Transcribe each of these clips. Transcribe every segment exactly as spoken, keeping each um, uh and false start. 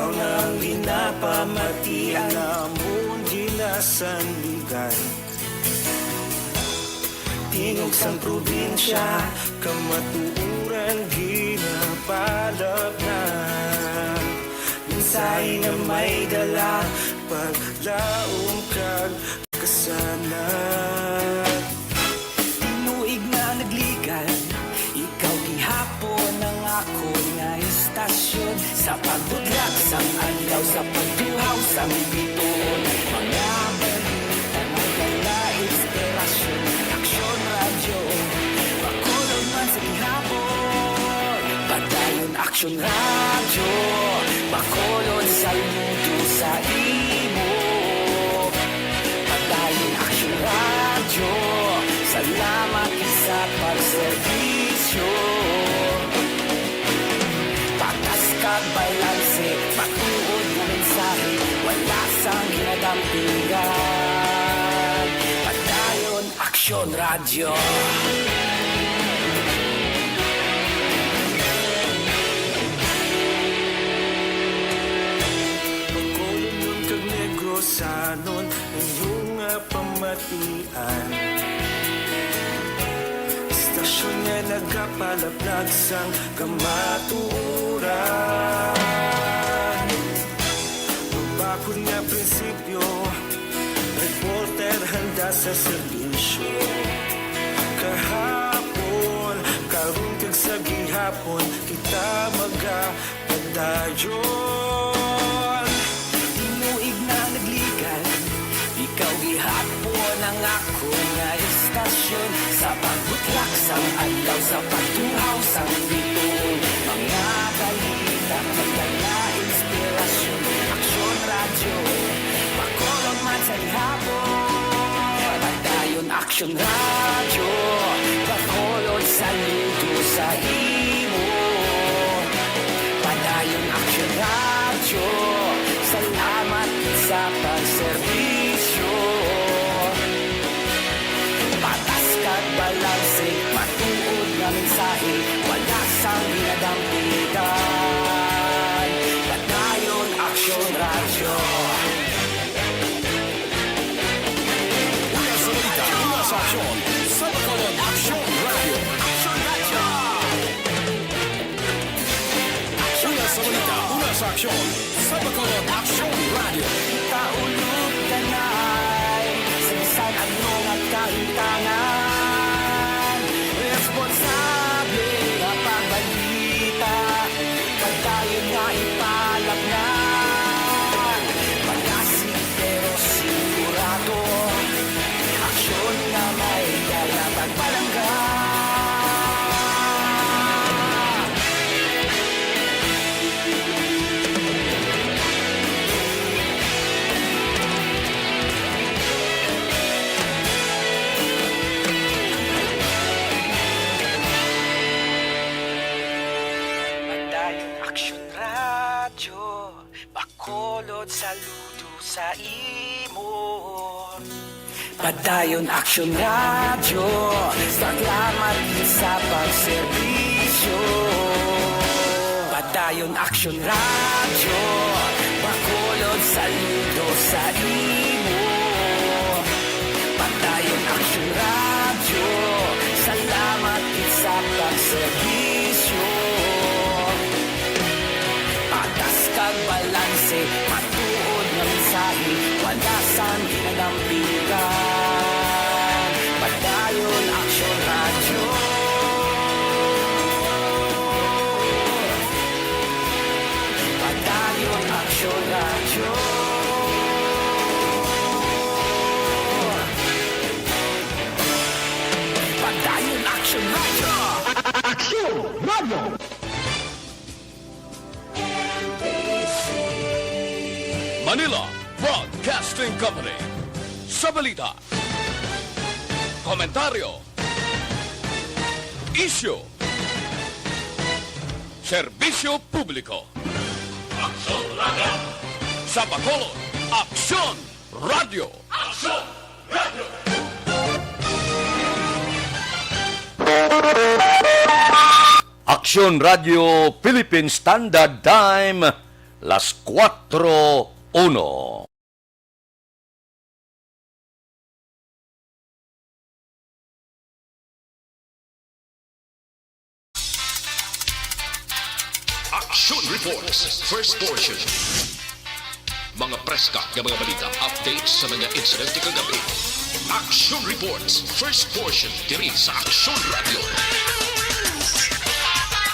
Ang ginapamatian namon ginasandigan. Tingog sang probinsya, kamatuoran ginapalapnag. Mensahe nga may dala, paglaom kag kasanag. Tinuig nga nagligan, ikaw gihapon ang akon nga istasyon. Sa pagbudlak sang adlaw, sa pagtuhaw sang bituon, mga balita nga dala inspirasyon. Aksyon Radyo, Bacolod man sa gihapon. Padayon Aksyon Radyo, Bacolod, saludo sa imo. Padayon Aksyon Radyo, salamat sa pagserbisyo. Patas kag balanse, matuod nga mensahe, wala sang ginadampigan. Padayon Aksyon Radyo. Bacolodnon kag Negrosanon, inyo nga pamatian. Istasyon nga nagapalaplag sang kamatuoran. Mabakod nga prinsipyo, reporter handa sa serbisyo. Kahapon, karon kag sa gihapon, kita magapadayon. Tinuig nga nagligan, ikaw gihapon ang akon nga istasyon. Sa pagbutlak sang adlaw, sa pagtuhaw sang bituon, mga balita, mga inspirasyon. Aksyon Radyo, Bacolod man sa gihapon. Padayon Aksyon Radyo, Bacolod, saludo sa imo. Padayon Aksyon Radyo, salamat sa pagserbisyo. Patas kag balanse, matuod nga mensahe, wala sang ginadampigan. Padayon Aksyon Radyo. Una sa balita, una sa aksyon, sa Bacolod Aksyon Radyo. Aksyon Radyo! Una sa balita, una sa aksyon, sa Bacolod Aksyon Radyo. Kita ulog kanay, sa bisan ano nga kahimtangan. Responsable nga pagbalita, padayon nga ipalapngan. Malasig pero sigurado, aksyon nga may dala pagpalangga. Padayon Aksyon Radyo, Bacolod, saludo sa imo. Padayon Aksyon Radyo, salamat sa pagserbisyo. Padayon Aksyon Radyo, Bacolod, saludo sa imo. Padayon Aksyon Radyo, salamat sa pagserbisyo. Patas kag balanse, matuod nga mensahe, wala sang ginadampigan. Padayon Aksyon Radyo. Padayon Aksyon Radyo. Padayon Aksyon Radyo. Aksyon Radyo. Manila Broadcasting Company. Sa balita, komentaryo, isyu, serbisyo publiko. Aksyon Radyo. Sa Bacolod, Aksyon Radyo. Aksyon Radyo. Aksyon Radyo Philippine Standard Time, Las cuatro uno. Action Reports, first portion. Mga preska nga mga balita, updates sa mga insidente kagabi. Action Reports, first portion, diri sa Action Radio.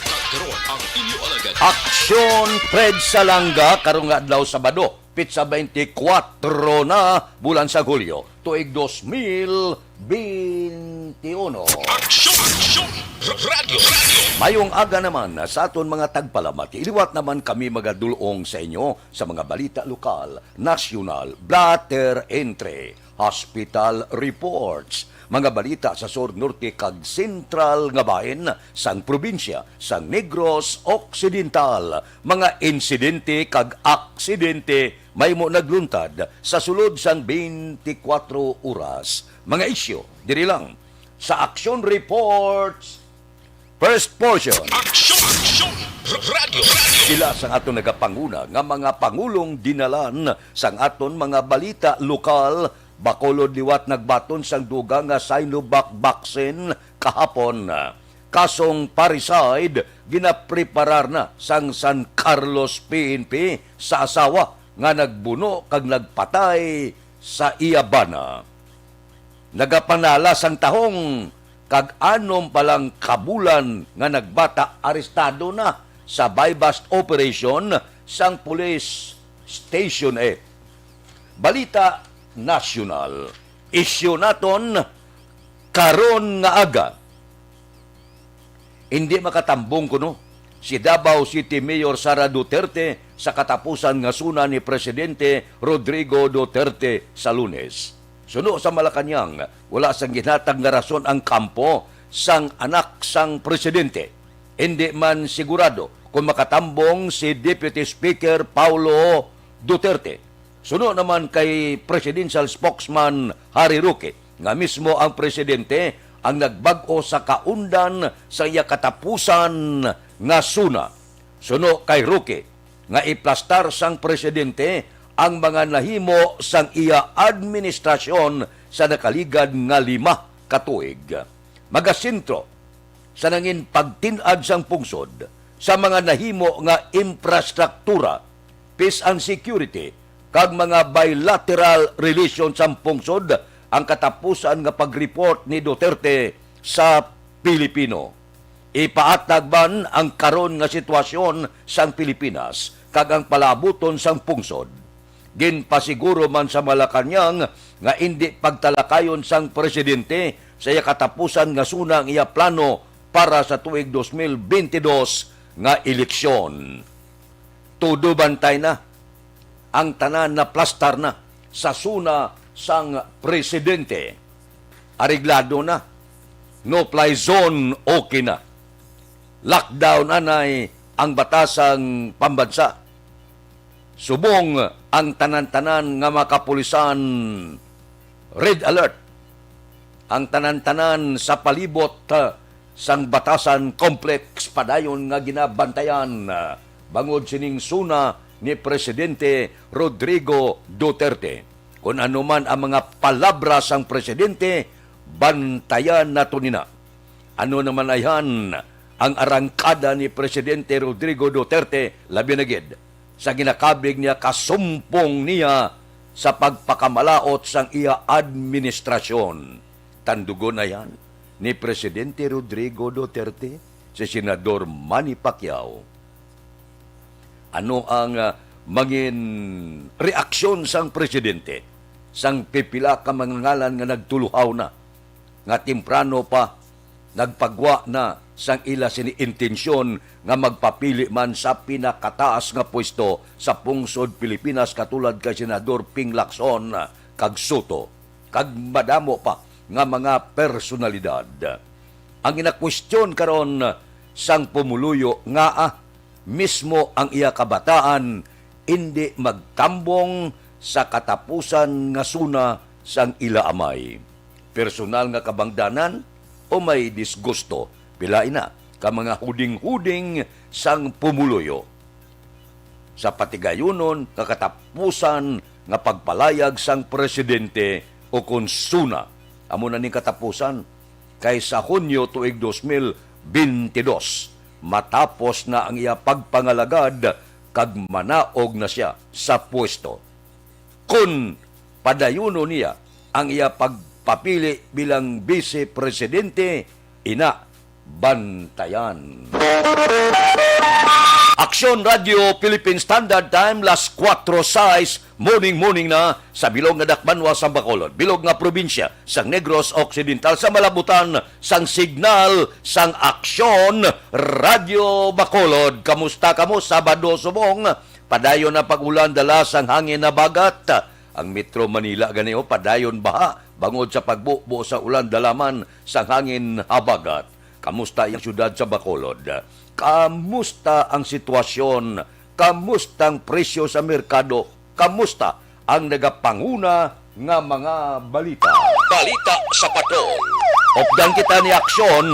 Kag karon ang inyo alagad. Action Fred Salanga, karong nga adlaw, Sabado, petsa twenty-four na, bulan sa Hulyo, tuig dos mil twenty-uno. Action! Action! Radyo! Radyo! Mayong aga naman sa aton mga tagpalamati. Liwat naman kami magadulong sa inyo sa mga balita lokal, nasyonal, blotter entry, hospital reports, mga balita sa sur, norte, kag sentral nga bahin sang probinsya sang Negros Occidental, mga insidente kag aksidente mahimo nagluntad sa sulod sang twenty-four oras. Mga isyu diri lang sa Action Reports, first portion. Action! Action! Radyo! Radyo! Pila sang aton nagapanguna nga mga pangulong dinalan sang aton mga balita lokal, Bacolod liwat nagbaton sang dugang nga Sinovac vaccine kahapon. Kasong parricide ginapreparar na sang San Carlos P N P sa asawa nga nagbuno kag nagpatay sa iya bana. Nagapanala sang tahong kag anom pa lang ka bulan nga nagbata arestado na sa buy-bust operation sang police station eight. Balita nasyonal. Isyu naton karon nga aga. Indi makatambong kuno si Davao City Mayor Sara Duterte sa katapusan nga suna ni Presidente Rodrigo Duterte sa Lunes. Suno sa Malacañang, wala sang ginhatag nga rason ang kampo sang anak sang presidente. Indi man sigurado kon makatambong si Deputy Speaker Paulo Duterte. Suno naman kay Presidential Spokesman Harry Roque nga mismo ang presidente ang nagbag-o sa kaundan sa iya katapusan nga suna. Suno kay Roque nga iplastar sang presidente ang mga nahimo sang iya administrasyon sa nakaligad nga lima ka tuig. Magasentro sa nangin pagtin-ad sang pungsod sa mga nahimo nga infrastruktura, peace and security, kag mga bilateral relation sang pungsod ang katapusan nga pag-report ni Duterte sa Pilipino. Ipaatag man ang karon nga sitwasyon sang Pilipinas kag ang palaabuton sang pungsod. Ginpasiguro man sa Malacañang nga indi pagtalakayon sang presidente sa iya katapusan nga suna ang iya plano para sa tuig dos mil bentidós nga eleksyon. Todo bantay na, ang tanan naplastar na sa suna sang presidente. Areglado na. No-fly zone, okay na. Lockdown anay ang batasang pambansa. Subong ang tanan-tanan nga mga kapulisan, red alert. Ang tanan-tanan sa palibot, ah, sang Batasan Complex padayon nga ginabantayan, ah, bangod sining suna ni Presidente Rodrigo Duterte. Kon ano man ang mga palabra sang presidente, bantayan nato nina. Ano naman ayhan ang arangkada ni Presidente Rodrigo Duterte, labi na gid sa ginakabig niya kasumpong niya sa pagpakamalaut sang iya administrasyon? Tandugon ayhan ni Presidente Rodrigo Duterte si Senador Manny Pacquiao. Ano ang, ah, mangin reaksyon sang presidente sang pipila ka mga ngalan nga nagtuluhaw na, nga temprano pa nagpagwa na sang ila sini intensyon nga magpapili man sa pinakataas nga pwesto sa pungsod Pilipinas, katulad kay Senador Ping Lacson kag Soto, kag madamo pa nga mga personalidad? Ang ginakwestiyon karon sang pumuluyo nga, ah, mismo ang iya kabataan indi magtambong sa katapusan nga suna sang ila amay. Personal nga kabangdanan o may disgusto, pila ina ka mga huding-huding sang pumuluyo. sa patigayunon nga katapusan nga pagpalayag sang presidente o kon SONA. Amo na ning katapusan, kay sa Hunyo tuig dos mil binte dos, matapos na ang iya pagpangalagad kag manaog na sia sa pwesto. Kon padayunon niya ang iya pagpapili bilang bise presidente, ina, bantayan. Aksyon Radio Philippine Standard Time, las kuwatro sais, morning, morning na sa bilog nga dakbanwa sang Bacolod, bilog nga probinsya sang Negros Occidental, sa malabutan sang signal sang Aksyon Radio Bacolod. Kamusta kamo, Sabado subong? Padayon ang pag-ulan dala sang hangin habagat. Ang Metro Manila gani, oh, padayon baha bangod sa pagbubo sa ulan dala man sang hangin habagat. Kamusta ang siyudad sa Bacolod? Kamusta ang sitwasyon? Kamusta ang presyo sa merkado? Kamusta ang nagapanguna nga mga balita? Balita sa Patrol. Updan kita ni Aksyon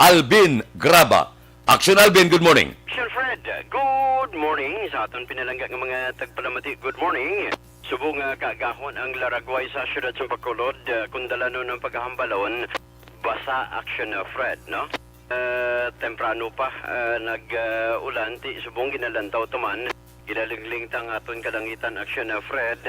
Alvin Graba. Aksyon Alvin, good morning. Sir Fred, good morning sa aton pinalangga nga mga tagpalamati. Good morning. Subong nga kaagahon ang laragway sa siyudad sa Bacolod, uh, kung dalanon ang paghahambalon, basa, Aksyon, uh, Fred, no? Uh, temprano pa, uh, nag, uh, ulan, ti subong ginalantaw to man, ginalingling ta ang aton kalangitan, Aksyon, uh, Fred.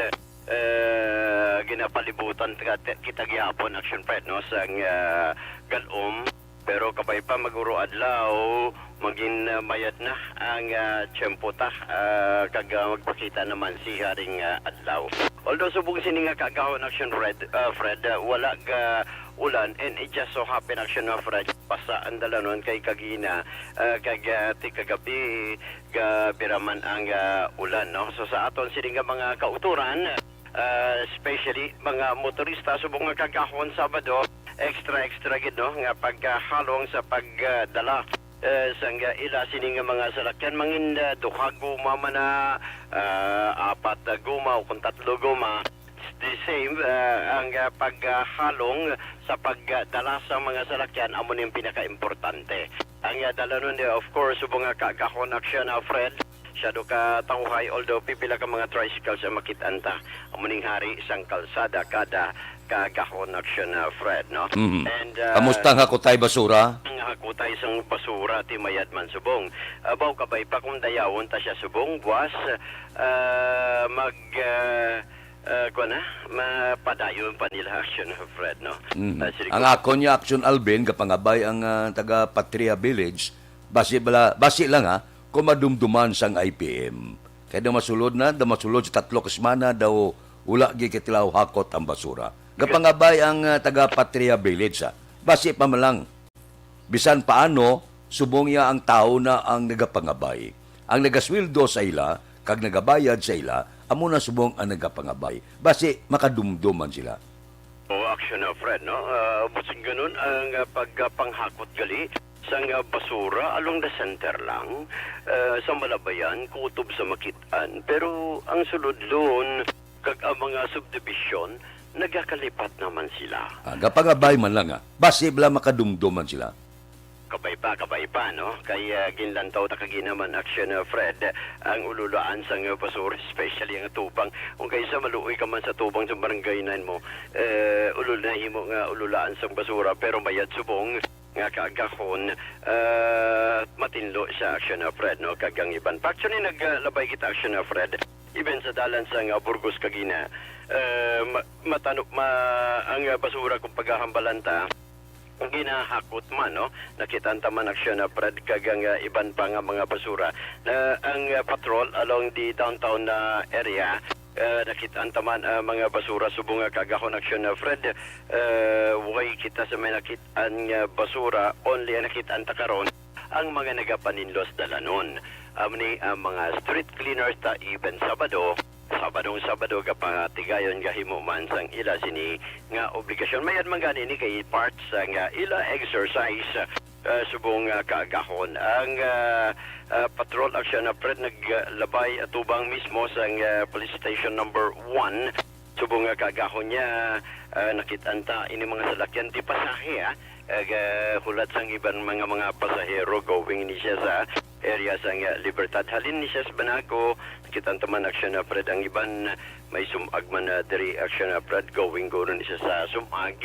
Uh, ginapalibutan ta-, kita gihapon, Aksyon, Fred, no, sang, uh, galom. Pero kabay pa, mag-uro adlaw, magin, ah, mayad na ang, ah, tiyempo ta, ah, kag, ah, magpakita naman si haring, ah, adlaw. Although subong sini nga kaagahon, Aksyon Fred, ah, Fred, ah, wala ga ulan, and it just so happen, Aksyon, ah, Fred, basa ang dalanon kay kagina, ah, kag, ah, ti kagabi, gabiraman ang, ah, ulan, no? So, sa aton sini nga mga kauturan, ah, especially mga motorista, subong nga kaagahon Sabado, extra, extra gid, no, nga pagkahalong sa pagdala, eh, sang ila sini nga mga salakyan, mangin, ah, duha guma man na, ah, apat na guma o kung tatlo guma, the same, ah, ang, ah, pagkahalong sa pagdala sa mga salakyan amo ning pinakaimportante. Ang, ah, dalanon, eh, of course, subong nga kaagahon, Aksyon, ah, Fred, siya do ka tawhay, although pipila ka mga tricycles ang makit-an ta. Amo ning hari sang kalsada kada kaagahon, Aksyon, ah, Fred, no? Mhm. And, ah, kamusta ang hakutay basura? Ang hakutay sang basura, ti mayad man subong. Abaw, kabay pa kung dayawon ta siya subong, buwas, ah, mag, ah, ah, kuwan na, mapadayon pa nila, Aksyon, ah, Fred, no? Mhm. Ah, sige. Ang akon niya, Aksyon Alvin, gapangabay ang, ah, taga Patria Village, basi bala, basi lang, ha, kung madumduman sang I P M. Kay daw masulod na, daw masulod sa tatlo ka semana, daw wala gid kay tilaw hakot ang basura. Gapangabay ang, ah, taga Patria Village, ha. Basi pa man lang, bisan paano, subong iya ang tawo na ang nagapangabay. Ang nagasweldo sa ila, kag nagabayad sa ila, amo na subong ang nagapangabay. Basi makadumdom man sila. O, Aksyon, ah, Fred, no? Ah, busin ganun ang, ah, pagpanghakot gali sang, ah, basura along the center lang, ah, sa Malabayan, kutob sa Makit-an. Pero ang Suludlon kag ang mga subdivision, nagakalipat naman sila. Ah, gapangabay man lang, ah. Basi bala makadumdom man sila. Kabay pa, kabay pa, no? Kay, ah, ginlantaw ta kagina man, Aksyon, ah, Fred, ang ululaan sang, ah, basura, especially ang tubang. Kung kaysa maluoy ka man sa tubang sa barangay nine mo, eh, ulul-, nahimo nga ululaan sang basura, pero mayad subong nga kaagahon, ah, matinlo sa Aksyon, ah, Fred, no? Kag ang iban pa. Actually, naglabay kita, Aksyon, ah, Fred. Even sa dalan sang, ah, Burgos kagina, ah, ma-, matano-, ma-, ang, ah, basura kung paghahambalan ta, ginahakot man, no? Nakit-an ta man, Aksyon, ah, Fred, kag ang, ah, iban pa nga mga basura. Na, ang, ah, patrol along the downtown na area, ah, nakit-an ta man, ah, mga basura subong nga kaagahon, Aksyon, ah, Fred. Ah, way kita sa may nakit-an nga basura, only ang nakit-an ta karon ang mga nagapaninlos dalanon. Amo ni ang mga street cleaners ta even Sabado, Sabadong Sabado gapatigayon gahimo man sang ila sini nga obligasyon. Mayad man gani ni kay part sang ila exercise, ah, subong nga kaagahon. Ang, ah, ah, patrol action na Fred naglabay atubang mismo sang, ah, police station number one. Subong nga kaagahon niya, ah, nakit-an ta ini mga salakyan ti pasahe, ah, ah, ga-, hulat sang iban mga, mga pasahero going ni siya sa area sang, ah, Libertad. Halin ni siya sa Banaco, kita ta man, Action, ah, Fred, ang iban may sumag man, ah, diri, Action, ah, Fred, going guro ni siya sa sumag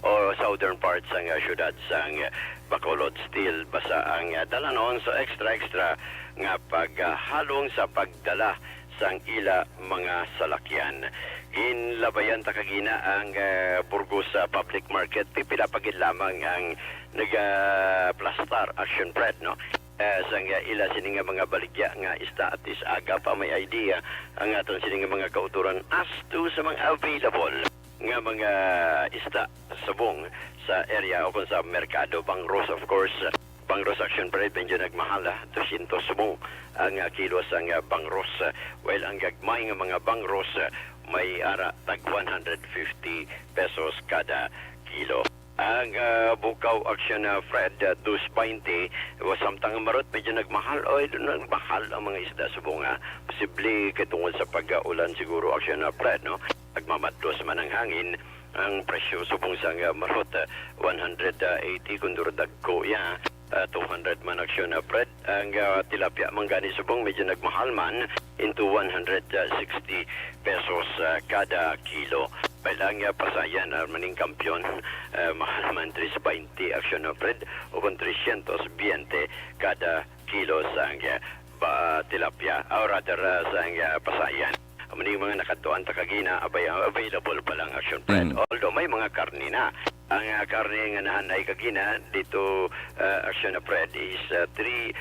o southern part sang, ah, syudad sang, ah, Bacolod. Still basa ang, ah, dalanon, so extra, extra nga paghalong sa pagdala sang ila mga salakyan. Ginlabayan ta kagina ang, ah, Burgos, ah, Public Market. Pipila pa gid lamang ang nagaplastar, Action, Fred, no? Ah, sang, ah, ila sini nga mga baligya nga isda, at least aga pa may idea ang aton sini nga mga kautoran as to sa mga available nga mga isda subong sa area o kung sa merkado. Bangros, of course, bangros, Action, Fred, medyo nagmahal, ah, dosyentos subong ang, ah, kilo sang, ah, bangros, ah, while ang gagmay nga mga bangros, ah, may ara tag one hundred fifty pesos kada kilo. Ang, ah, bukaw, Action, ah, Fred, ah, dos baynte, o samtang ang marot medyo nagmahal, oy, nagmahal ang mga isda subong, ah, posible kay tungod sa pag-ulan siguro, Action, ah, Fred, no? Nagmamadlos man ang hangin, ang presyo subong sang, ah, marot, ah, one hundred eighty kung duro dagko iya, ah, two hundred man, Action, ah, Fred. Ang, ah, tilapia man gani subong medyo nagmahal man, into one hundred sixty pesos, ah, kada kilo. While ang, ah, pasayan, ah, maning kampiyon, ah, mahal man, tres baynte, Action, ah, Fred, o kung tresyentos baynte kada kilo sang, ah, ba, tilapia, or rather, ah, sang, ah, pasayan. Amo ni mga nakadtuan ta kagina, abay, ah, available pa lang, Action, Fred. Mm. Although may mga karne na. Ang, ah, karne nga naanay kagina dito, ah, Action, ah, Fred, is, ah, three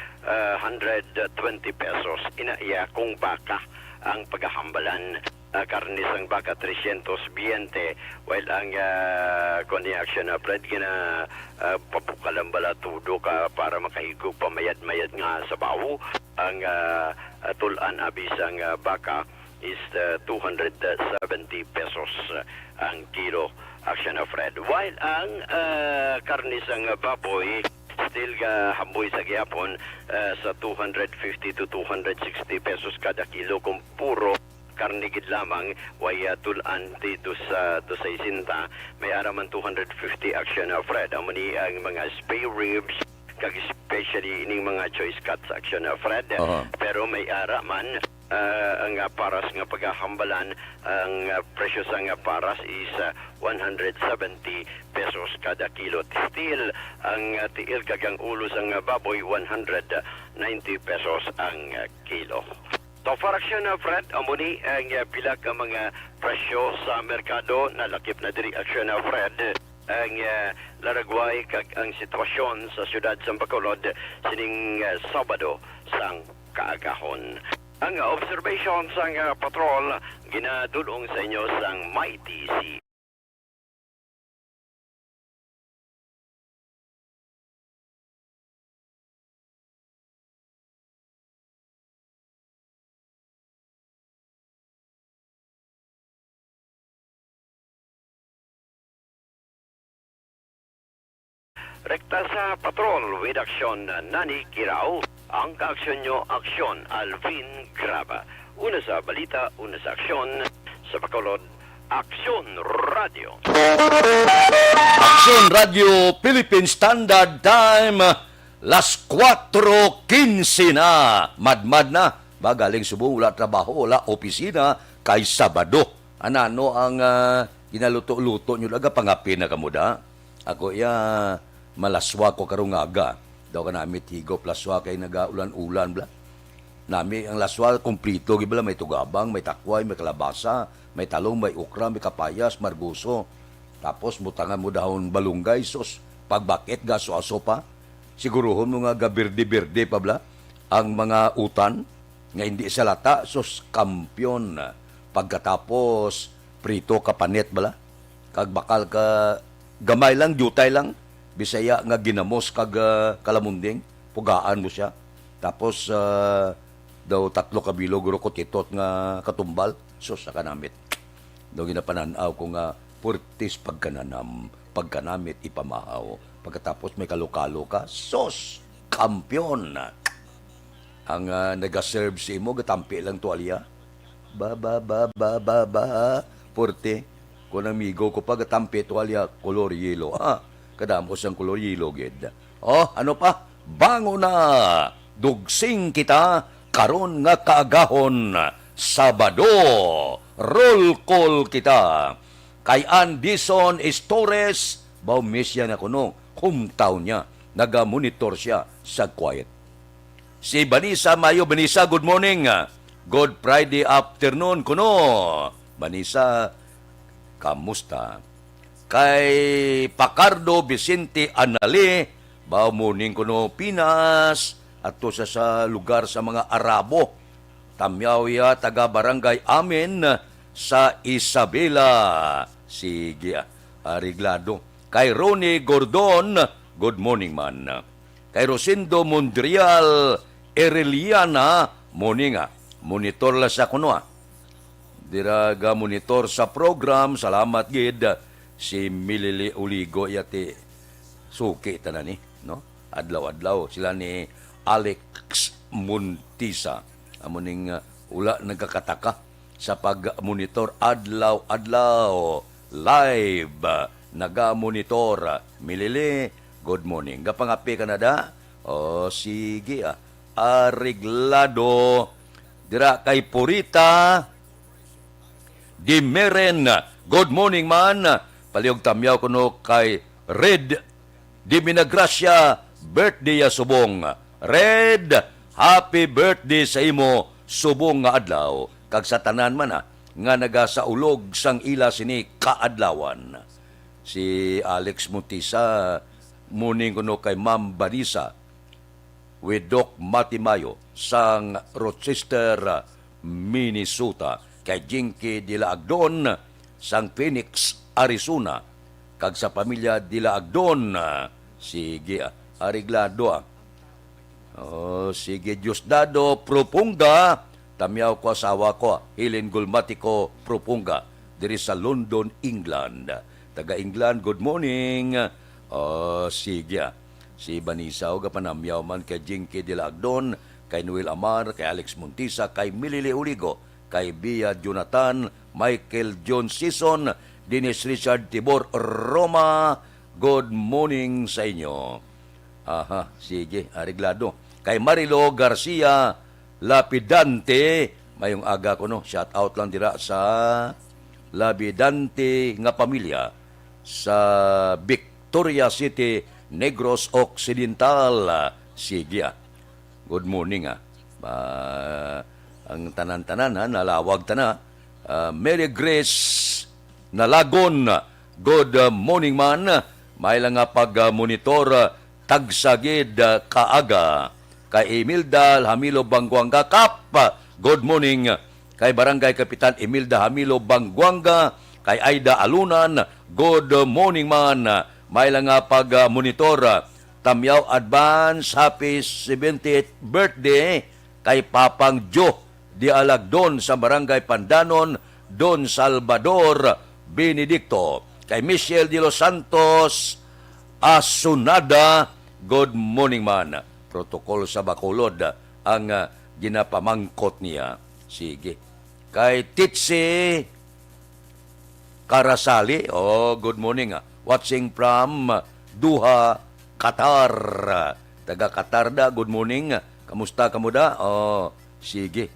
hundred twenty pesos. Ina iya kung baka ang pagahambalan. Ah, karne sang baka, tresyentos baynte, while ang, ah, kuwan ni, Action, ah, Fred, gina, ah, pabukalan bala tudo ka para makahigop pamayad-mayad nga sabaw. Ang, ah, ah, tul-an abi sang, ah, baka is, ah, two hundred seventy pesos, ah, ang kilo, Action, ah, Fred. While ang, ah, karne sang, ah, baboy still gahamboy sa gihapon, ah, sa two hundred fifty to two hundred sixty pesos kada kilo kung puro karne gid lamang, way, ah, tul-an ti dos, ah, dos sesenta, may ara man two hundred fifty, Action, ah, Fred. Amo ni ang mga spare ribs, kag especially ining mga choice cuts, Action, ah, Fred. Aha. Pero may ara man, ah, ang, ah, paras nga pagahambalan, ang, ah, presyo sang, ah, paras is, ah, one hundred seventy pesos kada kilo. Still, ang, ah, tiil kag ang ulo sang, ah, baboy, one hundred ninety pesos ang, ah, kilo. So far, Action, ah, Fred, amo ni ang, ah, pila ka mga presyo sa merkado. Nalakip na diri, Action, ah, Fred, ang, ah, laragway kag ang sitwasyon sa siyudad sa Bacolod sining, ah, Sabado sang kaagahon. Ang observation sang, ah, patrol ginadul-ong sa inyo sang Mighty C. Rekta sa patrol with Action Nani Kirao, ang kaaksyon nyo, Aksyon Alvin Graba. Una sa balita, una sa aksyon, sa Bacolod, Aksyon Radio. Aksyon Radio Philippine Standard Time, las kuwatro kinse na. Madmad na. Ba, galing subong, wala trabaho, wala opisina, kay Sabado. Anano ang, ah, ginaluto-luto nyo? Laga, pangapin na kamo da. Ako iya, malaswa ko karong aga. Daw ka namit higop laswa kay nagaulan-ulan, bla. Nami ang laswa, kumplito gid bala, may tugabang, may takway, may kalabasa, may talong, may okra, may kapayas, margoso. Tapos butangan mo dahon balunggay, sus, pagbakit gaso-aso pa. Siguruhon mo nga gabirde-birde pa bala ang mga utan nga hindi salata, sus, kampiyon. Pagkatapos, prito ka panit bala. Kag bakal ka gamay lang, diutay lang. Bisaya nga ginamos kag, ah, kalamunding, pugaan mo siya. Tapos, ah, daw tatlo ka bilog, rukot itot nga katumbal. Sus, sa kanamit. Daw ginapanan-aw ko nga purtis pagkananam, pagkanamit ipamahaw. Pagkatapos may kalokalo ka, sus, kampiyon! Ang, ah, nagaserve sa imo, gatampi lang tuwalya. Ba, ba, ba, ba, ba, ba, purti. Kung ang migo ko pa, gatampi tuwalya, kolor yelo. Ha? Kadamo sang kolor yelo, gid. Oh, ano pa? Bango na! Dugsing kita karon nga kaagahon, Sabado. Roll call kita. Kay Andison Estores, baw misya na kuno, hometown niya. Naga-monitor siya sa quiet. Si Vanessa Mayo. Vanessa, good morning. Good Friday afternoon kuno. Vanessa, kamusta? Kay Pacardo Vicente Anali, baw morning kuno Pinas, ato sa, sa lugar sa mga Arabo. Tamyaw ya, taga Barangay Amin sa Isabela. Sige, ah, areglado. Kay Ronnie Gordon, good morning man. Kay Rosendo Mondrial Ereliana, morning, ah. Monitor la sa kuno, ah. Dira ga monitor sa program, salamat gid. Si Milili Uligo, yati, suki tanan ni, no? Adlaw-adlaw sila ni Alex Montisa. Amo ning, uh, wala nagkakataka sa pag-monitor adlaw-adlaw. Live, uh, naga-monitor. Milili, good morning. Gapangape ka na da? O, sige, ah. Areglado. Dira kay Purita Di Meren, good morning man. Palihog tamyaw kuno kay Red Di Minagracia, birthday ya subong. Red, happy birthday sa imo subong nga adlaw, kag sa tanan man, ah, nga nagasaulog sang ila sini kaadlawan. Si Alex Montisa, morning kuno kay Ma'am Vanessa, with Doc Matimayo sang Rochester, Minnesota, kay Jinky Dila Agdon sang Phoenix, Arizona, kag sa pamilya Dila Agdon. Sige, ah, areglado, ah. Oh, sige, Diosdado Propunga, tamyaw ko asawa ko, Helen Gulmatico Propunga, diri sa London, England. Taga England, good morning. Oh, sige, ah. Si Vanessa, o, gapanamyaw man kay Jinky Dilagdon, kay Noel Amar, kay Alex Montisa, kay Milili Uligo, kay Bia Jonathan, Michael John Sison, Dennis Richard Tibor Roma, good morning sa inyo. Aha, sige, areglado. Kay Marilo Garcia Lapidante, mayong aga kuno. Shout out lang dira sa Lapidante nga pamilya sa Victoria City, Negros Occidental. Sige, ah. Good morning, ah. Ah, ang tanan-tanan, ha, nalawag ta na. Ah, Mary Grace Nalagon, good, ah, morning man. May lang nga pag, ah, monitor, ah, tagsa gid, ah, kaaga. Kay Imelda Hamilo Banguanga Kap, good morning. Kay Barangay Kapitan Imelda Hamilo Banguanga, kay Aida Alunan, good morning man. May lang nga pag, ah, monitor, ah, tamyaw advance happy seventieth birthday kay Papang Joe Dialagdon sa Barangay Pandanon, Don Salvador Benedicto. Kay Michelle de los Santos Asunada, good morning man. Protocol sa Bacolod ang, ah, ginapamangkot niya. Sige. Kay Titsi Karasali, oh, good morning, ah. Watching from, ah, Doha, Qatar. Taga Qatar da, good morning. Kamusta kamo da? Oh, sige.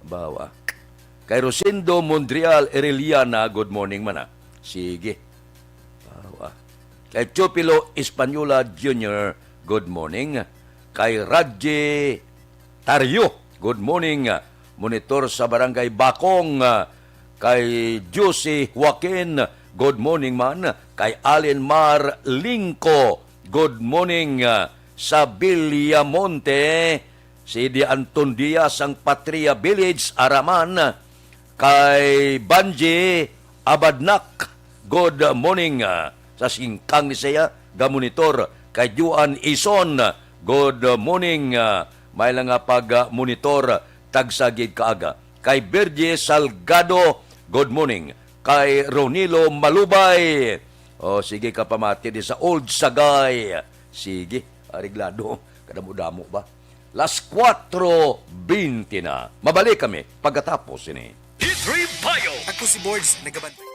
Bawa. Kay Rosendo Mondrial Ereliana, good morning man, ah. Sige. Bawa. Kay Chupilo Española Junior, good morning. Kay Radji Tario, good morning. Monitor sa Barangay Bakong, ah, kay Josie Joaquin, good morning man. Kay Allen Mar Lingco, good morning. Ah, sa Villamonte, si Di Anton Diaz sang Patria Village, Araman. Kay Banji Abadnak, good morning. Ah, sa Singkang ni siya, gamonitor. Kay Juan Ison, good morning. Ah, may lang nga pag-monitor, tagsa gid kaaga. Kay Virgie Salgado, good morning. Kay Ronilo Malubay, o, sige ka pamati di sa Old Sagay. Sige, areglado. Kadamo-damo ba? Las cuatro veinte na. Mabalik kami pagkatapos ini. Hit Revival. Ako si Bords, nagabantay.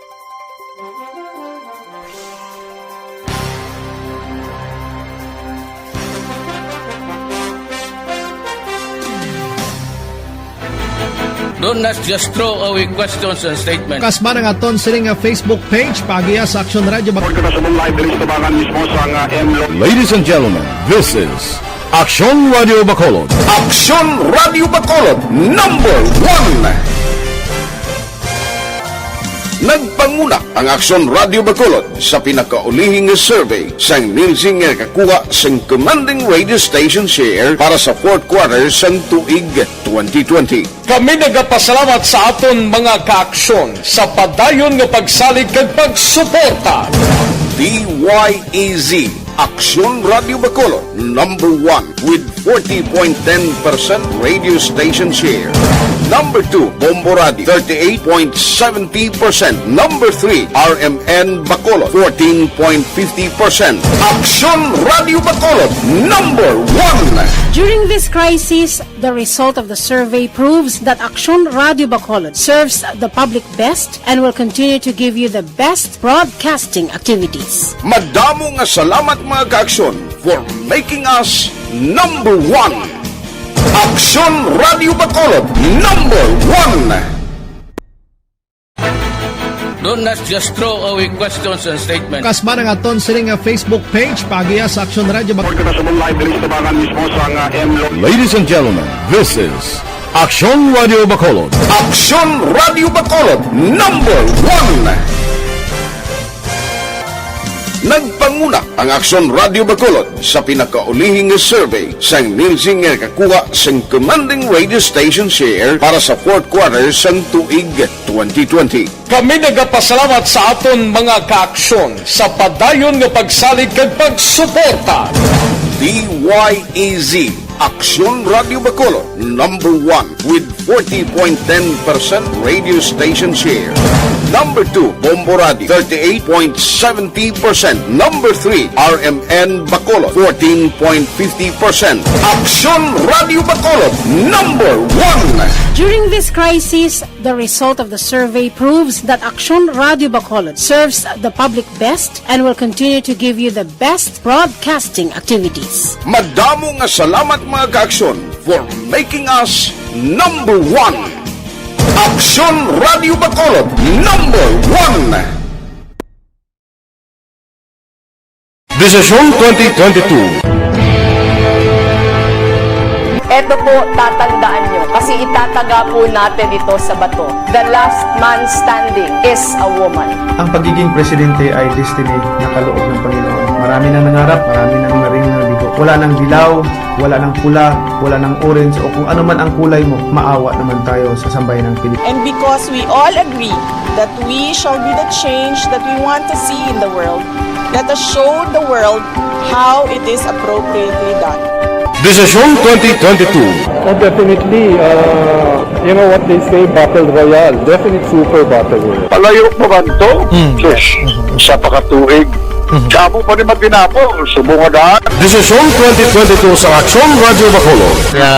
Don't not just throw away questions and statements. Kasman ang aton sini nga Facebook page, paagiha sa Aksyon Radio Bacolod. Report ko na sa mong live diri sa tubangan mismo sa nga M Lo- Ladies and gentlemen, this is Aksyon Radio Bacolod. Aksyon Radio Bacolod, number one. Nagpanguna ang Aksyon Radio Bacolod sa pinakaulihi nga survey sang Nielsen nga nakakuha sang commanding radio station share para sa fourth quarter sang tuig twenty twenty. Kami nagapasalamat sa aton mga kaaksyon sa padayon nga pagsalig kag pagsuporta. D Y E Z, Aksyon Radio Bacolod, number one with forty point ten percent radio station share. Number two, Bombo Radio, thirty-eight point seventy percent. Number three, R M N Bacolod, fourteen point fifty percent. Aksyon Radio Bacolod, number one. During this crisis, the result of the survey proves that Aksyon Radio Bacolod serves the public best and will continue to give you the best broadcasting activities. Madamo nga salamat, mga kaaksyon, for making us number one. Aksyon Radio Bacolod, number one. Don't not just throw away questions and statements. Kasman ang aton sini nga Facebook page, paagiha sa Aksyon Radio Bacolod. Report ko na sa mong live diri sa tubangan mismo sa nga M Lo- Ladies and gentlemen, this is Aksyon Radio Bacolod. Aksyon Radio Bacolod, number one. Nagpanguna ang Aksyon Radio Bacolod sa pinakaulihi nga survey sang Nielsen nga nakakuha sang commanding radio station share para sa fourth quarter sang tuig twenty twenty. Kami nagapasalamat sa aton mga kaaksyon sa padayon nga pagsalig kag pagsuporta. D Y E Z, Aksyon Radio Bacolod, number one with forty point ten percent radio station share. Number two, Bombo Radio, thirty-eight point seventy percent. Number three, R M N Bacolod, fourteen point fifty percent. Aksyon Radio Bacolod, number one. During this crisis, the result of the survey proves that Aksyon Radio Bacolod serves the public best and will continue to give you the best broadcasting activities. Madamo nga salamat, mga kaaksyon, for making us number one. Aksyon Radio Bacolod, number one. Desisyon twenty twenty-two. Eto po, tatandaan nyo, kasi itataga po natin ito sa bato. The last man standing is a woman. Ang pagiging presidente ay destiny na kaloob ng Panginoon. Marami nang nangarap, marami nang naring nabigo. Wala nang dilaw, wala nang pula, wala nang orange, o kung ano man ang kulay mo, maawa naman tayo sa sambayanang Pilipinas. And because we all agree that we shall be the change that we want to see in the world, let us show the world how it is appropriately done. Desisyon twenty twenty-two. Oh, definitely, uh, you know what they say, battle royale. Definite super battle royale. Palayo pa ba to? Hmm. Sus, isa pa ka tuig. Mhm. Sa amo pa ni Matinapol, subong nga daan. Desisyon twenty twenty-two sa Aksyon Radio Bacolod. Nga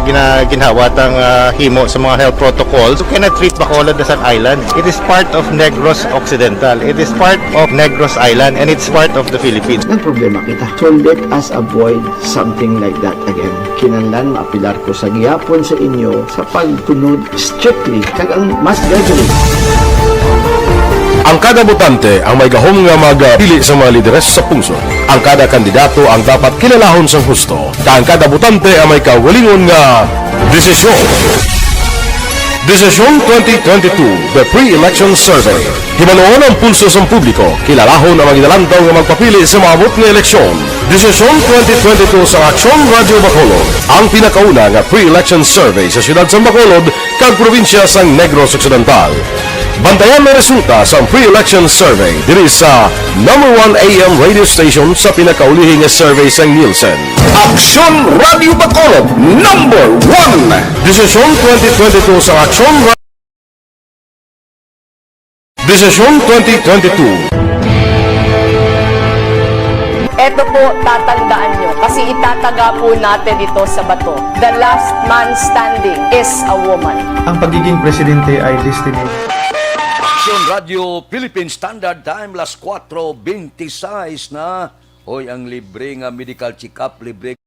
gina-, ginhawa tang, ah, himo sa mga health protocols. You cannot treat Bacolod as an island. It is part of Negros Occidental. It is part of Negros Island, and it's part of the Philippines. Ang problema kita. So let us avoid something like that again. Kinahanglan maapilar ko sa gihapon sa inyo sa pagsunod strictly kag ang mass gathering. Ang kada botante ang may gahom nga magpili sa mga lideres sa pungsod. Ang kada kandidato ang dapat kilalahon sang husto, kag ang kada botante ang may kaugalingon nga desisyon. Desisyon twenty twenty-two, The Pre-Election Survey. Hibaluon ang pulso sang publiko, kilalahon ang mga ginalantaw nga magpapili sa maabot nga eleksyon. Desisyon twenty twenty-two sa Aksyon Radio Bacolod, ang pinakauna nga pre-election survey sa siyudad sang Bacolod kag probinsya sang Negros Occidental. Bantayan ang resulta sang pre-election survey diri sa number one A M radio station sa pinakaulihi nga survey sang Nielsen. Aksyon Radio Bacolod, number one. Desisyon twenty twenty-two sa Aksyon Ra-, Desisyon twenty twenty-two. Eto po, tatandaan nyo, kasi itataga po natin ito sa bato. The last man standing is a woman. Ang pagiging presidente ay destiny. Aksyon Radio Philippine Standard Time, las kuwatro bente seis na. Hoy, ang libre nga medical check-up, libre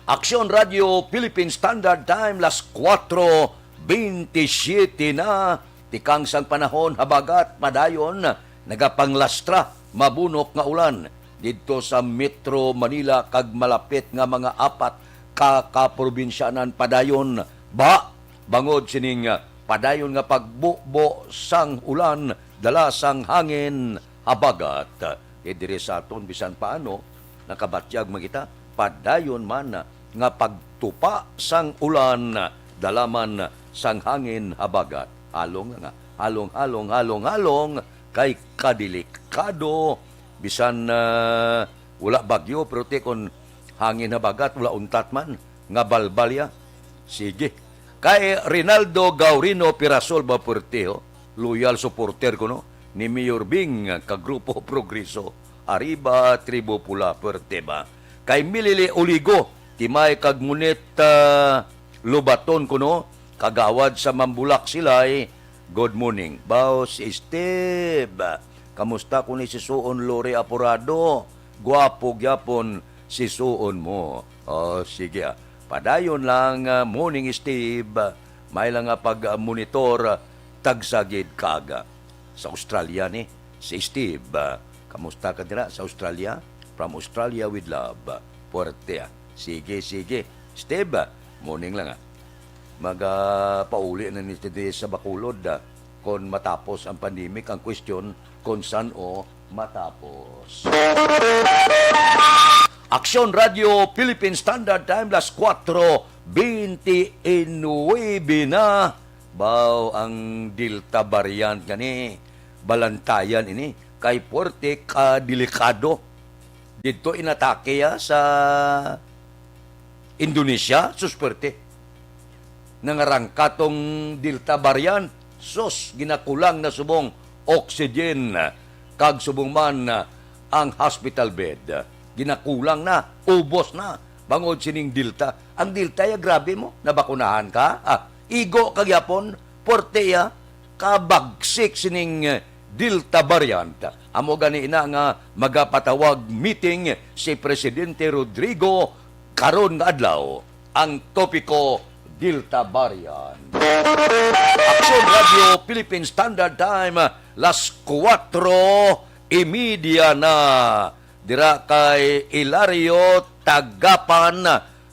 Aksyon Radio Philippine Standard Time, las kuwatro bentisiete na. Tikang sang panahon, habagat padayon nagapanglastra, mabunok nga ulan didto sa Metro Manila kag malapit nga mga apat ka kaprobinsyanan padayon. Ba, bangod sining, ah, padayon nga pagbubo sang ulan, dala sang hangin habagat. Kay diri sa aton, bisan paano, nakabatyag man kita, padayon man nga pagtupa sang ulan, dala man sang hangin habagat. Halong nga, halong, halong, halong, halong, kay kadelikado. Bisan, ah, wala bagyo, pero ti kon hangin habagat, wala untat man nga balbal ya. Sige. Kay Rinaldo Gaurino Pirasol ba, puwerte, oh? Loyal supporter ko, no, ni Mayor Bing ka Grupo Progreso. Arriba, Tribo Pula, puwerte ba? Kay Milili Oligo, Timay kag Munit, ah, Lubaton ko, no, kagawad sa Mambulak Silay. Good morning. Baw, si Steve. Kamusta ko ni si Suon Lori Apurado? Guwapo gyapon si Suon mo. Oh, sige, ah. Padayon lang, ah, morning, Steve. May lang nga pag-monitor, ah, tagsa gid kag, ah, sa Australia ni si Steve. Ah, kamusta ka dira sa Australia? From Australia with love. Puwerte, ah. Sige, sige. Steve, ah, morning lang, ah. Magapauli na ni diri sa Bacolod, ah, kon matapos ang pandemic. Ang question, kon san-o matapos. Aksyon Radio Philippine Standard Time, las kuwatro bentisinuebe na. Baw, ang Delta variant gani, balantayan ini, kay puwerte ka delikado. Didto inatake ya sa Indonesia, sus, puwerte. Nangarangka tong Delta variant, sus, ginakulang na subong oxygen, kag subong man ang hospital bed. Ginakulang na, ubos na, bangod sining Delta. Ang Delta ya, grabe mo, nabakunahan ka? Ah, igo ka gyapon, puwerte ya, kabagsik sining, eh, Delta variant. Amo gani ina nga magapatawag meeting si Presidente Rodrigo karon nga adlaw. Ang topiko, Delta variant. Aksyon Radio Philippine Standard Time, las kuwatro y media na. Dira kay Hilario Tagapan,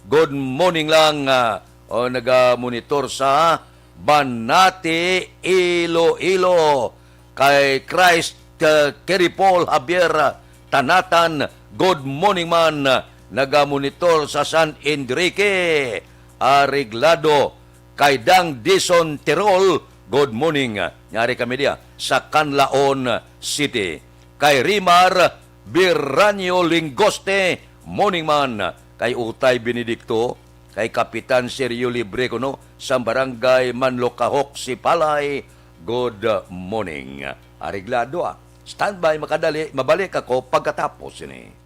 good morning lang, ah, o naga-monitor sa Banati, Iloilo. Kay Christ, uh, Kerry Paul Javier, uh, Tanatan, good morning man, uh, naga-monitor sa San Enrique Arreglado. Kay Dang Dison Tirol, good morning, uh, nyari kami diya sa Canlaon City. Kay Rimar Biranyo Lingoste, morning man. Kay Utay Benedicto, kay Kapitan Sergio Libre kuno, sa Barangay Manlokahok, Sipalay, good morning. Areglado, ah. Standby, makadali, mabalik ako pagkatapos ini.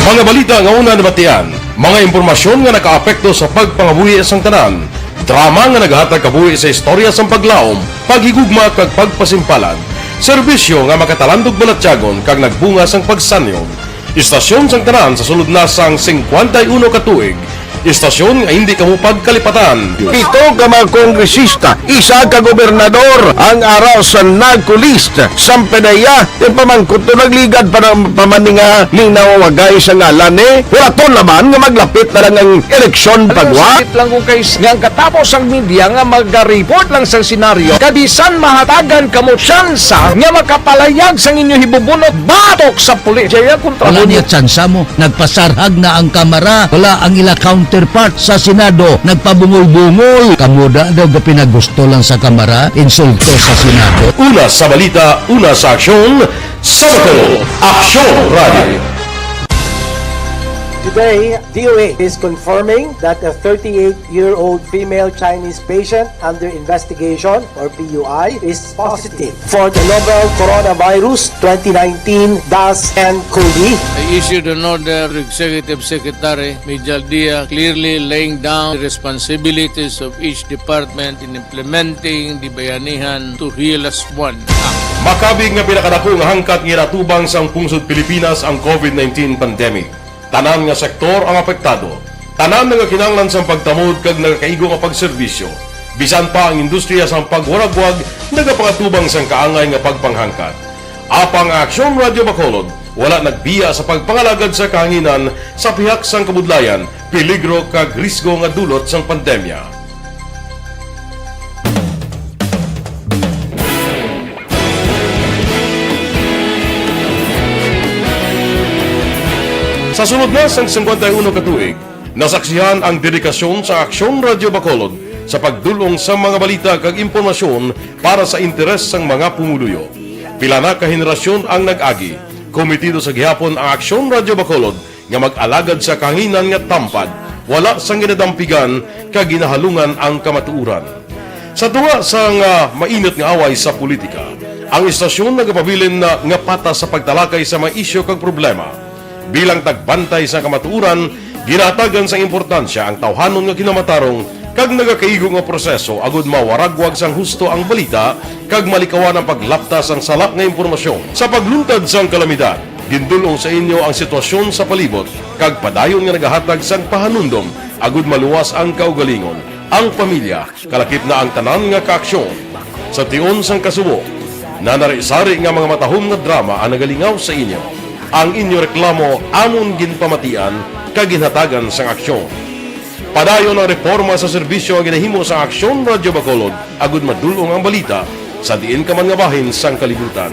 Mga balita nga una nabatian, mga impormasyon nga nakaapekto sa pagpangabuhi sang tanan, drama nga naghatag kabuhi sa istorya sang paglaom, paghigugma kag pagpasimpalan, serbisyo nga makatalandog balatyagon kag nagbunga sang pagsanyog. Istasyon sang tanan sa sulod na sang singkwenta y uno ka tuig. Istasyon nga hindi kamo pagkalipatan. Pito ka mga kongresista, isa ka gobernador, ang ara sa NAGCOLEST. Sampanaya, yung pamangkot to nagligad pa ng pamaninga ning nawawagay sa ngalan ni Huraton Laban nga maglapit na lang ang eleksyon pagwa. Sakit lang kung kay nga ang katapos ang media nga maga-report lang sa senaryo, kabisan mahatagan kamo tsansa nga makapalayag sang inyo hibubunot batok sa pulis. Jaya kontra Wala mo. Niya tsansa mo. Nagpasarhag na ang Kamara. Wala ang ila counterpart sa Senado. Nagpabungol-bungol. Kamo da daw ga pinagusto lang sa Kamara. Insulto sa Senado. Una sa balita, una sa aksyon, sa Aksyon Radio. Today, D O H is confirming that a thirty-eight-year-old female Chinese patient under investigation, or P U I, is positive for the novel coronavirus twenty nineteen dash N cov. I issued an order to Executive Secretary Mijal Dia, clearly laying down the responsibilities of each department in implementing the Bayanihan to Heal Us One Act. Makabig nga pinakadako nga hangkat nga ginatubang sang pungsod Pilipinas ang covid nineteen pandemic. Tanan nga sektor ang apektado. Tanan nagakinahanglan sang pagtamod kag nagakaigo nga pagserbisyo. Bisan pa ang industriya sang pagwaragwag nagapangatubang sang kaangay nga pagpanghangkat. Apang ang Aksyon Radyo Bacolod wala nagbiya sa pagpangalagad sa kahanginan sa pihak sang kabudlayan, peligro kag risgo nga dulot sang pandemya. Sa sulod na sang singkwenta y uno ka tuig, nasaksihan ang dedikasyon sa Aksyon Radyo Bacolod sa pagdul-ong sa mga balita kag impormasyon para sa interes sang mga pumuluyo. Pila na ka henerasyon ang nag-agi. Komitido sa gihapon ang Aksyon Radyo Bacolod nga mag-alagad sa kahanginan nga tampad, wala sang ginadampigan kag ginahalungan ang kamatuoran. Sa tunga sang, ah, mainit nga away sa politika, ang istasyon nagapabilin na nga patas sa pagtalakay sa mga isyu kag problema. Bilang tagbantay sa kamatuoran, ginahatagan sang importansya ang tawhanon nga kinamatarong kag nagakaigo nga proseso agud mawaragwag sang husto ang balita kag malikawan ang paglapta sang sala nga impormasyon. Sa pagluntad sang kalamidad, gindul-ong sa inyo ang sitwasyon sa palibot kag padayon nga nagahatag sang pahanumdom agud maluwas ang kaugalingon, ang pamilya, kalakip na ang tanan nga kaaksyon. Sa tion sang kasubo, nanari-sari nga mga matahom nga drama ang nagalingaw sa inyo. Ang inyo reklamo amon ginpamatian kag ginhatagan sang aksyon. Padayon ang reporma sa serbisyo nga ginahimo sang Aksyon Radyo Bacolod agud madul-ong ang balita sa diin ka man nga bahin sang kalibutan.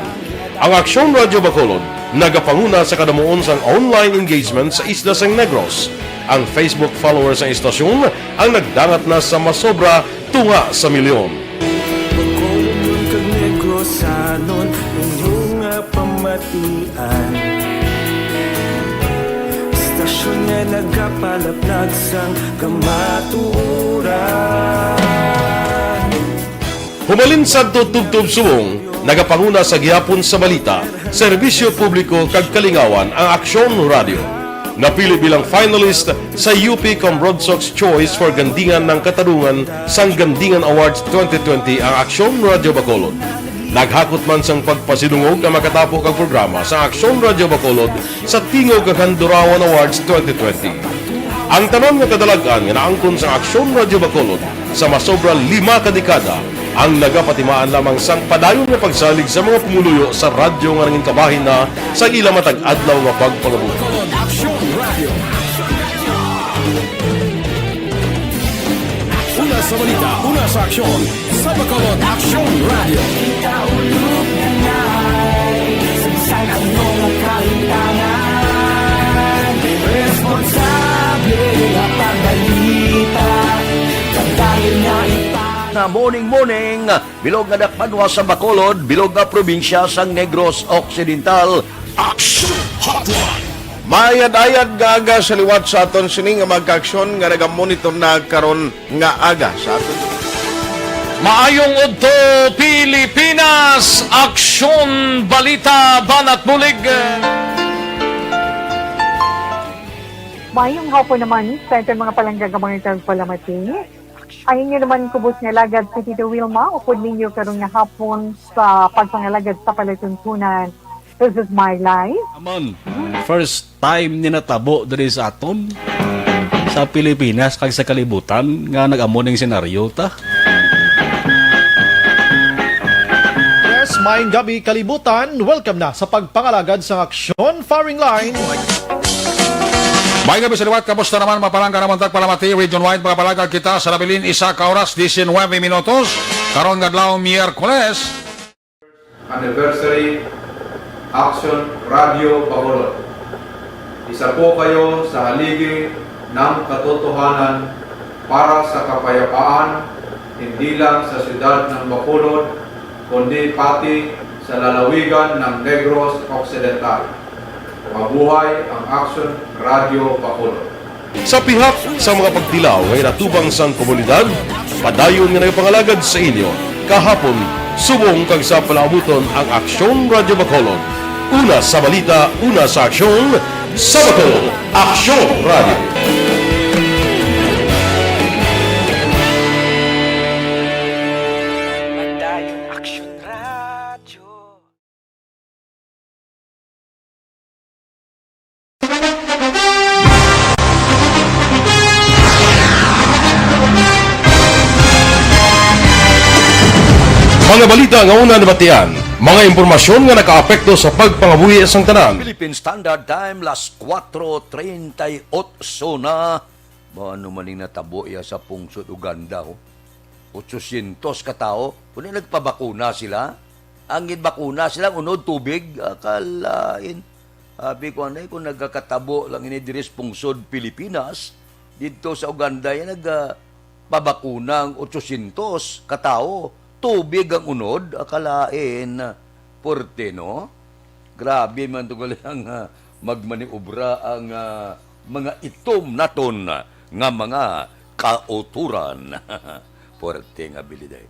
Ang Aksyon Radyo Bacolod nagapanguna sa kadamuon sang online engagement sa isla sang Negros. Ang Facebook followers sang istasyon ang nagdangat na sa masobra tunga sa milyon. Bacolodnon kag Negrosanon, inyo nga pamatian. Istasyon nga nagapalaplag sang kamatuoran. Humalin sadto tubtob subong, nagapanguna sa gihapon sa balita, serbisyo publiko kag kalingawan ang Aksyon Radyo. Napili bilang finalist sa U P Comrodsocs Choice for Gandingan ng Katarungan sang Gandingan Awards twenty twenty ang Aksyon Radyo Bacolod. Naghakot man sang pagpasidungog ang makatapo kag programa sa Aksyon Radyo Bacolod sa Tingog kag Handurawan Awards twenty twenty. Ang tanan nga kadalag-an nga naangkon sa Aksyon Radyo Bacolod sa masobra lima ka dekada ang nagapatimaan lamang sang padayon nga pagsalig sa mga pumuluyo sa radyo nga nangin kabahin na sa ila matag adlaw nga pagpangabuhi. Una sa balita, una sa aksyon, sa Bacolod Aksyon Radio. Kita ulog na nai, sa ano nga kalintangan, responsable nga pagbalita, kag dayon nga ipa- Na morning, morning, bilog nga dakbanwa sa Bacolod, bilog nga probinsya sang Negros Occidental. Action Hotline. Maayad-ayad nga aga sa liwat sa aton sini nga mga kaaksyon nga nagamonitor na karon nga aga sa aton. Maayong udto, Pilipinas! Aksyon, balita, banat bulig. Maayong hapon naman sa aton mga palangga nga mga tagpalamati. Ang inyo naman kubos nga alagad si Tito Wilma, upod ninyo karon nga hapon sa pagpangalagad sa palatuntunan. This is my life. Aman, first time ni natabo diri sa aton, sa Pilipinas, kag sa kalibutan, nga nag-amo ning senaryo ta. Yes, maayong gabi, kalibutan. Welcome na sa pagpangalagad sang aksyon, firing line. Maayong gabi sa liwat, kamusta naman, mga palangga namon tagpalamati, region-wide, mga palangga kita sa nabilin, isa ka oras, diecinuebe minutos, karon nga adlaw, Miyerkules. Anniversary Action Radio Bacolod. Isa po kayo sa haligi ng katotohanan para sa kapayapaan, hindi lang sa siyudad ng Bacolod, kundi pati sa lalawigan ng Negros Occidental. Mabuhay ang Action Radio Bacolod. Sa pihak sa mga pagtilaw nga inatubang sang komunidad, padayon nga nagapangalagad sa inyo, kahapon, subong kag sa palaabuton ang Aksyon Radio Bacolod. Una sa balita, una sa aksyon, sa Bacolod, Aksyon Radio. Padayon Aksyon Radio. Mga balita nga una nabatian, mga impormasyon nga nakaapekto sa pagpangabuhi sang tanan. Philippine Standard Time, las kuwatro treinta y ocho na. Ba, ano man ning natabo iya sa pungsod Uganda, ho? Otsosyentos ka tawo, kundi nagpabakuna sila. Ang ginbakuna sila, unod tubig, ah, kalain. Abi ko anay, kung nagakatabo lang ini diri sa pungsod Pilipinas, didto sa Uganda, yan nag, ah, pabakuna ang otsosyentos ka tawo. Tubig ang unod, ah, kalain. Puwerte, no? Grabe man to gali ang, ah, magmaniobra ang, ah, mga itom naton nga mga kautoran. Puwerte nga abilidad.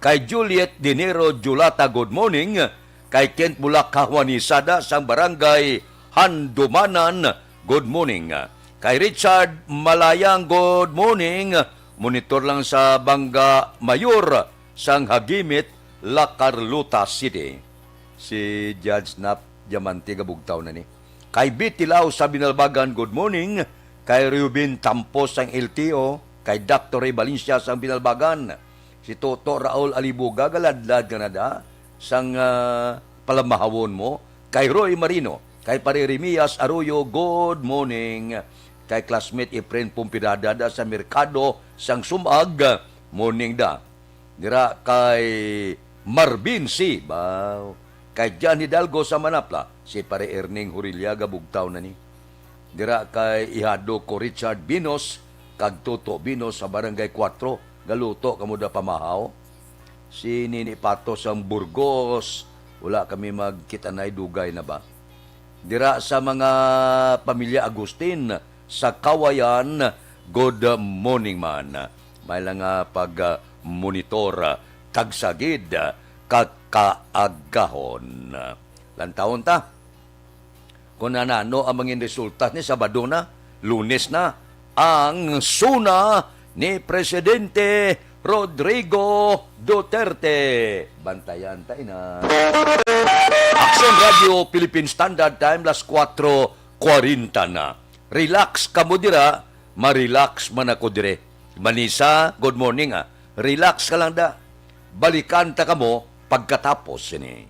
Kay Juliet Dinero Julata, good morning. Kay Kent Bulak Kahuanisada sang Barangay Handumanan, good morning. Kay Richard Malayang, good morning. Monitor lang sa Bangga Mayor sang Hagimit, La Carlota City. Si Judge Nap Diamante gabugtaw na ni. Kay Bitilaw sa Binalbagan, good morning. Kay Rubin Tampos sang L T O, kay Doctor Ray Valencia sang Binalbagan. Si Toto Raul Alibuga, galadlad ka na da sang, ah, palamahawon mo. Kay Roy Marino, kay Pare Remias Arroyo, good morning. Kay classmate Efren Pompidada da sa merkado sang Sumag, morning da. Dira kay Marvin C. Bao. Kay John Hidalgo sa Manapla, si Pare Erning Hurillaga bugtaw na ni. Dira kay ihado ko Richard Binos, kag Toto Binos sa Barangay Cuatro, galuto kamo da pamahaw. Si Nini Pato sang Burgos, wala kami magkita nay dugay na ba? Dira sa mga pamilya Agustin sa Kawayan, good morning man. May lang nga pag, ah, monitor, ah, kag sagid, ah, kag kaagahon. Lantawon ta. Kung anano ang mangin resulta ni Sabado na, Lunes na, ang SONA ni Presidente Rodrigo Duterte. Bantayan ta ina. Action Radio Philippine Standard Time, las kuwatro kwarenta na. Relax kamo dira, ma-relax man ako dire. Manisa, good morning, ah. Relax ka lang da. Balikan ta kamo pagkatapos sini.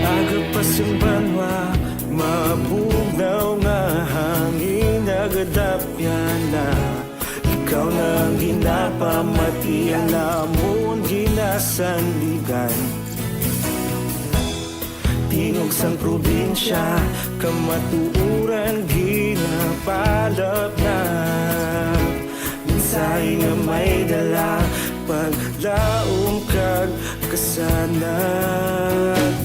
Aga pa sang banwa, mabugnaw nga hangin nagadapyan na. Ikaw na ang ginapamati, ang amon ginasandigan. Tingog sang probinsya, kamatuoran ginapalap na. Mensahe nga may dala, paglaom kag kasanag.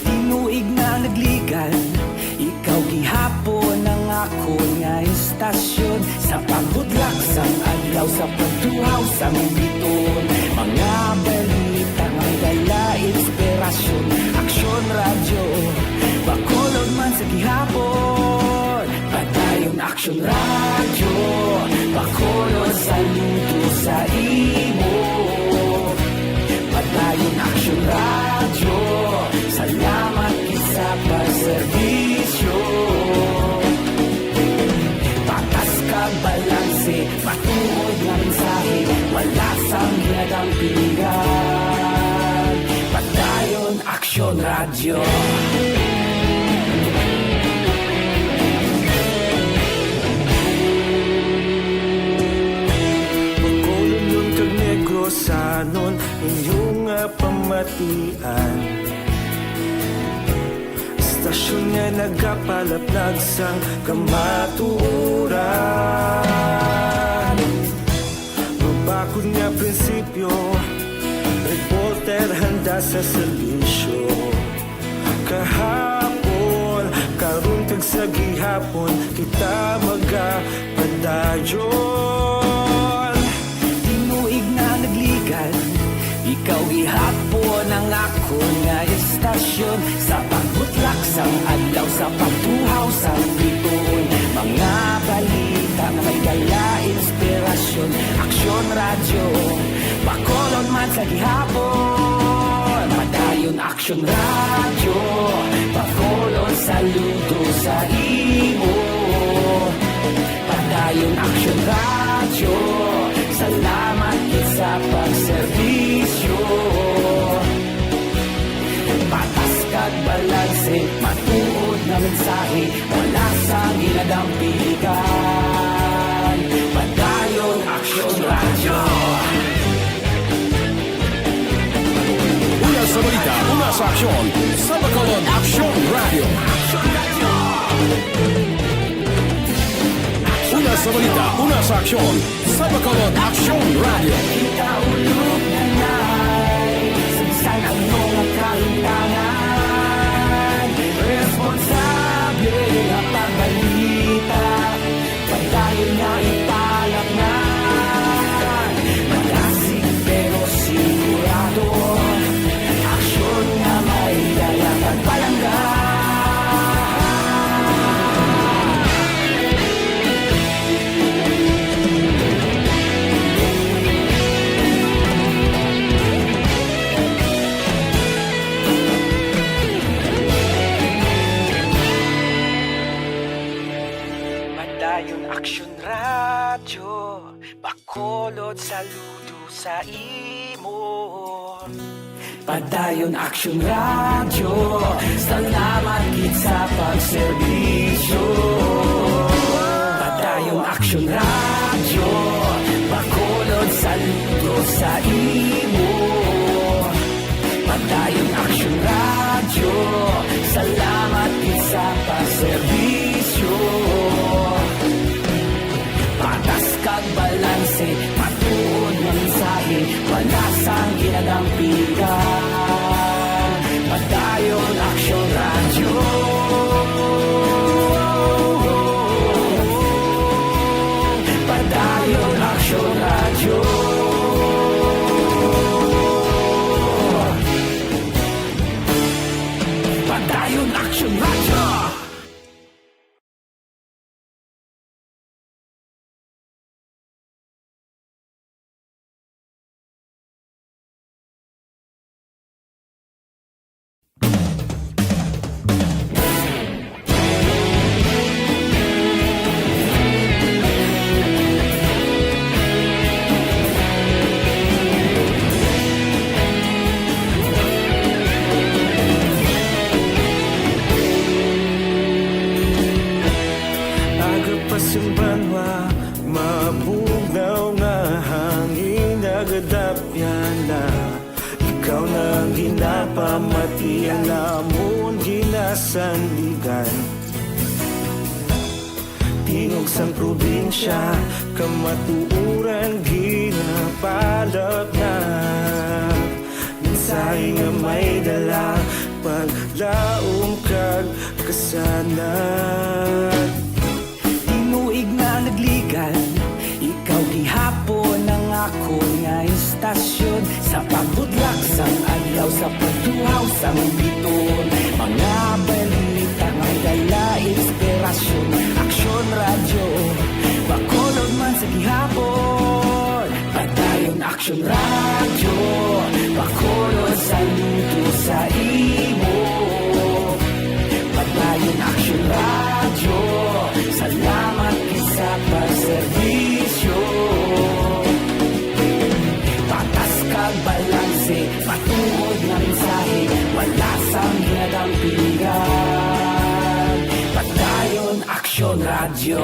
Tinuig na nagligan, ikaw gihapon ang akon nga istasyon. Sa pagbudlak sang adlaw, sa pagtuhaw sang biton, mga balita may dala inspirasyon. Aksyon Radyo, Bacolod man sa gihapon. Padayon Aksyon Radyo, Bacolod saludo sa imo. Padayon Aksyon Radyo, salamat gid sa pagserbisyo. Patas kag balanse, matuod nga mensahe, wala sang ginadampingan. Padayon Aksyon Radyo. Inyo nga pamatian, istasyon nga nagapalaplag sang kamatuoran. Mabakod nga prinsipyo, reporter handa sa serbisyo. Kahapon, karon, kag sa gihapon, kita magapadayon. Tinuig na nagligan, ikaw gihapon ang akon nga istasyon. Sa pagbutlak sang adlaw, sa pagtuhaw sang bituon, mga balita nga may dala inspirasyon. Aksyon Radyo, Bacolod man sa gihapon. Padayon Aksyon Radyo, Bacolod, saludo sa imo. Padayon Aksyon Radyo, salamat gid sa pagserbisyo. Patas kag balanse, matuod nga mensahe, wala sang ginadampigan. Padayon Aksyon Radyo. Una sa balita, una sa aksyon, sa Bacolod Aksyon Radyo. Una sa balita, una sa aksyon, sa Bacolod Aksyon Radyo. Kita ulog na nay, sa bisan ano nga kahimtangan, responsable nga pagbalita. Padayon nga ipalatnan, magasig pero sigurado, aksyon nga may dala kag palangga. Padayon Aksyon Radyo, Bacolod, saludo sa imo. Padayon Aksyon Radyo, salamat gid sa pagserbisyo. Padayon Aksyon Radyo, Bacolod, saludo sa imo. Padayon Aksyon Radyo, salamat gid sa pagserbisyo. Patas kag balanse, matuod nga mensahe, wala sang ginadampigan. Padayon Aksyon Radyo. Padayon Aksyon Radyo. Padayon Aksyon Radyo. Aga pa sing banwa, mabugnaw nga hangin nagadapyan na. Ikaw na ang ginapamatian namon, ginasandigan. Tingog sang probinsya, kamatuoran ginapalat na. Mensahe nga may dala, paglaom kag kasanag. Tinuig nga nagligan, ikaw gihapon ang akon nga istasyon. Sa pagbutlak sang adlaw, sa pagtuhaw sang bituon, mga balita may dala inspirasyon. Aksyon Radyo, Bacolod man sa gihapon. Padayon Aksyon Radyo, Bacolod, saludo sa imo. Padayon Aksyon Radyo, salamat gid sa pagserbisyo. Patas kag balanse, matuod nga mensahe, wala sang ginadampigan. Padayon Aksyon Radyo.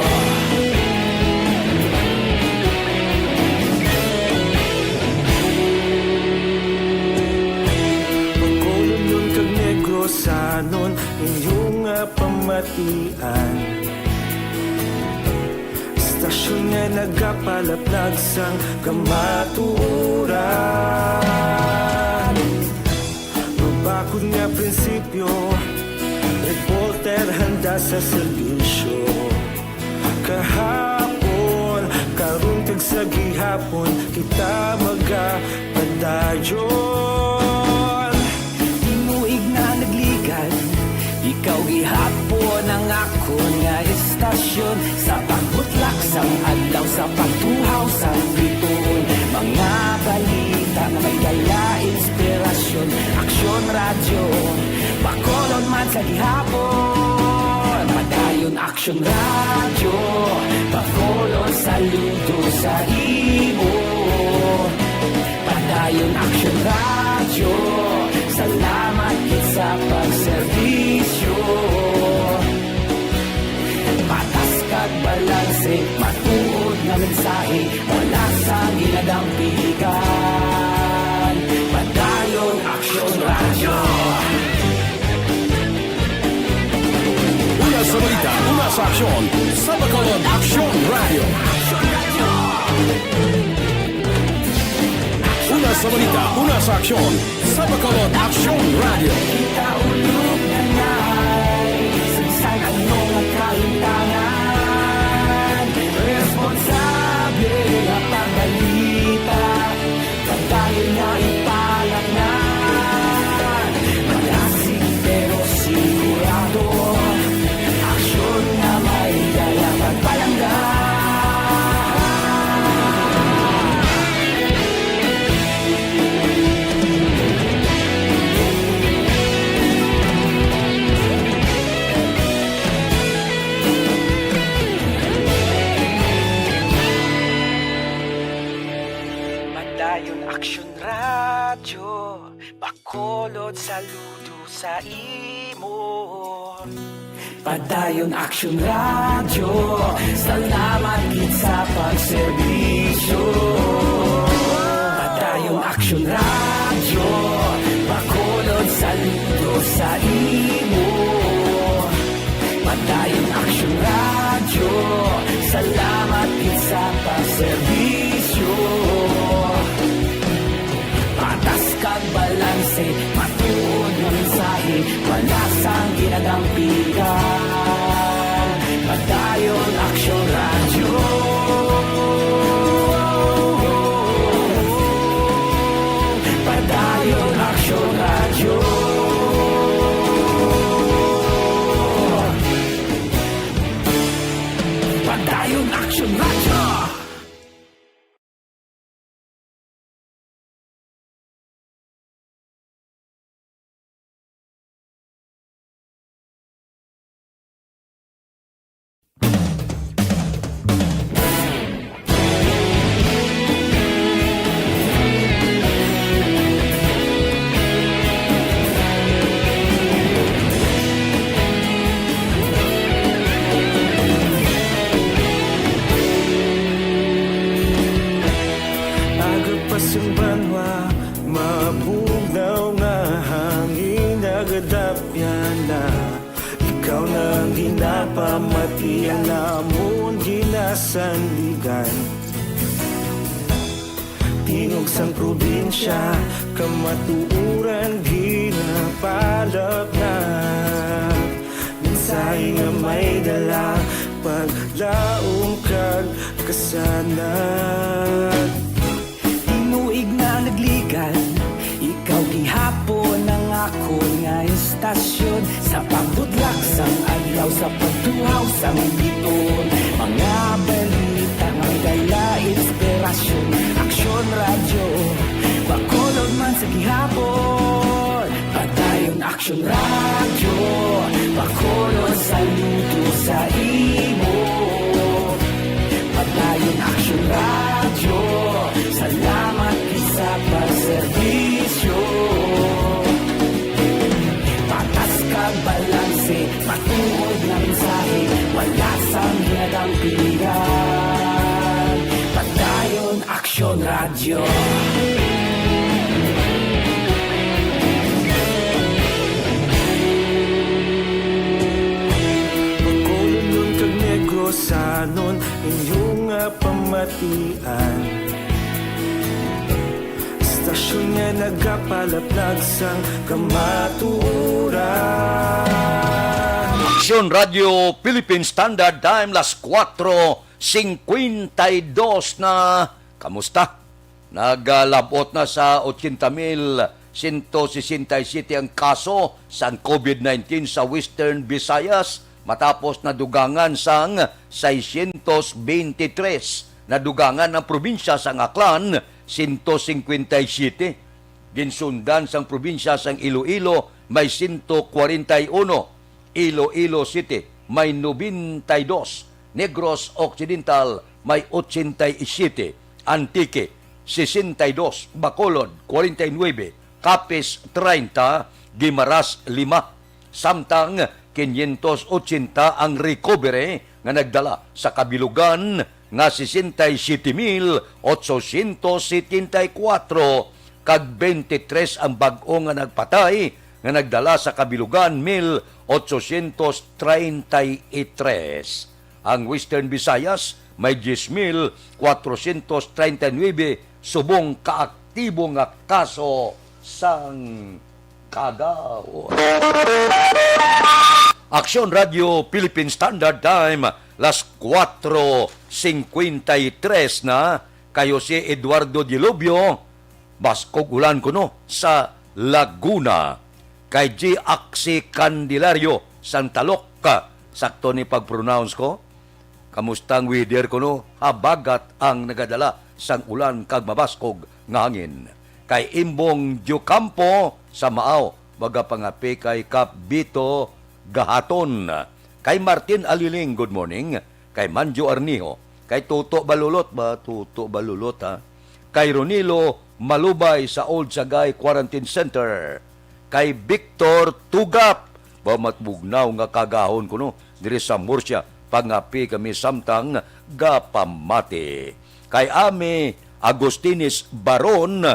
Anon inyo nga pamatian, istasyon nga nagapalaplag sang kamatuoran. Mabakod nga prinsipyo, reporter handa sa serbisyo. Kahapon, karon kag sa gihapon, kita magapadayon. Tinuig na nagligad, ikaw gihapon ang akon nga istasyon. Sa pagbutlak sang adlaw, sa pagtuhaw sang bituon, mga balita nga may dala inspirasyon. Aksyon Radyo, Bacolod man sa gihapon. Padayon Aksyon Radyo, Bacolod, saludo sa imo. Padayon Aksyon Radyo, salamat gid sa pagserbisyo. Patas kag balanse, matuod nga mensahe, wala sang ginadampigan. Padayon Aksyon Radyo. Una sa balita, una sa aksyon, sa Bacolod Aksyon Radyo. Una sa balita, una sa aksyon, sa Bacolod Aksyon Radyo. Kita ulog na nai, sa bisan ano nga kahimtangan, responsable nga pagbalita. Padayon nga ipalatnan, malasig pero sigurado. Aksyon nga may dala pagpalangga. Padayon Aksyon Radyo, Bacolod, saludo sa imo. Padayon Aksyon Radyo, salamat gid sa pagserbisyo. Padayon Aksyon Radyo, Bacolod, saludo sa imo. Padayon Aksyon Radyo, salamat gid sa pagserbisyo. Patas kag balanse, matuod nga mensahe, wala sang ginadampigan. Padayon Aksyon Radyo. Padayon Aksyon Radyo. Padayon Aksyon Radyo. Aga pa sing banwa, mabugnaw nga hangin nagadapyan na. Ikaw na ang ginapamati, ang amon ginasandigan. Tingog sang probinsya, kamatuoran ginapalapnag. Mensahe nga may dala, paglaom kag kasanag. Tinuig na nagligad, ikaw gihapon ang akon nga istasyon. Sa pagbutlak sang adlaw, sa pagtuhaw sang bituon, mga balita nga may dala inspirasyon. Aksyon Radyo, Bacolod man sa gihapon. Padayon Aksyon Radyo, Bacolod, saludo sa imo. Padayon Aksyon Radyo, salamat gid sa pagserbisyo. Patas kag balanse, matuod nga mensahe, wala sang ginadampigan. Padayon Aksyon Radyo. Tian. Istasyon nga nagapalaplag sang kamatuoran. Aksyon Radio Philippine Standard Time, las kuwatro singkwenta y dos na. Kamusta? Nagalabot na sa ochenta mil sento sesenta y siyete ang kaso sang covid nineteen sa Western Visayas, matapos nadugangan sang seiscientos veintitrés. Nadugangan ang probinsya sang Aklan, sento singkwenta y siyete. Ginsundan sang probinsya sang Iloilo, may sento kwarenta y uno. Iloilo City, may nobenta y dos. Negros Occidental, may ochenta y siyete. Antique, sesenta y dos. Bacolod, kwarenta y nuebe. Capiz, treinta. Guimaras, lima. Samtang quinientos ochenta ang recovery nga nagdala sa kabilugan nga sesenta y siete mil ochocientos setenta y kuwatro, kag twenty-three ang bag-o nga nagpatay nga nagdala sa kabilugan mil ochocientos treinta y tres. Ang Western Visayas may diyes mil kwatrocientos treinta y nuebe subong ka aktibo nga kaso sang kagahon. Aksyon Radio Philippine Standard Time, las kuwatro singkwenta y tres na. Kay Jose Eduardo Diluvio, baskog ulan kuno sa Laguna. Kay G Axie Candelario, Santalok, sakto ni pag-pronounce ko? Kamusta ang weather kuno? Habagat ang nagadala sang ulan kag mabaskog nga hangin. Kay Imbong Diocampo sa Maaw, magapangapi kay Kap Bito Gahaton. Kay Martin Aliling, good morning. Kay Manjo Arniho, kay Toto Balulot ba? Toto Balulot, ha? Kay Ronilo Malubay sa Old Sagay Quarantine Center. Kay Victor Tugap, ba, matbugnaw nga kagahon kuno diri sa Murcia, pangapi kami samtang gapamati. Kay Ami Agustines Baron,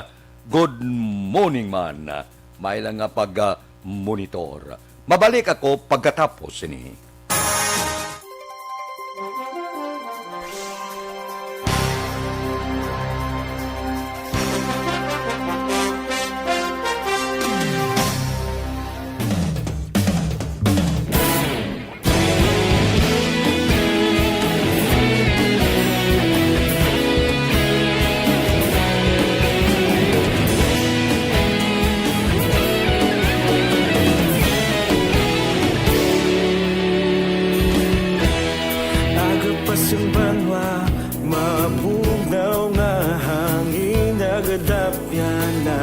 good morning man. May lang nga pag-monitor. Mabalik ako pagkatapos sini. Aga pa sang banwa, mabugnaw nga hangin nagadapyan na.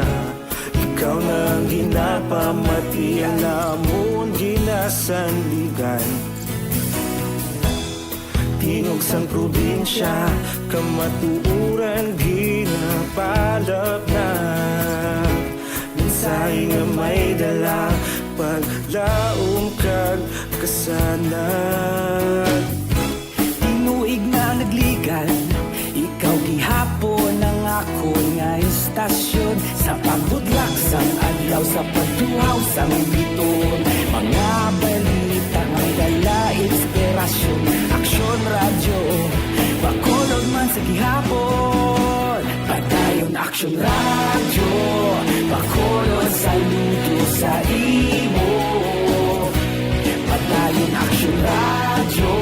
Ikaw na ang ginapamati, ang amon ginasandigan. Tingog sang probinsya, kamatuoran ginapalapnag. Mensahe nga may dala, paglaom kag kasanag. Tinuig na nagligan, ikaw gihapon ang akon nga istasyon. Sa pagbutlak sang adlaw, sa pagtuhaw sang biton, mga balita may dala inspirasyon. Aksyon Radyo, Bacolod man sa gihapon. Padayon Aksyon Radyo, Bacolod, saludo sa imo. Padayon Aksyon Radyo,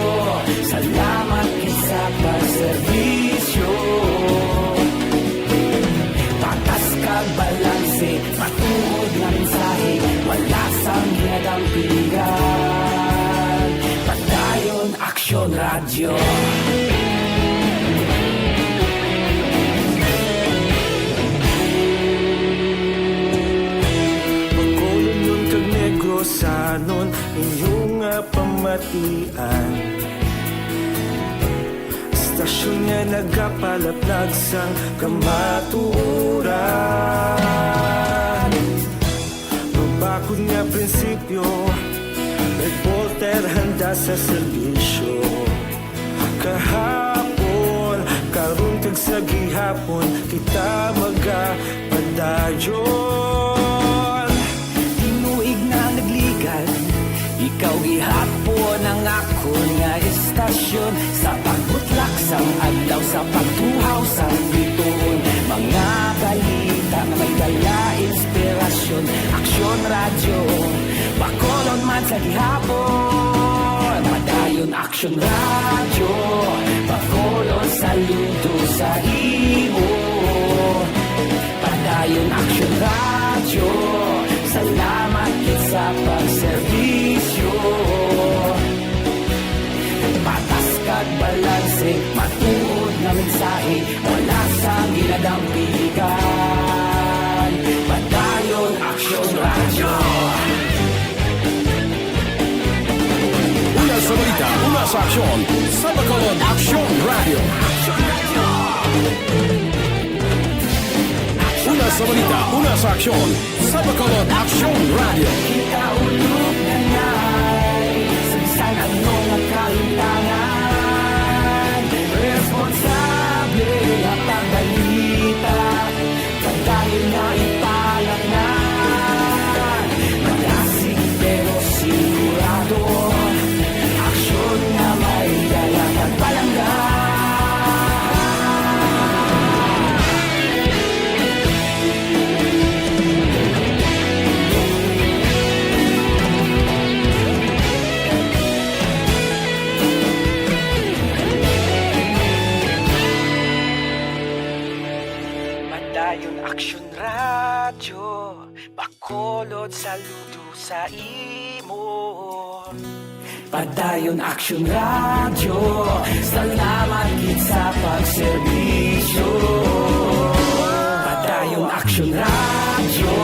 salamat gid sa pagserbisyo. Patas kag balanse, matuod nga mensahe, wala sang ginadampingan. Padayon Aksyon Radyo. Bacolodnon kag Negrosanon, inyo nga pamatian. Istasyon nga nagapalaplag sang kamatuoran. Mabakod nga prinsipyo, reporter handa sa serbisyo. Kahapon, karon kag sa gihapon, kita magapadayon. Tinuig na nagligan, ikaw gihapon ang akon nga istasyon. Sa pagbutlak Sang adlaw sa pagtuhaw sang bituon, mga balita nga may dala inspirasyon. Aksyon Radyo, Bacolod man sa gihapon. Padayon Aksyon Radyo, Bacolod saludo sa imo. Padayon Aksyon Radyo, salamat gid sa pagserbisyo. Patas kag balanse, matuod nga mensahe, wala sang ginadampigan. Padayon Aksyon Radyo. Una sa balita, una sa aksyon, sa Bacolod Aksyon Radyo. Una sa balita, una sa aksyon, sa Bacolod Aksyon Radyo. Kita ulog na nay, sa bisan ano nga kahitangan, responsable nga pagbalita, padayon nga ipalaknag. Malasig pero sigurado, aksyon nga may dala kag palangga. Padayon Aksyon Radyo, Bacolod saludo sa imo. Padayon Aksyon Radyo, salamat gid sa pagserbisyo. Padayon Aksyon Radyo,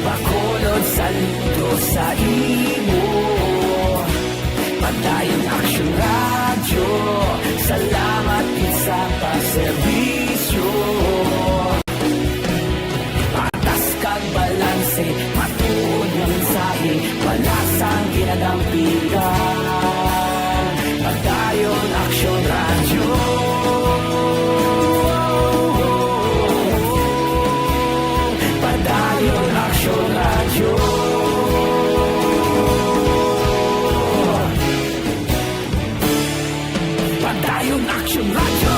Bacolod saludo sa imo. Padayon Aksyon Radyo, salamat gid sa pagserbisyo. Patas kag balanse, matuod nga mensahe, wala sang ginadampigan. Padayon Aksyon Radyo. Padayon Aksyon Radyo. Padayon Aksyon Radyo.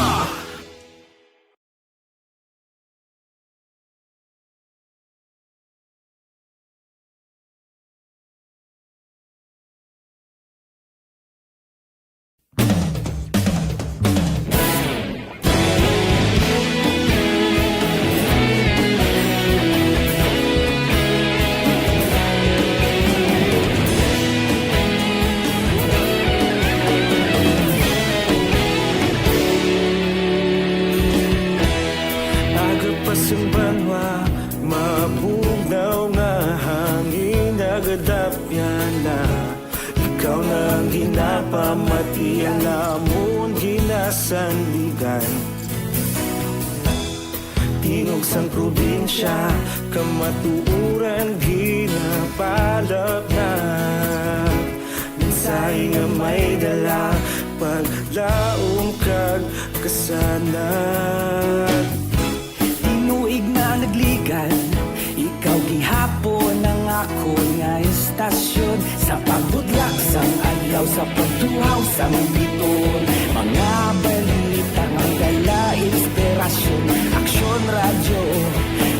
Aga pa sang banwa, mabugnaw nga hangin nagadapyan na. Ikaw na ang ginapamatian namon ginasandigan. Tingog sang probinsya, kamatuoran ginapalaknag. Mensahe nga may dala, paglaom kag kasanag. Tinuig na nagligan, ikaw gihapon ang akon nga istasyon. Sa pagbudlak sang adlaw, sa pagtuhaw sang bituon, mga balita nga dala inspirasyon. Aksyon Radyo,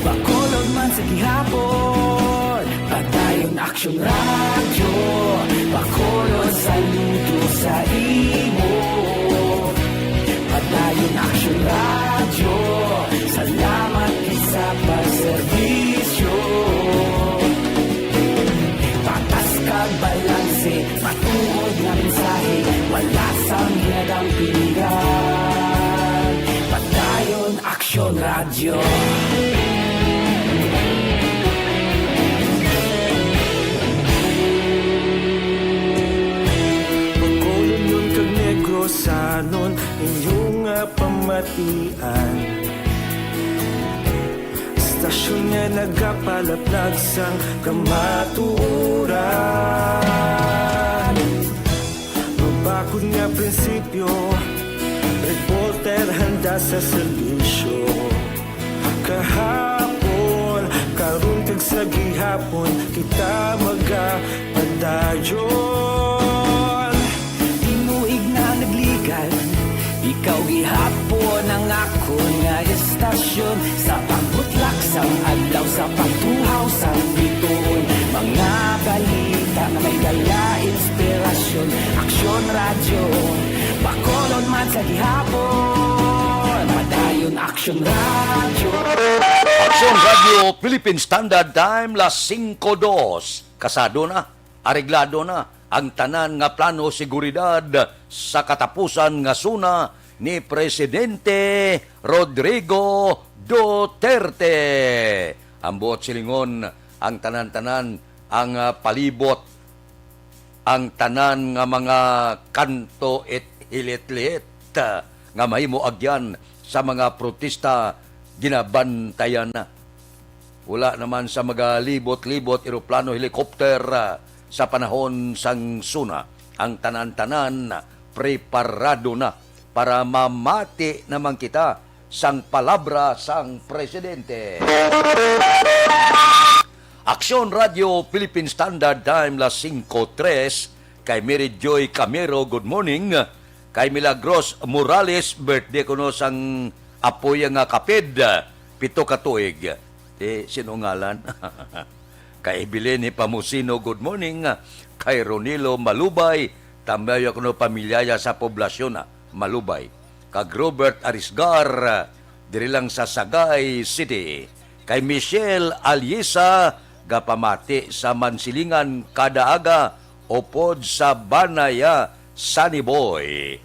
Bacolod man sa gihapon. Padayon Aksyon Radyo, Bacolod saludo sa imo. Padayon Aksyon Radyo, salamat gid sa pagserbisyo. Patas kag balanse, matuod nga mensahe, wala sang ginadampigan. Padayon Aksyon Radyo. Bacolodnon kag Negrosanon, inyo nga pamatian. Istasyon nga nagapalaplag sang kamatuoran. Mabakod nga prinsipyo, reporter handa sa serbisyo. Kahapon, karon kag sa gihapon, kita magapadayon. Tinuig na nagligan, Ikaw gihapon ang akon nga estasyon, sa pagbutlak sang adlaw, sa pagtuhaw sang bituon, mga balita nga may dala inspirasyon. Aksyon Radyo Bacolod man sa gihapon, padayon Aksyon Radyo. Aksyon Radyo Philippine Standard Time, las singko dos. Kasado na, areglado na ang tanan nga plano seguridad sa katapusan nga SONA ni Presidente Rodrigo Duterte. Ang buot silingon, ang tanan-tanan, ang, ah, palibot, ang tanan nga mga kanto it hilit-lit, ah, nga mahimo agyan sa mga protesta, ginabantayan na. Wala naman sa mga libot-libot, eroplano, helicopter, ah, sa panahon sang SONA. Ang tanan-tanan preparado na para mamati naman kita sang palabra sang presidente. Aksyon Radyo Philippine Standard Time, las singko tres. Kay Mary Joy Camero, good morning. Kay Milagros Morales, birthday kuno sang apoy nga kapid, pito ka tuig. Di, sino ngalan? Kay Evelyn Hipamusino, good morning. Kay Ronilo Malubay, tambay kuno pamilyaya sa poblasyon, ah, Malubay. Kag Robert Arisgar, diri lang sa Sagay City. Kay Michelle Aliesa, gapamati sa Mansilingan kada aga, upod sa Banaya, Sunny Boy.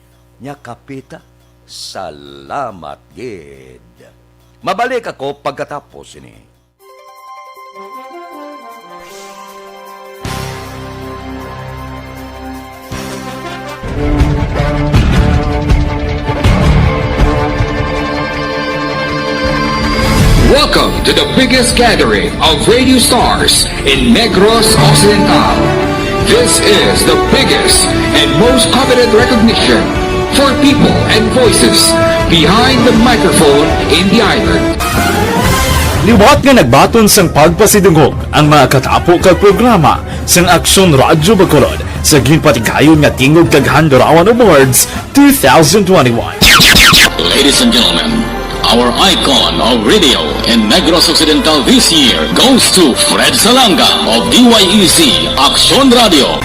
Nya kapita, salamat gid. Mabalik ako pagkatapos ini. Welcome to the biggest gathering of radio stars in Negros Occidental. This is the biggest and most coveted recognition for people and voices behind the microphone in the island. Liwat nga nagbaton sang pagpasidungog ang mga katapo kag programa sang Aksyon Radyo Bacolod sa ginpatigayon nga Tingog kag Handurawan Awards two thousand twenty-one. Ladies and gentlemen, our icon of radio in Negros Occidental this year goes to Fred Salanga of D Y E Z Aksyon Radyo.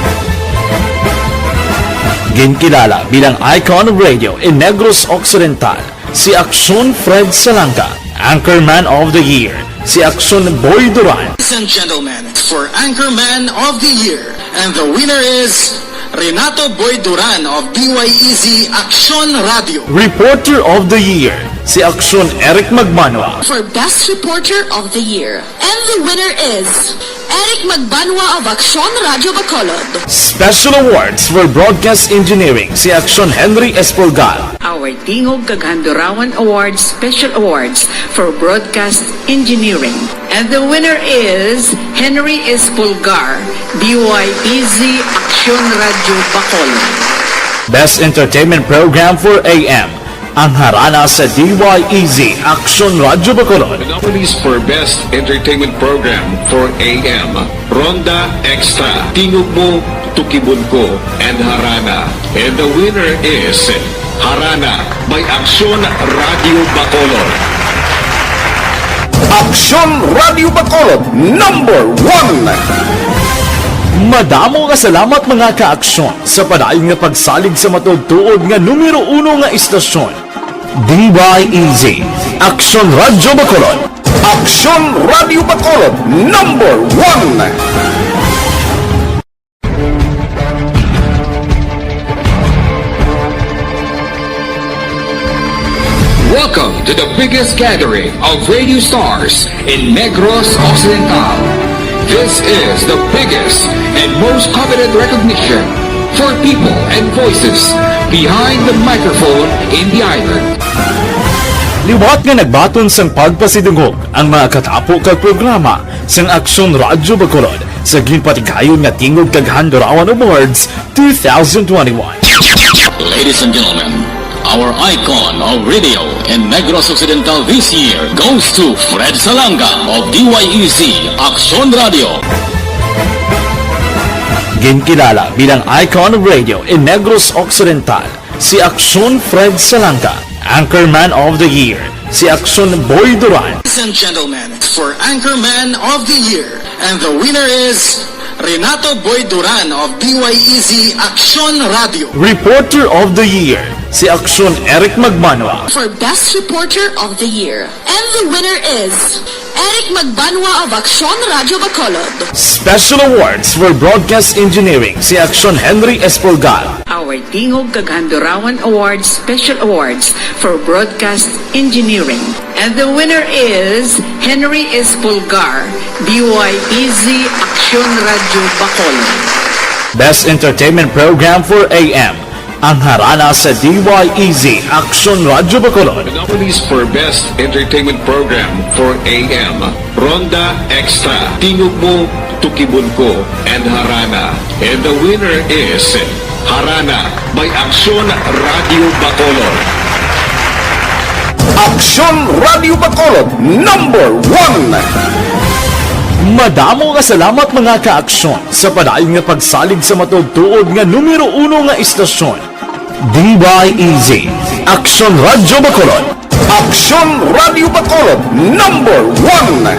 Ginkilala bilang icon of radio in Negros Occidental si Aksyon Fred Salanga, Anchorman of the Year, si Aksyon Boy Duran. Ladies and gentlemen, for Anchorman of the Year, and the winner is Renato Boy Duran of D Y E Z Aksyon Radyo. Reporter of the Year, si Aksyon Eric Magbanwa. For Best Reporter of the Year, and the winner is Eric Magbanwa of Aksyon Radyo Bacolod. Special Awards for Broadcast Engineering, si Aksyon Henry Espolgar. Our Tingog kag Handurawan Awards Special Awards for Broadcast Engineering. And the winner is Henry Espolgar, D Y E Z Aksyon Radyo Bacolod. Best Entertainment Program for A M, ang Harana sa D Y E Z Aksyon Radyo Bacolod. The nominees for Best Entertainment Program for A M, Ronda Extra, Tingog Mo, Tukibon Ko, and Harana. And the winner is Harana by Aksyon Radyo Bacolod. Aksyon Radyo Bacolod, number one. Madamo nga salamat, mga ka-Aksyon, sa padayon nga pagsalig sa matuod-tuod nga numero uno nga istasyon. D Y E Z, Aksyon Radyo Bacolod. Aksyon Radyo Bacolod, number one. Welcome to the biggest gathering of radio stars in Negros Occidental. This is the biggest and most coveted recognition for people and voices behind the microphone in the island. Liwat nga nagbaton sang pagpasidungog ang mga katapo kag programa sang Aksyon Radyo Bacolod sa ginpatigayon nga Tingog kag Handurawan Awards two thousand twenty-one. Ladies and gentlemen, our icon of radio in Negros Occidental this year goes to Fred Salanga of D Y E Z Aksyon Radyo. Ginkilala bilang icon of radio in Negros Occidental Si Aksyon Fred Salangka, Anchorman of the Year. Si Aksyon Boy Duran. Ladies and gentlemen, for Anchorman of the Year, and the winner is Renato Boy Duran of D Y E Z Aksyon Radio. Reporter of the Year, si Aksyon Eric Magbanwa. For Best Reporter of the Year, and the winner is Eric Magbanwa of Aksyon Radio Bacolod. Special Awards for Broadcast Engineering, si Aksyon Henry Espolgar. Our Tingog kag Handurawan Awards Special Awards for Broadcast Engineering. And the winner is Henry Espolgar, D Y E Z Aksyon Radio Bacolod. Best Entertainment Program for A M, ang Harana sa D Y E Z Aksyon Radio Bacolod. The nominees for Best Entertainment Program for A M, Ronda Extra, Tingog Mo, Tukibon Ko, and Harana. And the winner is Harana by Aksyon Radio Bacolod. Aksyon Radio Bacolod, number one. Madamo nga salamat, mga ka-aksyon, sa padayon nga pagsalig sa matuod-tuod nga numero uno nga istasyon, D Y E Z, Aksyon Radio Bacolod. Aksyon Radio Bacolod, number one.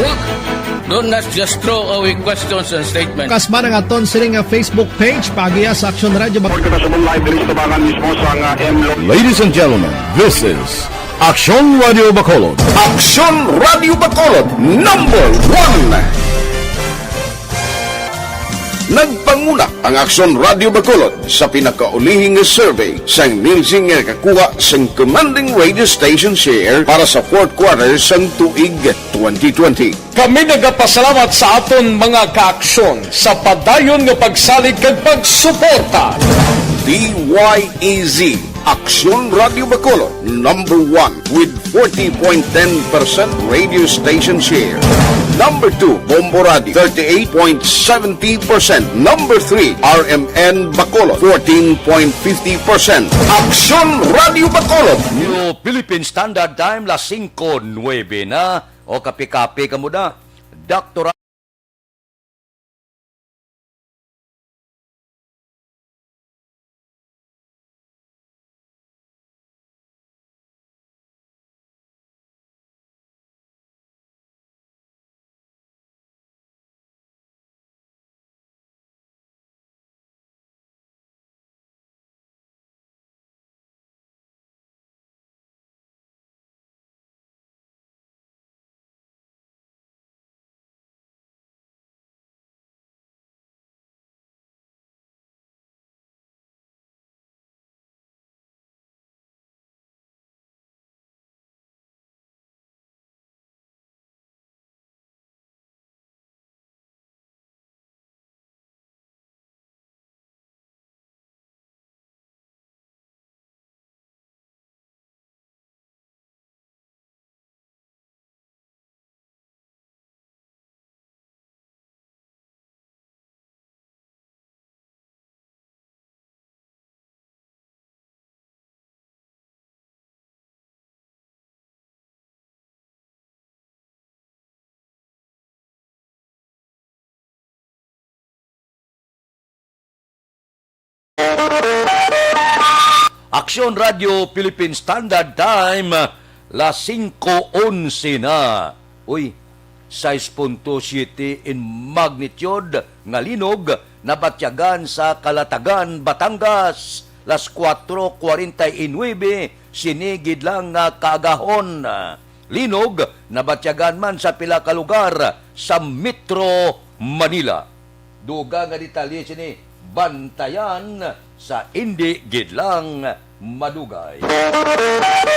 Look, don't, let's just throw away questions and statements. Kasman ang aton sining nga Facebook page, paagiha sa Aksyon Radio Bak- Report na sa live diri sa Tabangan mismo sa nga M Lo- Ladies and gentlemen, this is Aksyon Radio Bacolod. Aksyon Radio Bacolod, number one. Nagpanguna ang Aksyon Radio Bacolod sa pinakaulihi nga survey sang Nielsen nga nakakuha sang commanding radio station share para sa fourth quarter sang tuig twenty twenty. Kami nagapasalamat sa aton mga kaaksyon sa padayon nga pagsalig kag pagsuporta. D Y E Z Aksyon Radio Bacolod, number one with forty point ten percent radio station share. Number two, Bombo Radio, thirty-eight point seventy percent. Number three, R M N Bacolod, fourteen point fifty percent. Aksyon Radio Bacolod. New Philippine Standard Time, las singko nuebe na. O, kape-kape ka muna. Doktora Aksyon Radio Philippine Standard Time, las singko onse na. Uy, sais punto siyete in magnitude nga linog nabatyagan sa Calatagan, Batangas, las kuwatro kuwarenta y nuebe sini gid lang nga kaagahon. Linog nabatyagan man sa pila ka lugar sa Metro Manila. Dugang nga detalye sini bantayan sa indi gid lang madugay.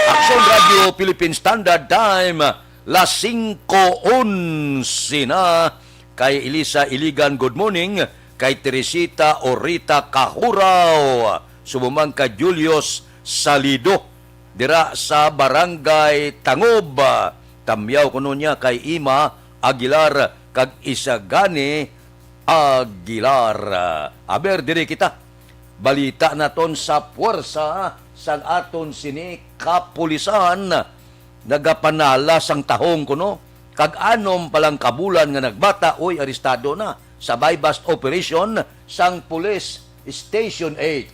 Aksyon Radio Philippine Standard Time, las singko onse na. Kay Elisa Iligan, good morning. Kay Teresita Orita Kahuraw, subong man kay Julius Salido, dira sa Barangay Tangob. Tamyaw kuno niya kay Ima Aguilar kag Isagani Aguilar. Aber, diri kita. Balita naton sa puwersa sang aton sini kapulisan. Nagapanala sang tahong kuno. Kag anom pa lang ka bulan nga nagbata, uy, arestado na sa buy-bust operation sang Police Station eight.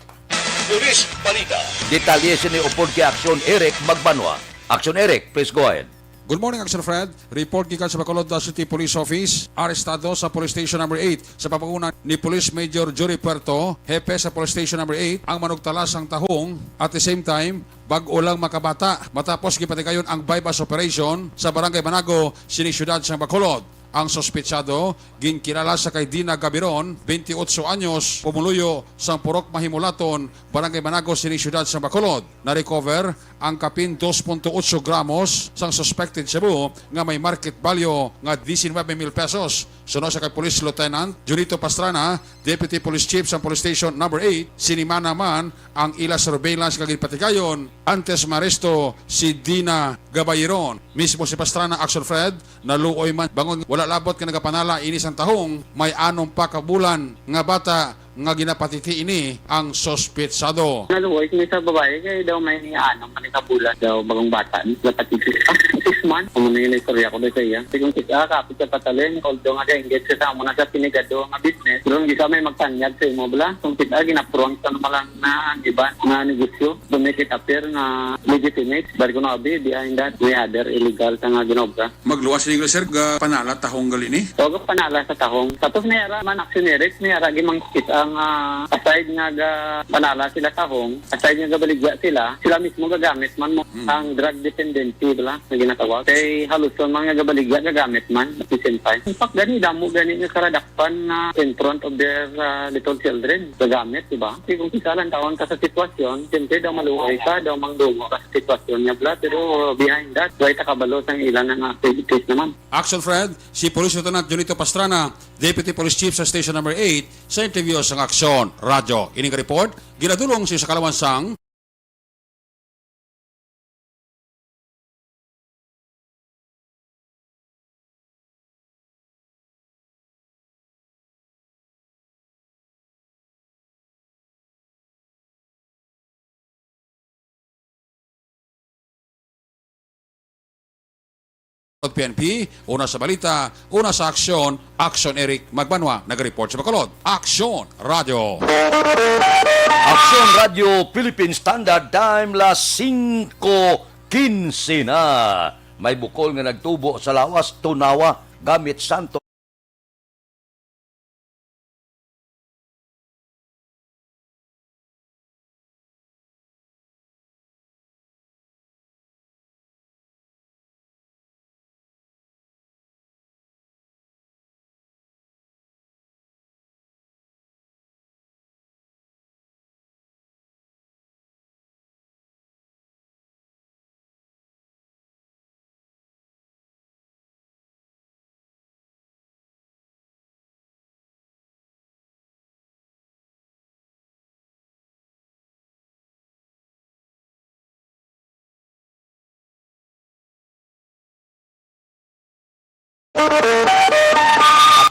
Police Balita. Detalye sini upod kay Aksyon Eric Magbanwa. Aksyon Eric, please go ahead. Good morning, Action Fred. Report gikan sa Bacolod City Police Office. Arestado sa Police Station Number eight sa pamanguna ni Police Major Jory Puerto, hepe sa Police Station Number eight, ang manugtala sang tahong. At the same time, bag-o lang makabata matapos gipatigayon ang buy-bust operation sa Barangay Manago, sini siyudad sang Bacolod. Ang suspetsado ginkilala sa kay Dina Gabiron, twenty-eight anyos, pumuluyo sang Purok Mahimulaton, Barangay Manago, sini siyudad sang Bacolod. Na-recover ang kapin dos punto otso gramos sang suspected shabu nga may market value nga diecinuebe mil pesos. Suno sa kay Police Lieutenant Junito Pastrana, Deputy Police Chief sang Police Station Number eight, sinimana man ang ila surveillance nga ginpatigayon antes maaresto si Dina Gabayron. Mismo si Pastrana, Action Fred, naluoy man bangon wala labot nga nagapanala ini sang tahong may anom pa ka bulan nga bata nga ginapatiti ini ang suspetsado. Naluoy kami sa babae kay daw may anom man ka bulan daw, bagong bata ni. Dapat six, ah, six months. Amo na yung istorya ko daw sa iya. Sigong six, ah, kapit sa patalin, although nga ga-engage siya sa amo na sa pinigado nga business. Pero hindi sa may magtanyag sa imo, bala. Kung kita, ginapront sa naman lang na ang iba nga negosyo. To make it appear nga legitimate. But kung abi, behind that, may other illegal sa nga ginobra. Magluwas sila, sir, ga panala tahong gali ni? O, ga panala sa tahong. Tapos may ara man, Action Eric, may ara gimangkit ang, ah, aside nga ga panala sila tahong, aside nga gabaligya sila, sila mismo gagamit man mo Mm. ang drug dependency, bala, nga ginatawag. Kay halos man nga gabaligya, gagamit man at the same time. In fact, gani, damo gani nga karadakpan na in front of their, ah, little children, gagamit, di ba? Kasi kung isa lang taon ka sa sitwasyon, siyempre daw maluoy ka, daw mangdungo ka sa sitwasyon niya, bala. Pero behind that, way ta kabalo sang ilang nga activities naman. Action Fred, si Police Lieutenant Junito Pastrana, Deputy Police Chief sa Station Number eight, sa interview sang Aksyon Radyo. Ining report, ginadulong sa, sa kalawan sang P N P, una sa balita, una sa aksyon, Action Eric Magbanwa, nagareport sa Bacolod. Action Radio. Action Radio Philippine Standard Time, las singko kinse na. May bukol nga nagtubo sa lawas, tunawa, gamit santo.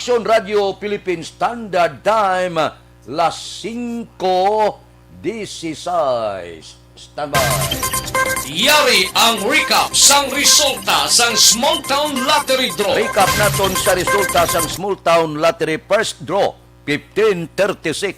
Aksyon Radio Philippine Standard Time, las singko dieciséis. Standby. Yari ang recap sang resulta sang Small Town Lottery Draw. Recap naton sa resulta sang Small Town Lottery First Draw, fifteen thirty-six.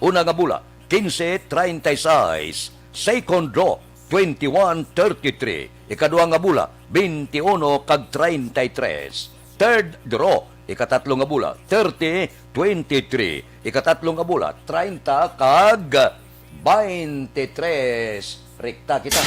Una nga bula, quince treinta y seis. Second draw, twenty-one thirty-three. Ikadua nga bula, veintiuno kag treinta y tres. Third draw, ikatatlo nga bula, thirty twenty-three. Ikatatlo nga bula, treinta kag veintitrés. Rekta kita.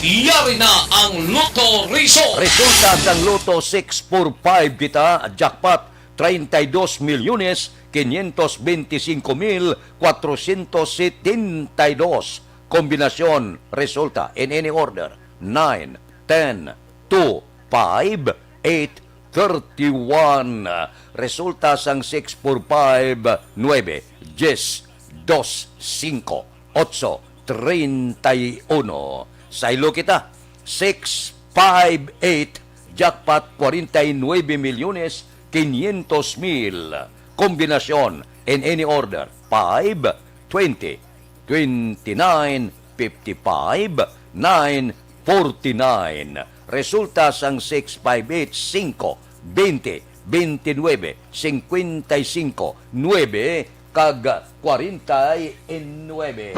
Yari na ang Lotto Result. Resulta sang Lotto six four five kita, jackpot, treinta y dos milyones quinientos veinticinco mil cuatrocientos setenta y dos. Kombinasyon, resulta, in any order, nine, ten, two, five, eight, thirty-one. Resulta sang six four five, nuebe, diyes, dos, singko, otso, treinta y uno. Saylo kita, six five eight, jackpot, kwarenta y nuebe milyones quinientos mil. Kombinasyon, in any order, five, twenty, twenty-nine, fifty-five, nine, forty-nine. Resulta sang six five eight, singko, twenty, twenty-nuebe, singkwenta y singko, nuebe, kag kwarenta y nuebe.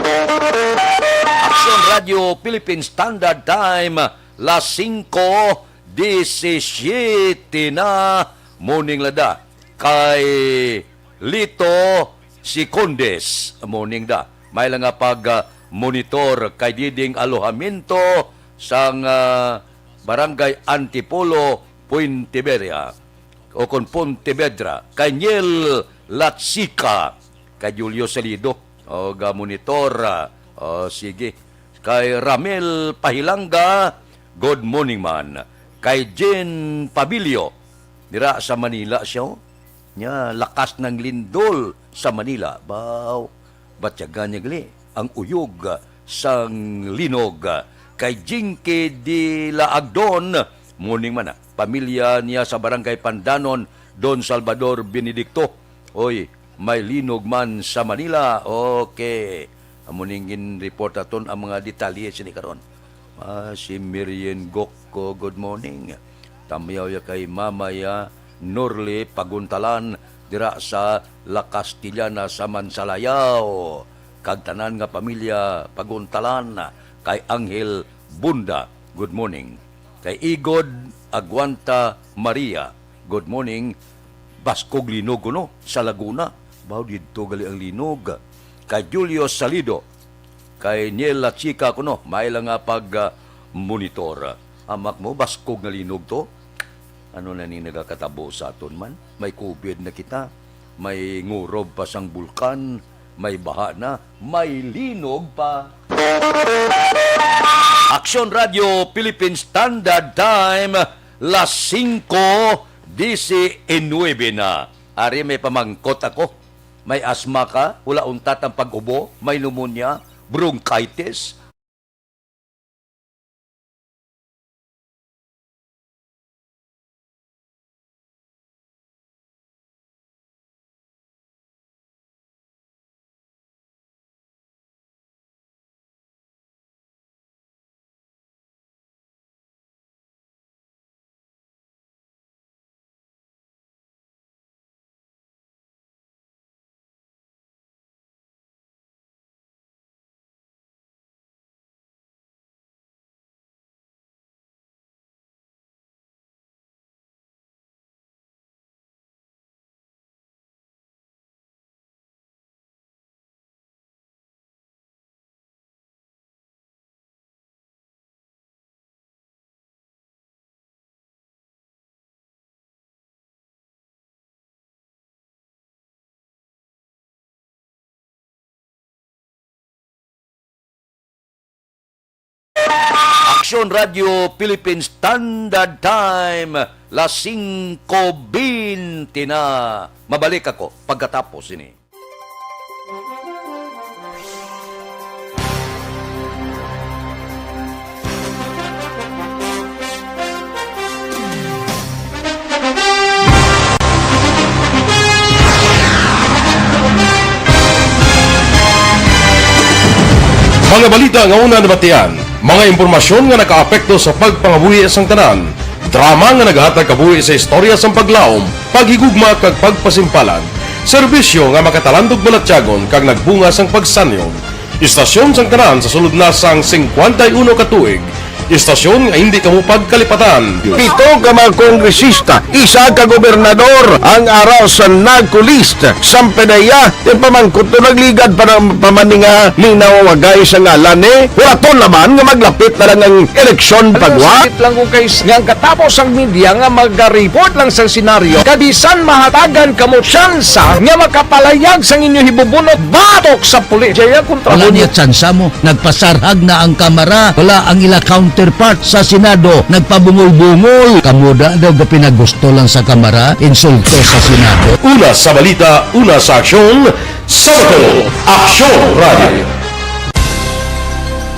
Aksyon Radio Philippine Standard Time, las singko disisiete na. Morning, lada kay Lito Sicondes. Morning da. May lang nga pag, ah, monitor kay diding alojamiento sang, ah, Barangay Antipolo, Fuentebella, o kon Pontevedra, kay Niel Latsica, kay Julio Salido. O, ga monitor, ah, o, sige. Kay Ramel Pahilanga, good morning man. Kay Jen Pabilio, dira sa Manila siya, oh. Nya, lakas ng lindol sa Manila. Baw, batyagan niya gali ang uyog sang linog. Kay Jinky de la Agdon, morning man, ah. Pamilya niya sa Barangay Pandanon, Don Salvador Benedicto. Oy, may linog man sa Manila. Okay. Amo ning gin-report aton ang mga detalye sini karon. Ah, si Mirien Gokko, good morning. Tamyaw ya kay Mama ya Norly Paguntalan dira sa La Castellana sa Mansalao, kag tanan nga pamilya Paguntalan, kay Angel Bunda, good morning. Kay Igod Aguanta Maria, good morning. Baskog linog kuno sa Laguna. Baw didto gali ang linog. Kay Julio Salido, kay Niel Lachica kuno, may lang nga pag, ah, monitor. Amak mo, baskog nga linog to. Ano na ning nagakatabo sa aton man? May covid na kita. May ngurob pa sang bulkan. May baha na. May linog pa. Aksyon Radio Philippine Standard Time, las singko disisinuebe na. Ari, may pamangkot ako. May asma ka? Wala untat ang pag-ubo? May pneumonia? Bronchitis? Aksyon Radio Philippine Standard Time, las singko bente na. Mabalik ako pagkatapos ini. Mga balita nga una nabatian, mga impormasyon nga nakaapekto sa pagpangabuhi sang tanan, drama nga nagahatag kabuhi sa istorya sang paglaom, paghigugma kag pagpasimpalan, serbisyo nga makatalandog balatyagon kag nagbunga sang pagsanyog. Istasyon sang tanan sa sulod na sang singkwenta y uno ka tuig. Istasyon nga indi kamo pagkalipatan. Pito ka mga kongresista, isa ka gobernador ang ara sa NAGCO list. Sampanaya, ti pamangkot to nagligad pa ng pamaninga ni nawawagay sa ngalan ni. Huraton naman nga maglapit na lang ang eleksyon pagwa. Sakit lang ko kay s-, nga ang katapos ang media nga magariport lang sa senaryo. Kabisan mahatagan kamo tsansa nga makapalayag sang inyo hibubunot batok sa pulis. Jaya kontra Wala mo. Niya tsansa mo. Nagpasarhag na ang Kamara. Wala ang ila counterpart sa Senado. Nagpabungol-bungol. Kamo da daw ga pinagusto lang sa Kamara. Insulto sa Senado. Una sa balita, una sa aksyon, sa Aksyon Radio.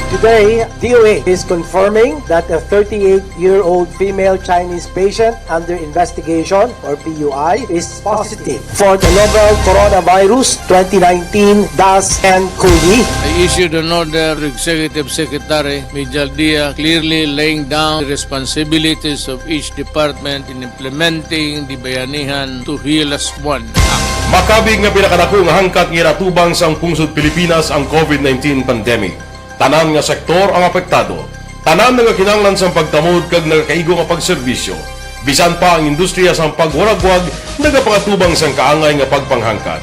Today, D O H is confirming that a thirty-eight-year-old female Chinese patient under investigation, or P U I, is positive for the novel coronavirus twenty nineteen dash N cov. I issued an order to Executive Secretary Mijal Dia, clearly laying down the responsibilities of each department in implementing the Bayanihan to Heal Us One Act. Makabig nga pinakadako nga hangkat nga ginatubang sang pungsod Pilipinas ang covid nineteen pandemic. Tanan nga sektor ang apektado. Tanan nagakinahanglan sang pagtamod kag nagakaigo nga pagserbisyo. Bisan pa ang industriya sang pagwaragwag nagapangatubang sang kaangay nga pagpanghangkat.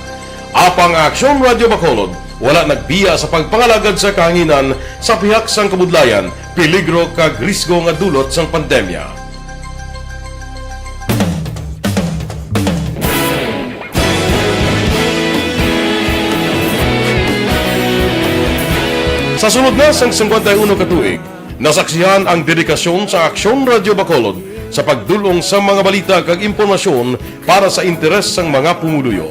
Apang ang Aksyon Radyo Bacolod wala nagbiya sa pagpangalagad sa kahanginan sa pihak sang kabudlayan, peligro kag risgo nga dulot sang pandemya. Sa sulod na sang singkwenta y uno ka tuig, nasaksihan ang dedikasyon sa Aksyon Radyo Bacolod sa pagdul-ong sa mga balita kag impormasyon para sa interes sang mga pumuluyo.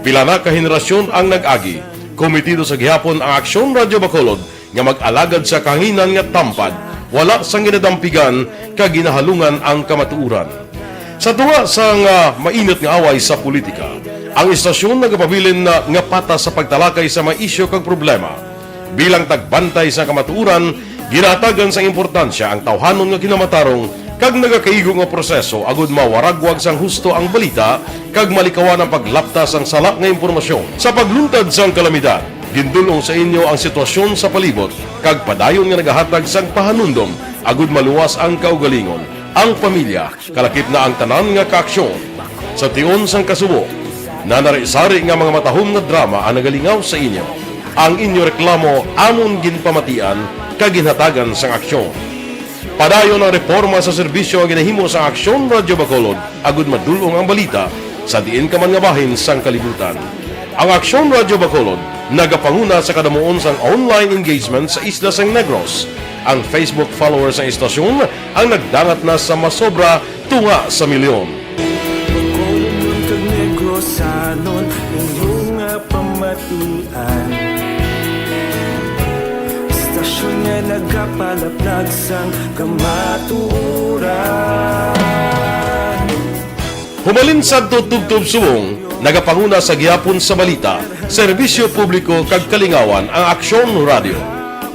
Pila na ka henerasyon ang nag-agi. Komitido sa gihapon ang Aksyon Radyo Bacolod nga mag-alagad sa kahanginan nga tampad, wala sang ginadampigan kag ginahalungan ang kamatuoran. Sa tunga sang, ah, mainit nga away sa politika, ang istasyon nagapabilin na nga patas sa pagtalakay sa mga isyu kag problema. Bilang tagbantay sa kamatuoran, ginahatagan sang importansya ang tawhanon nga kinamatarong kag nagakaigo nga proseso agud mawaragwag sang husto ang balita kag malikawan ang paglapta sang sala nga impormasyon. Sa pagluntad sang kalamidad, gindul-ong sa inyo ang sitwasyon sa palibot kag padayon nga nagahatag sang pahanumdom agud maluwas ang kaugalingon, ang pamilya, kalakip na ang tanan nga kaaksyon. Sa tion sang kasubo, nanari-sari nga mga matahom nga drama ang nagalingaw sa inyo. Ang inyo reklamo amon ginpamatian kag ginhatagan sang aksyon. Padayon ang reporma sa serbisyo nga ginahimo sa Aksyon Radyo Bacolod agud madul-ong ang balita sa diin ka man nga bahin sang kalibutan. Ang Aksyon Radyo Bacolod nagapanguna sa kadamuon sang online engagement sa isla sang Negros. Ang Facebook followers sang istasyon ang nagdangat na sa masobra tunga sa milyon. Bacolodnon kag Negrosanon, inyo nga pamatian. Istasyon nga nagapalaplag sang kamatuoran. Humalin sadto tubtob subong, nagapanguna sa gihapon sa balita, serbisyo publiko kag kalingawan ang Aksyon Radyo.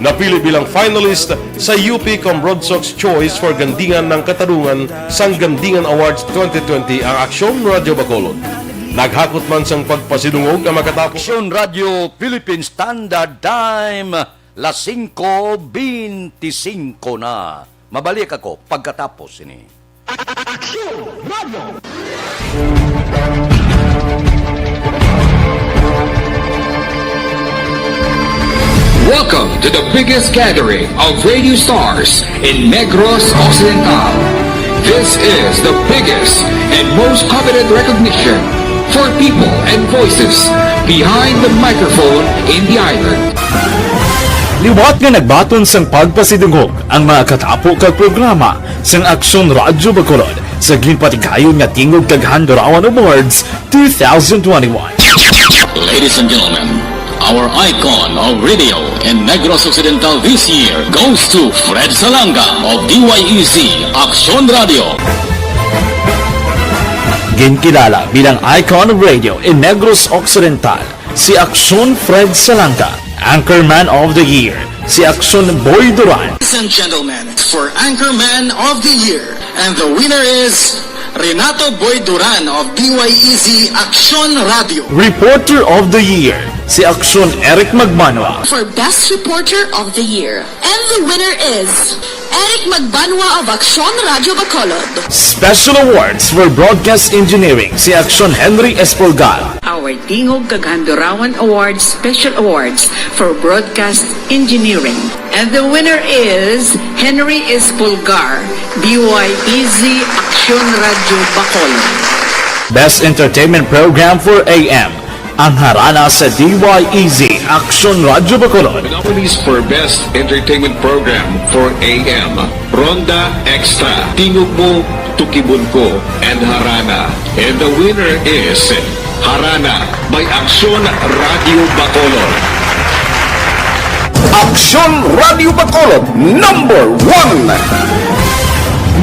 Napili bilang finalist sa U P Combroadsox Choice for Gandingan ng Katarungan sang Gandingan Awards twenty twenty ang Aksyon Radyo Bacolod. Naghakot man sang pagpasidungog ang makatapos. Aksyon Radyo Philippine Standard Time, las singko beintisinko na. Mabalik ako pagkatapos sini. Aksyon Radyo. Welcome to the biggest gathering of radio stars in Negros Occidental. This is the biggest and most coveted recognition for people and voices behind the microphone in the island. Liwat nga nagbaton sang pagpasidungog ang mga katapo kag programa sang Aksyon Radyo Bacolod sa ginpatigayon nga Tingog kag Handurawan Awards two thousand twenty-one. Ladies and gentlemen, our icon of radio in Negros Occidental this year goes to Fred Salanga of D Y E Z Aksyon Radyo. Ginkilala bilang icon of radio in Negros Occidental si Aksyon Fred Salanga, Anchorman of the Year, si Aksyon Boy Duran. Ladies and gentlemen, for Anchorman of the Year, and the winner is Renato Boy Duran of D Y E Z Aksyon Radyo. Reporter of the Year, si Aksyon Eric Magbanwa. For Best Reporter of the Year, and the winner is Eric Magbanwa of Aksyon Radyo Bacolod. Special Awards for Broadcast Engineering, si Aksyon Henry Espolgar. Our Tingog kag Handurawan Awards Special Awards for Broadcast Engineering. And the winner is Henry Espolgar, D Y E Z Aksyon Radyo Bacolod. Best Entertainment Program for A M, ang harana sa D Y E Z Aksyon Radyo Bacolod. Nominees for Best Entertainment Program for A M, Ronda Extra, Tingog Mo, Tukibon Ko, and Harana. And the winner is Harana by Aksyon Radyo Bacolod. Aksyon Radio Bacolod, number one.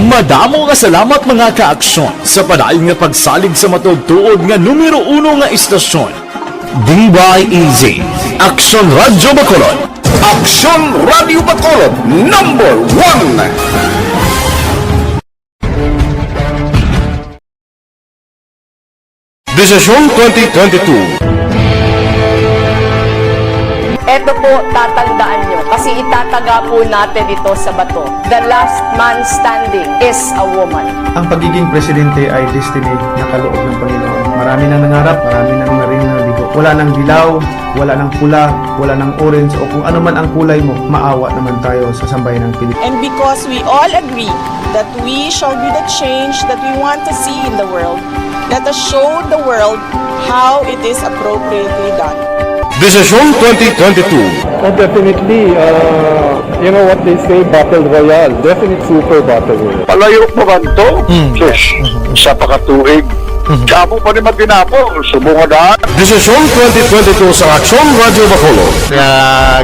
Madamo nga salamat, mga ka-aksyon, sa padayon nga pagsalig sa matuod-tuod nga numero uno nga istasyon. D Y E Z, Aksyon Radio Bacolod. Aksyon Radio Bacolod, number one. Desisyon twenty twenty-two. Ito po, tatandaan nyo, kasi itataga po natin ito sa bato. The last man standing is a woman. Ang pagiging presidente ay destiny na kaloob ng Panginoon. Marami nang nangarap, marami nang naring naligo. Wala nang dilaw, wala nang pula, wala nang orange, o kung ano man ang kulay mo, maawa naman tayo sa sambayanang Pilipinas. And because we all agree that we shall be the change that we want to see in the world, let us show the world how it is appropriately done. Desisyon twenty twenty-two. Oh, definitely, uh, you know what they say, battle royale. Definite super battle royale. Palayo pa man to? Sus, sa pakatuig. Kamo pa ni magtinapo, subong nga daan. Desisyon twenty twenty-two sa Aksyon Radio Bacolod. Nga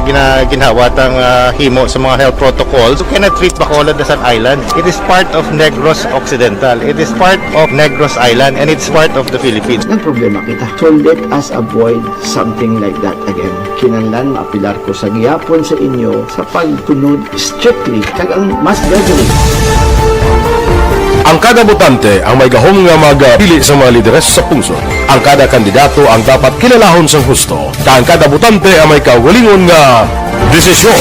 gina-, ginhawa tang, ah, himo sa mga health protocols. You cannot treat Bacolod as an island. It is part of Negros Occidental. It is part of Negros Island, and it's part of the Philippines. Nagproblema kita. So let us avoid something like that again. Kinahanglan maapilar ko sa gihapon sa inyo sa pagsunod strictly kag ang mas deadly. Ang kada botante ang may gahom nga magpili sa mga lideres sa pungsod. Ang kada kandidato ang dapat kilalahon sang husto, kag ang kada botante ang may kaugalingon nga desisyon.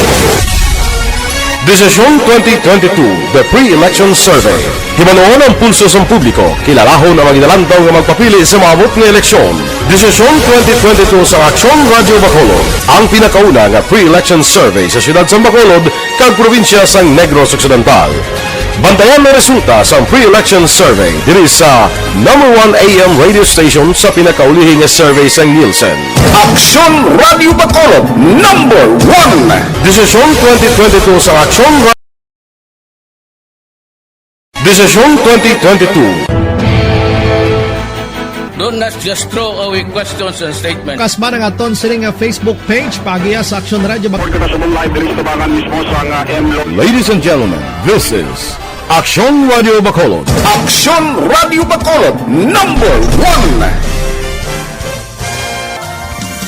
Desisyon twenty twenty-two, The Pre-Election Survey. Hibaluon ang pulso sang publiko, kilalahon ang mga ginalantaw nga magpapili sa maabot nga eleksyon. Desisyon twenty twenty-two sa Aksyon Radio Bacolod, ang pinakauna nga pre-election survey sa siyudad sang Bacolod kag probinsya sang Negros Occidental. Bantayan ang resulta sang pre-election survey diri sa number one A M radio station sa pinakaulihi nga survey sang Nielsen. Aksyon Radio Bacolod, number one. Desisyon twenty twenty-two sa Aksyon Ra-, Desisyon twenty twenty-two. Do not just throw away questions and statements. Kasba nga aton sini nga Facebook page, paagiya sa Aksyon Radio Bacolod. Live diri sa tabangan mismo sa nga M Lo- Ladies and gentlemen, this is Aksyon Radio Bacolod. Aksyon Radio Bacolod, number one.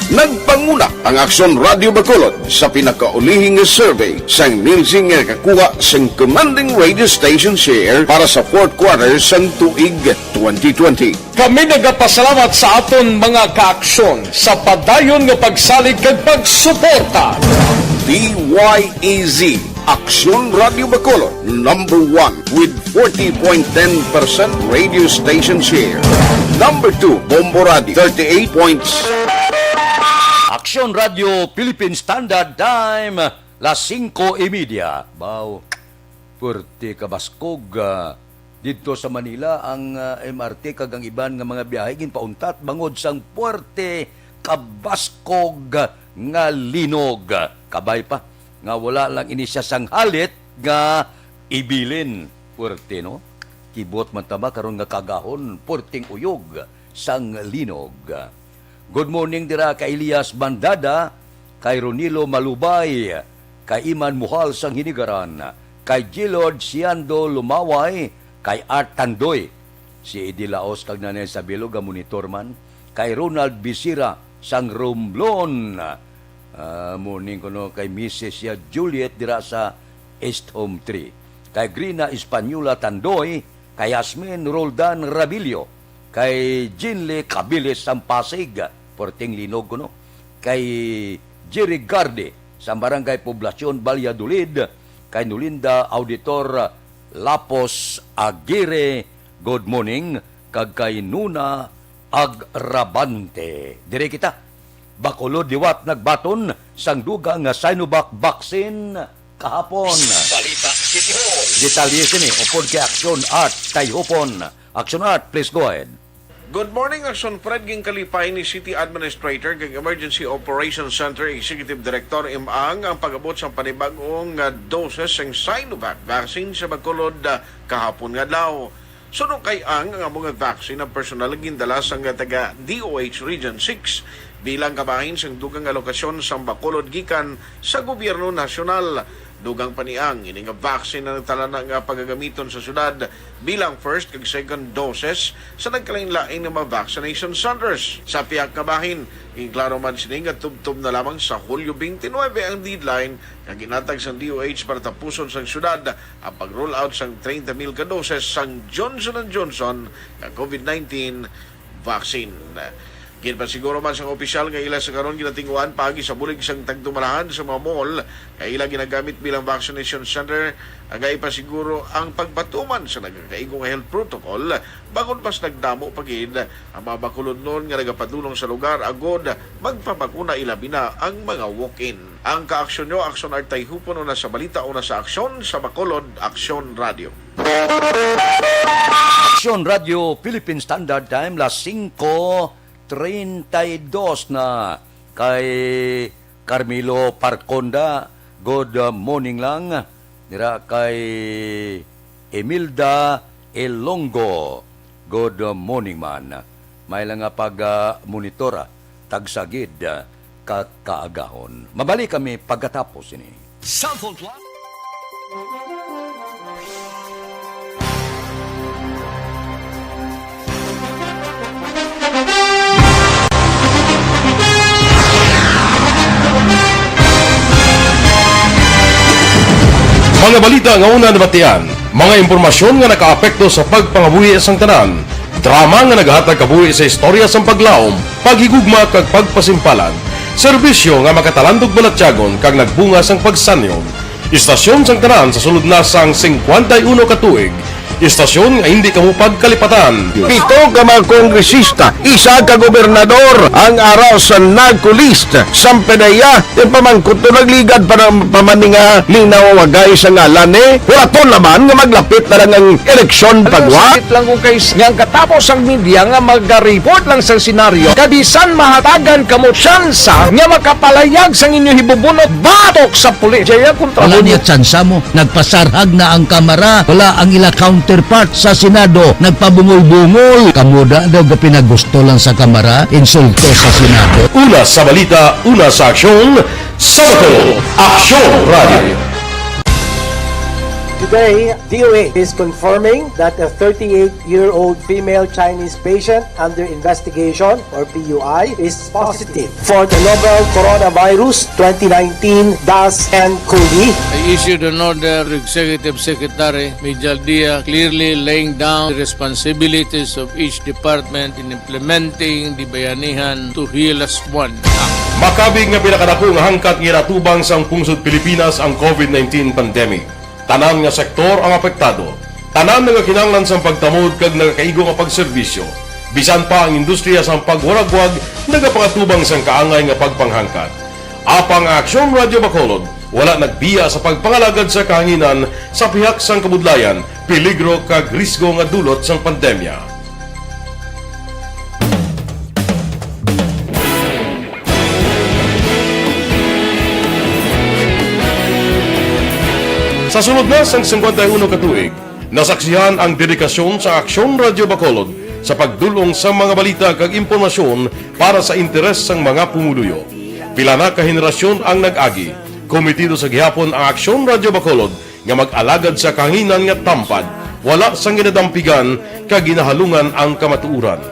Nagpanguna ang Aksyon Radio Bacolod sa pinakaulihi nga survey sang Nielsen nga nakakuha sang commanding radio station share para sa fourth quarter sang tuig twenty twenty. Kami nagapasalamat sa aton mga kaaksyon sa padayon nga pagsalig kag pagsuporta. D Y E Z, Aksyon Radio Bacolod, number one with forty point ten percent radio station share. Number two, Bombo Radio, thirty-eight points. Aksyon Radio Philippine Standard Time, las singko y media. Baw, puwerte ka baskog, ah, didto sa Manila ang, ah, M R T kag ang iban nga mga biyahe ginpauntat bangod sang puwerte ka baskog nga linog. Kabay pa nga wala lang ini siya sang halit nga ibilin. Puwerte, no? Kibot man ta ba karon nga kaagahon, puwerteng uyog sang linog. Good morning dira kay Elias Bandada, kay Ronilo Malubay, kay Iman Muhal sang Hinigaran, kay Gilord Siando Lumaway, kay Art Tandoy, si Eddie Laos kag Nanay Isabelo ga monitor man, kay Ronald Bisira sang Romblon. Ah, morning kuno kay Missus ya Juliet dira sa East Home Three. Kay Grina Española Tandoy, kay Yasmin Roldan Rabilio, kay Jinle Cabilis sang Pasig, puwerteng linog kuno. Kay Jerry Garde sa Barangay Poblacion, Valladolid, kay Nolinda Auditor Lapos Aguirre, good morning, kag kay Nuna Agrabante. Diri kita, Bacolod liwat nagbaton sang dugang nga Sinovac vaccine kahapon. Balita City Hall. Detalye sini upod kay Aksyon Art Tayhupon. Aksyon Art, please go ahead. Good morning, Aksyon Fred. Ginkalipay ni City Administrator kag Emergency Operations Center Executive Director Im Ang ang pag-abot sang panibag-o nga doses sang Sinovac vaccine sa Bacolod, ah, kahapon nga adlaw. Suno kay Ang, ang amo nga vaccine ang personal nga gindala sang taga D O H Region six, bilang kabahin sang dugang nga lokasyon sang Bacolod gikan sa gobyerno nasyonal. Dugang pa niya, ini nga vaccine ang nagtalana nga pagagamiton sa syudad bilang first kag second doses sa nagkalain-lain nga mga vaccination centers. Sa pihak nga bahin, ginklaro man sini nga tubtob na lamang sa Hulyo twenty-nine ang deadline nga ginhatag sang D O H para tapuson sang syudad ang pag-roll out sang treinta mil ka doses sang Johnson and Johnson nga COVID nineteen vaccine. Ginpasiguro man sang opisyal nga ila sa karon ginatinguhan paagi sa bulig sang tagdumalahan sa mga mall nga ila ginagamit bilang vaccination center nga ipasiguro ang pagpatuman sa nagakaigo nga health protocol, bangod mas nagdamo pa gid ang mga Bacolodnon nga nagapadulong sa lugar agod magpabakuna, ilabi na ang mga walk-in. Ang kaaksyon nyo, Aksyon Artayhupon, una sa balita, una sa aksyon, sa Bacolod, Aksyon Radio. Aksyon Radio Philippine Standard Time, las singko treinta y dos na. Kay Carmelo Parconda, good morning lang. Dira kay Emilda Elongo, good morning man. May lang nga pag, ah, monitora, tagsa gid, ah, ka kaagahon. Mabalik kami pagkatapos ini. Cellphone Club. Mga balita nga una nabatian, mga impormasyon nga nakaapekto sa pagpangabuhi sang tanan, drama nga nagahatag kabuhi sa istorya sang paglaom, paghigugma kag pagpasimpalan, serbisyo nga makatalandog balatyagon kag nagbunga sang pagsanyon. Istasyon sang tanan sa sulod na sang singkwenta y uno ka tuig. Istasyon nga hindi kamo pagkalipatan. Pito ka mga kongresista, isa ka gobernador, ang araw sa NARCO list. Sampe na iya, di pa man kuto nagligad pa ng pamaninga ni nawawagay sa ngalan ni. Huraton naman nga maglapit na lang ang eleksyon. Ano pagwa. Sakit lang kung kay s-, nga ang katapos ang media nga maga-report lang sa senaryo, kabisan mahatagan kamo tsansa nga makapalayag sang inyo hibubunot batok sa pulis. Jaya kontra. Wala mo niya tsansa mo. Nagpasarhag na ang Kamara. Wala ang ila counterpart sa Senado. Nagpabungol-bungol. Kamo da daw ga pinagusto lang sa Kamara, insulto sa Senado. Una sa balita, una sa aksyon, sa Bacolod, Aksyon Radio. Today, D O H is confirming that a thirty-eight-year-old female Chinese patient under investigation, or P U I, is positive for the novel coronavirus twenty nineteen dash nCoV. I issued an order to Executive Secretary Mijal Dia, clearly laying down the responsibilities of each department in implementing the Bayanihan to Heal As One Act. Makabig nga pinakadako nga hangkat nga ginatubang sang pungsod Pilipinas ang COVID nineteen pandemic. Tanan nga sektor ang apektado. Tanan nagakinahanglan sang pagtamod kag nagakaigo nga pagserbisyo. Bisan pa ang industriya sang pagwaragwag nagapangatubang sang kaangay nga pagpanghangkat. Apang ang Aksyon Radyo Bacolod wala nagbiya sa pagpangalagad sa kahanginan sa pihak sang kabudlayan, peligro kag risgo nga dulot sang pandemya. Sa sulod na sang singkwenta y uno ka tuig, nasaksihan ang dedikasyon sa Aksyon Radyo Bacolod sa pagdul-ong sa mga balita kag impormasyon para sa interes sang mga pumuluyo. Pila na ka henerasyon ang nag-agi. Kometido sa gihapon ang Aksyon Radyo Bacolod nga mag-alagad sa kahanginan nga tampad, wala sang ginadampigan kag ginahalungan ang kamatuoran.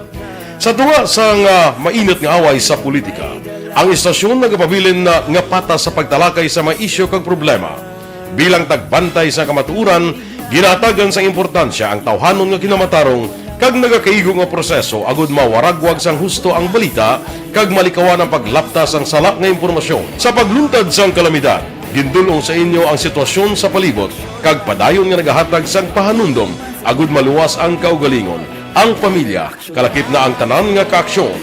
Sa tunga sang, ah, mainit nga away sa politika, ang istasyon nagapabilin na nga patas sa pagtalakay sa mga isyu kag problema. Bilang tagbantay sa kamatuoran, ginahatagan sang importansya ang tawhanon nga kinamatarong kag nagakaigo nga proseso agud mawaragwag sang husto ang balita kag malikawan ang paglapta sang sala nga impormasyon. Sa pagluntad sang kalamidad, gindul-ong sa inyo ang sitwasyon sa palibot kag padayon nga nagahatag sang pahanumdom agud maluwas ang kaugalingon, ang pamilya, kalakip na ang tanan nga kaaksyon.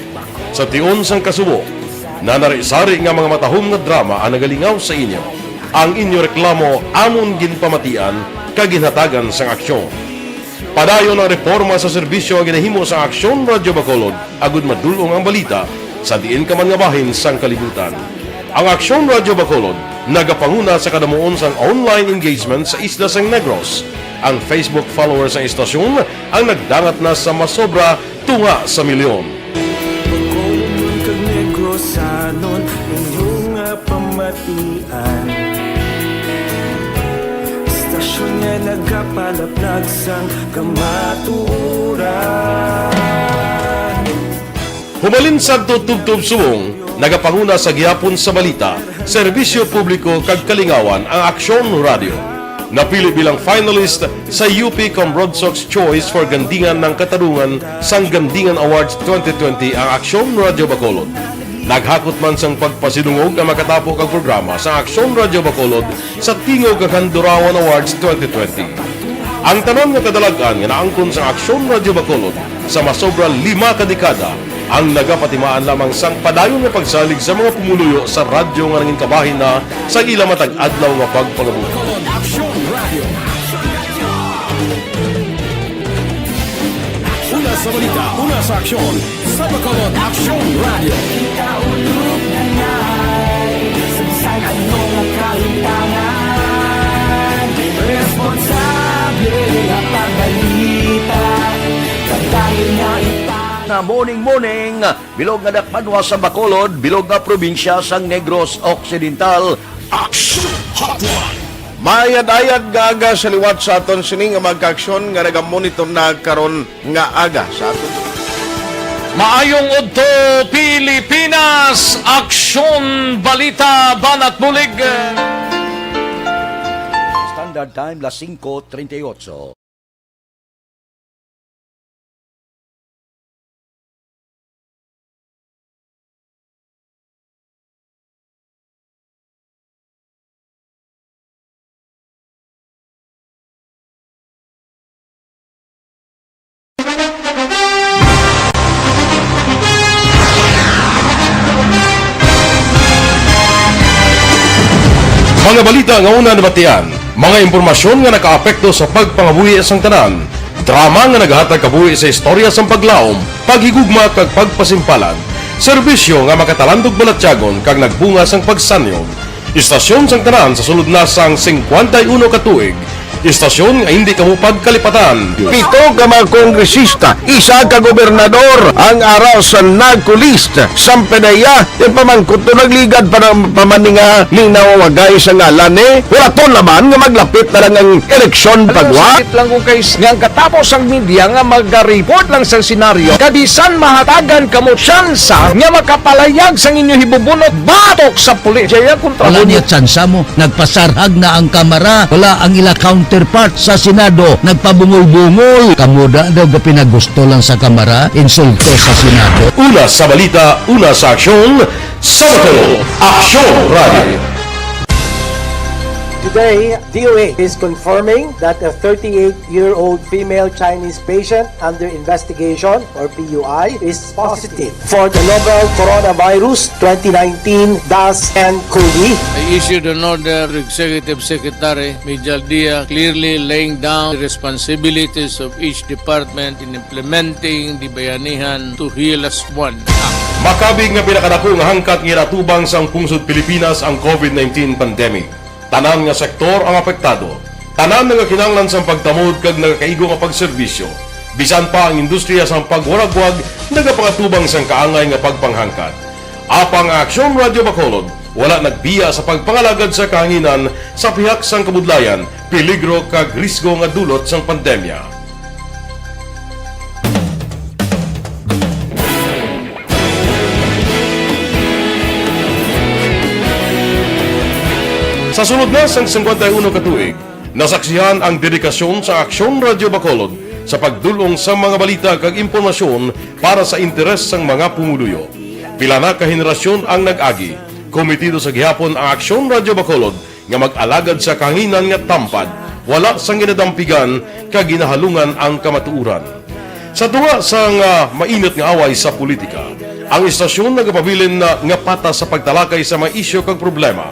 Sa tion sang kasubo, nanari-sari nga mga matahom nga drama ang nagalingaw sa inyo. Ang inyo reklamo amon ginpamatian kag ginhatagan sang aksyon. Padayon ang reporma sa serbisyo nga ginahimo sang Aksyon Radyo Bacolod agud madul-ong ang balita sa diin ka man nga bahin sang kalibutan. Ang Aksyon Radyo Bacolod nagapanguna sa kadamuon sang online engagement sa isla sang Negros. Ang Facebook followers sang istasyon ang nagdangat na sa masobra tunga sa milyon. Bacolod man kag Negros, Tian. Istasyon nga nagapalaplag sang kamatuoran. Humalin sadto tubtob subong, nagapanguna sa gihapon sa balita, serbisyo publiko kag kalingawan ang Aksyon Radio. Napili bilang finalist sa U P Comrade Sox Choice for Gandingan ng Katarungan sang Gandingan Awards twenty twenty ang Aksyon Radio Bacolod. Naghakot man sang pagpasidungog ang makatapo kag programa sa Aksyon Radio Bacolod sa Tingog kag Handurawan Awards twenty twenty. Ang tanan nga kadalag-an nga naangkon sa Aksyon Radio Bacolod sa masobra lima ka dekada ang nagapatimaan lamang sang padayon nga pagsalig sa mga pumuluyo sa radyo nga nangin kabahin na sa ila matag adlaw nga pagpangabuhi. Aksyon Radio. Una sa balita, una sa aksyon, sa Bacolod Aksyon Radio. Kita ulog na ngay, sa bisan ano nga kalimtangan, responsable nga pagbalita, pagdayon nga ita. Na morning, morning, bilog nga dakbanwa sa Bacolod, bilog nga probinsya sang Negros Occidental. Action Hotline. Maayad-ayad nga aga sa liwat sa aton sini nga mga kaaksyon nga nagamonitor na karon nga aga sa aton. Maayong udto, Pilipinas! Aksyon, balita, banat bulig! Standard Time, las singko treinta y ocho. Mga balita nga una nabatian, mga impormasyon nga nakaapekto sa pagpangabuhi sang tanan, drama nga nagahatag kabuhi sa istorya sang paglaom, paghigugma kag pagpasimpalan, serbisyo nga makatalandog balatyagon kag nagbunga sang pagsanyog, istasyon sang tanan sa sulod na sang singkwenta y uno ka tuig, istasyon nga hindi kamo pagkalipatan. Pito ka mga kongresista, isa ka gobernador ang ara sa NAGCO list. Samtang iya, yung pamangkot to nagligad pa ng pamaninga ni nawawagay sa ngalan ni. Wala to naman nga maglapit na lang ang eleksyon. Alam mo, pagwa. Sakit lang kung kay nga ang katapos ang media nga mag-report lang sa senaryo. Kabisan mahatagan kamo tsansa nga makapalayag sang inyo hibubunot batok sa pulis. Jaya kontra. Wala mo niya tsansa mo. Nagpasarhag na ang Kamara, wala ang ila counterpart sa Senado. Nagpabungol-bungol. Kamo da daw gapinagusto lang sa Kamara, insulto sa Senado. Una sa balita, una sa aksyon, sa Bacolod, Aksyon Radio. Today, D O H is confirming that a thirty-eight-year-old female Chinese patient under investigation, or P U I, is positive for the novel coronavirus twenty nineteen dash N cov. I issued an order to Executive Secretary Mijal Dia, clearly laying down the responsibilities of each department in implementing the Bayanihan to Heal Us One Act. Makabig nga pinakadako nga hangkat nga ginatubang sang pungsod Pilipinas ang covid nineteen pandemic. Tanan nga sektor ang apektado. Tanan nagakinahanglan sang pagtamod kag nagakaigo nga pagserbisyo. Bisan pa ang industriya sang pagwaragwag nagapangatubang sang kaangay nga pagpanghangkat. Apang ang Aksyon Radio Bacolod wala nagbiya sa pagpangalagad sa kahanginan sa pihak sang kabudlayan, peligro kag risgo nga dulot sang pandemya. Sa sulod na sang singkwenta y uno ka tuig, nasaksihan ang dedikasyon sa Aksyon Radio Bacolod sa pagdul-ong sa mga balita kag impormasyon para sa interes sang mga pumuluyo. Pila na ka henerasyon ang nag-agi. Komitido sa gihapon ang Aksyon Radio Bacolod nga mag-alagad sa kahanginan nga tampad, wala sang ginadampigan kag ginahalungan ang kamatuoran. Sa tunga sang, ah, mainit nga away sa politika, ang istasyon nagapabilin na nga patas sa pagtalakay sa mga isyu kag problema.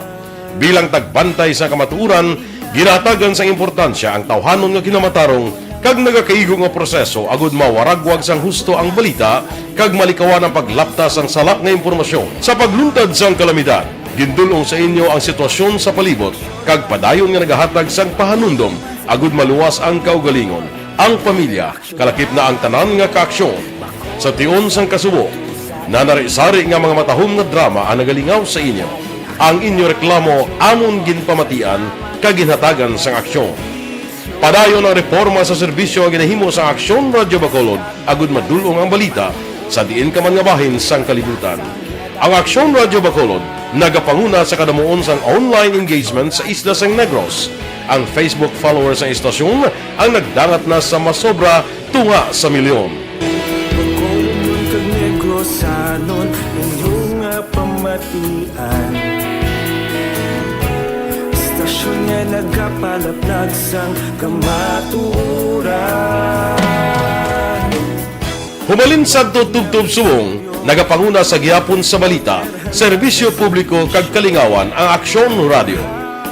Bilang tagbantay sa kamatuoran, ginahatagan sang importansya ang tawhanon nga kinamatarong kag nagakaigo nga proseso agud mawaragwag sang husto ang balita kag malikawan ang paglapta sang sala nga impormasyon. Sa pagluntad sang kalamidad, gindul-ong sa inyo ang sitwasyon sa palibot kag padayon nga nagahatag sang pahanumdom agud maluwas ang kaugalingon, ang pamilya, kalakip na ang tanan nga kaaksyon. Sa tion sang kasubo, nanari-sari nga mga matahom nga drama ang nagalingaw sa inyo. Ang inyo reklamo amon ginpamatian kag ginhatagan sang aksyon. Padayon ang reporma sa serbisyo nga ginahimo sang Aksyon Radyo Bacolod, agud madul-ong ang balita sa diin ka man nga bahin sang kalibutan. Ang Aksyon Radyo Bacolod nagapanguna sa kadamuon sang online engagement sa isla sang Negros. Ang Facebook followers sang istasyon ang nagdangat na sa masobra tunga sa milyon. Bacolod kag Negrosanon, inyo nga pamatian. Istasyon nga nagapalaplag sang kamatuoran. Humalin sadto tubtob subong, nagapanguna sa gihapon sa balita, serbisyo publiko kag kalingawan ang Aksyon Radyo.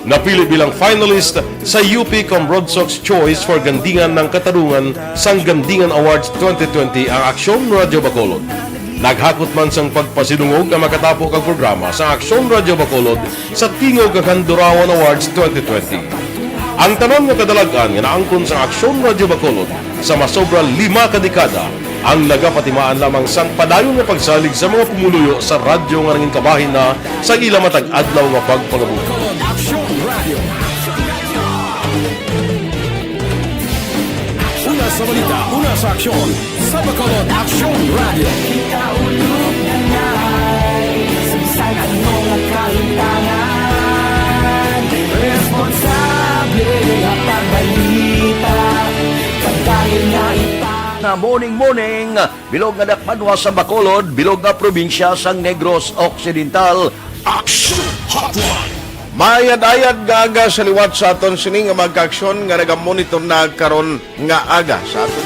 Napili bilang finalist sa U P Comrodsox Choice for Gandingan ng Katarungan sang Gandingan Awards twenty twenty ang Aksyon Radyo Bacolod. Naghakot man sang pagpasidungog ang makatapo kag programa sa Aksyon Radyo Bacolod sa Tingog kag Handurawan Awards twenty twenty. Ang tanan nga kadalag-an nga naangkon sa Aksyon Radyo Bacolod sa masobra lima ka dekada ang nagapatimaan lamang sang padayon nga pagsalig sa mga pumuluyo sa radyo nga nangin kabahin na sa ila matag adlaw nga pagpangabuhi. Aksyon Radio. Una sa balita, una sa aksyon, sa Bacolod Aksyon Radio. Kita ulog na ngay, sa bisan ano nga kahitangan, responsable nga pagbalita, pagdayon nga ipa- Na morning, morning, bilog nga dakbanwa sa Bacolod, bilog nga probinsya sang Negros Occidental. Action Hotline. Maayad-ayad nga aga sa liwat sa aton sini nga mga kaaksyon nga nagamonitor na karon nga aga sa aton.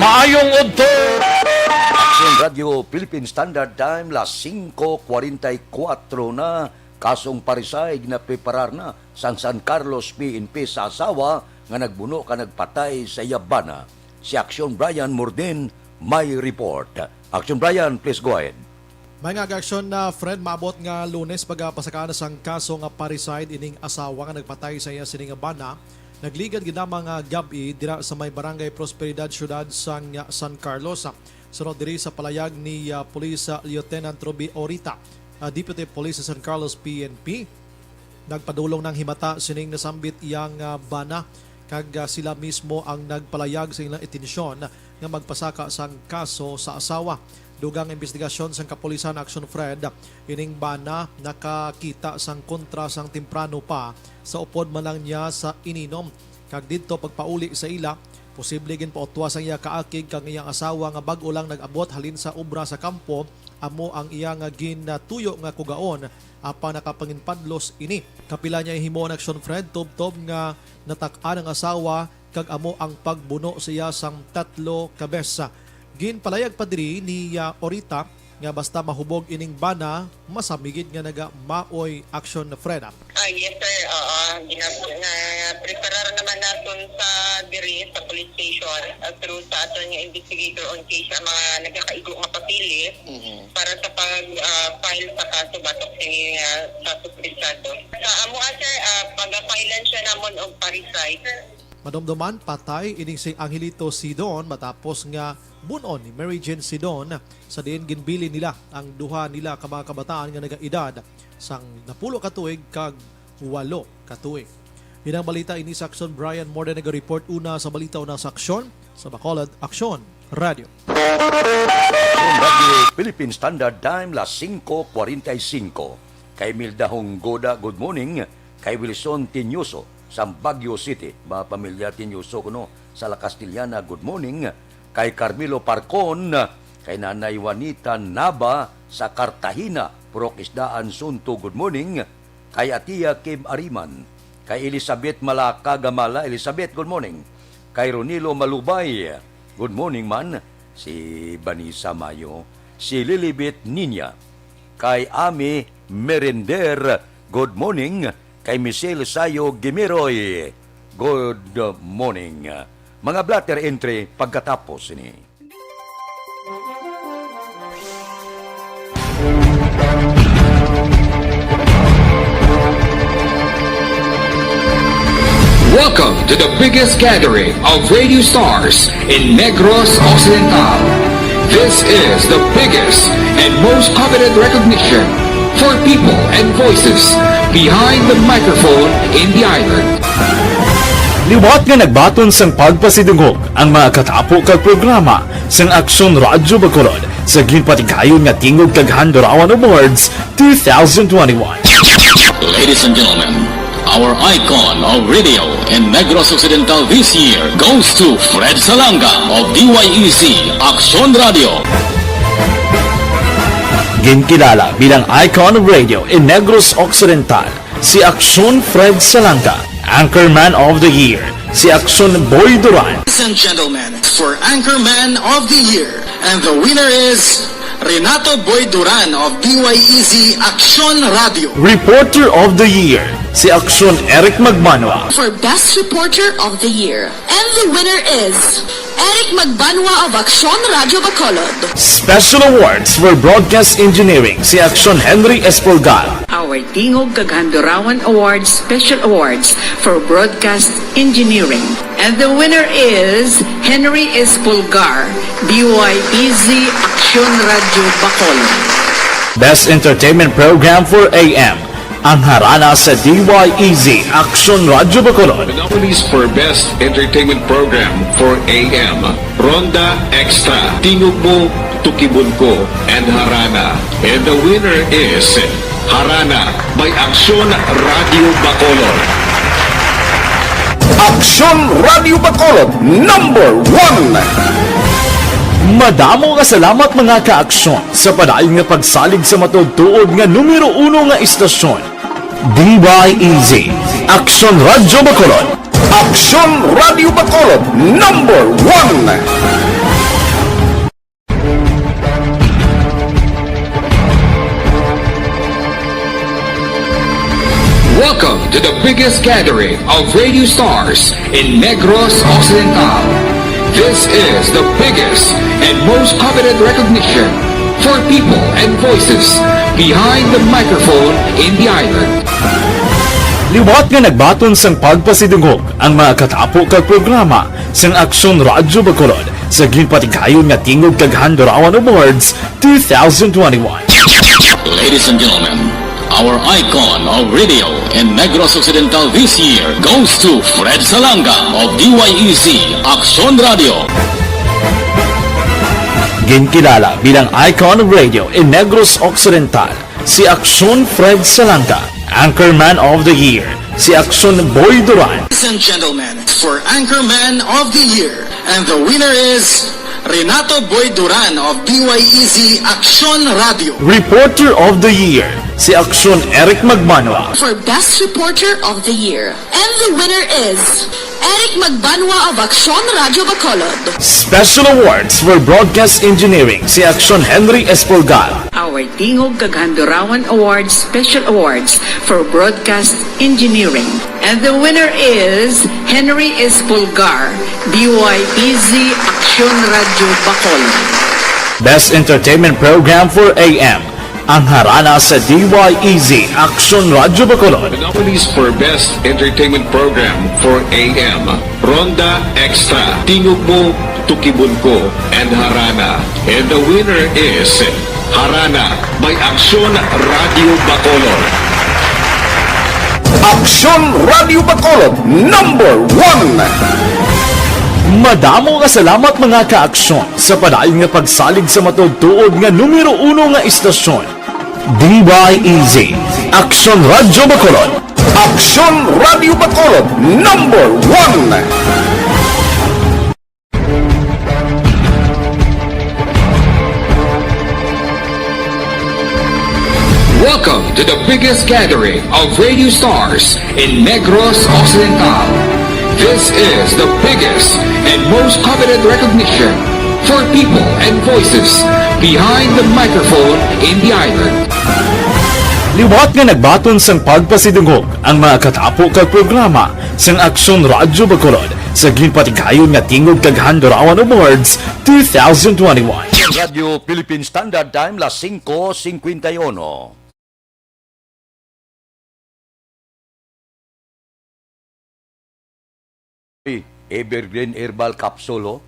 Maayong udto. Action Radio Philippine Standard Time, las singko kwarenta y kuwatro na. Kasong parricide na preparar na sang San Carlos P N P sa asawa nga nagbuno ka nagpatay sa iya bana. Si Aksyon Brian Morden may report. Aksyon Brian, please go ahead. May nga aga aksyon na, Fred, maabot nga Lunes pagapasakaan na sang kaso nga parricide ining asawa nga nagpatay sa iya sini nga bana. Nagligad gid lamang nga gab-i dira sa may Barangay Prosperidad, siyudad sang San Carlos. Sunod diri sa palayag ni, ah, Police, ah, Lieutenant Ruby Orita, ah, Deputy Police sa San Carlos P N P, nagpadulong nang himata sining nasambit iya nga bana, kag, ah, sila mismo ang nagpalayag sa ilang intensyon nga magpasaka sang kaso sa asawa. Dugang investigasyon sang kapulisan, Action Fred, ining bana nakakita sang kontra sang temprano pa sa upod man lang niya sa ininom, kag didto pagpauli sa ila, posible ginpautwa sang iya kaakig kag iyang asawa nga bag-o lang nag-abot halin sa obra sa kampo, amo ang iya nga gintuyo nga kugaon, apan nakapanginpadlos ini. Kapila niya himuon, Action Fred, tubtob nga natak-an ang asawa kag amo ang pagbuno sa iya sang tatlo ka bes. Ginpalayag pa diri ni, ah, Orita nga basta mahubog ining bana, masami gid nga nagamaoy, Action Fred. Ah, yes, sir. Oo, ginab-, na preparar naman naton sa diri sa police station, ah, through sa aton nga investigator on case ang mga nagakaigo nga papeles Mhm. para sa pag, ah, file sa kaso batok sa, ah, kaso presado. Sa amo, ah, sir, ah, pag-filean siya namon og parricide. Madumduman, patay ining si Angelito Sidon matapos nga bun-on ni Mary Jane Sidon, sa diin ginbilin nila ang duha nila ka mga kabataan nga nagaedad sang napulo ka tuig kag walo ka tuig. Inang balita ini sa Aksyon, Brian Morden naga-report. Una sa balita, una sa aksyon, sa Bacolod Aksyon Radio. Radyo Philippine Standard Time, las singko kwarenta y singko. Kay Milda Hunggoda, good morning. Kay Wilson Tinyoso, sa Baguio City, mga pamilya Tinyoso kuno sa La Castellana, good morning. Kay Carmelo Parcon, kay Nanay Juanita Nava sa Cartagena, Purok Isdaan, Sunto, good morning. Kay Atia Kim Ariman, kay Elizabeth Malaka Gamala. Elizabeth, good morning. Kay Ronilo Malubay, good morning man. Si Vanessa Mayo, si Lilibet Niña, kay Ami Merender, good morning. Kay Michelle Sayo Gimiroy, good morning. Mga blotter entry pagkatapos ini. Welcome to the biggest gathering of radio stars in Negros Occidental. This is the biggest and most coveted recognition For people and voices behind the microphone in the island. Liwat nga nagbaton sang pagpasidungog ang mga katapo kag programa sang Aksyon Radyo Bacolod sa ginpatigayon nga Tingog kag Handurawan Awards two thousand twenty-one. Ladies and gentlemen, our icon of radio in Negros Occidental this year goes to Fred Salanga of D Y E Z Aksyon Radio. Ginkilala bilang icon of radio in Negros Occidental, si Aksyon Fred Salanga. Anchorman of the Year, si Aksyon Boy Duran. Ladies and gentlemen, for Anchorman of the Year, and the winner is Renato Boy Duran of D Y E Z Aksyon Radio. Reporter of the Year, si Aksyon Eric Magbanwa. For Best Reporter of the Year, and the winner is Eric Magbanwa of Aksyon Radio Bacolod. Special Awards for Broadcast Engineering, si Aksyon Henry Espolgar. Our Tingog kag Handurawan Awards Special Awards for Broadcast Engineering. And the winner is Henry Espolgar, D Y E Z Aksyon Radio Bacolod. Best Entertainment Program for A M, ang Harana sa D Y E Z Aksyon Radio Bacolod. The nominees for Best Entertainment Program for A M, Ronda Extra, Tingog Mo, Tukibon Ko, and Harana. And the winner is Harana by Aksyon Radio Bacolod. Aksyon Radio Bacolod, number one. Madamo nga salamat, mga ka-aksyon, sa padayon nga pagsalig sa matuod-tuod nga numero uno nga istasyon, D Y E Z, Aksyon Radyo Bacolod. Aksyon Radyo Bacolod, number one. Welcome to the biggest gathering of radio stars in Negros Occidental. This is the biggest and most coveted recognition for people and voices behind the microphone in the island. Liwat nga nagbaton sang pagpasidungog ang mga katapo kag programa sang Aksyon Radyo Bacolod sa ginpatigayon nga Tingog kag Handurawan Awards two thousand twenty-one. Ladies and gentlemen, our icon of radio in Negros Occidental this year goes to Fred Salanga of D Y E Z Aksyon Radio. Ginkilala bilang icon of radio in Negros Occidental, si Aksyon Fred Salanga. Anchorman of the Year, si Aksyon Boy Duran. Ladies and gentlemen, for Anchorman of the Year, and the winner is Renato Boy Duran of D Y E Z Aksyon Radio. Reporter of the Year, si Aksyon Eric Magbanwa. For Best Reporter of the Year, and the winner is Eric Magbanwa of Aksyon Radio Bacolod. Special Awards for Broadcast Engineering, si Aksyon Henry Espolgar. Our Tingog kag Handurawan Awards Special Awards for Broadcast Engineering. And the winner is Henry Espolgar, D Y E Z Aksyon Radio Bacolod. Best Entertainment Program for A M, ang Harana sa D Y E Z Aksyon Radyo Bacolod. The nominees for Best Entertainment Program for A M, Ronda Extra, Tingog Mo, Tukibon Ko, and Harana. And the winner is Harana by Aksyon Radio Bacolod. Aksyon Radio Bacolod, number one. Madamo nga salamat, mga ka-aksyon, sa padayon nga pagsalig sa matuod-tuod nga numero uno nga istasyon, D Y E Z, Aksyon Radio Bacolod. Aksyon Radio Bacolod, number one. Welcome to the biggest gathering of radio stars in Negros Occidental. This is the biggest and most coveted recognition for people and voices behind the microphone in the island. Liwat nga nagbaton sang pagpasidungog ang mga katapo kag programa sang Aksyon Radyo Bacolod sa ginpatigayon nga Tingog kag Handurawan Awards two thousand twenty-one. Radyo Philippine Standard Time, las singko singkwenta y uno. Evergreen Herbal Capsule, oh.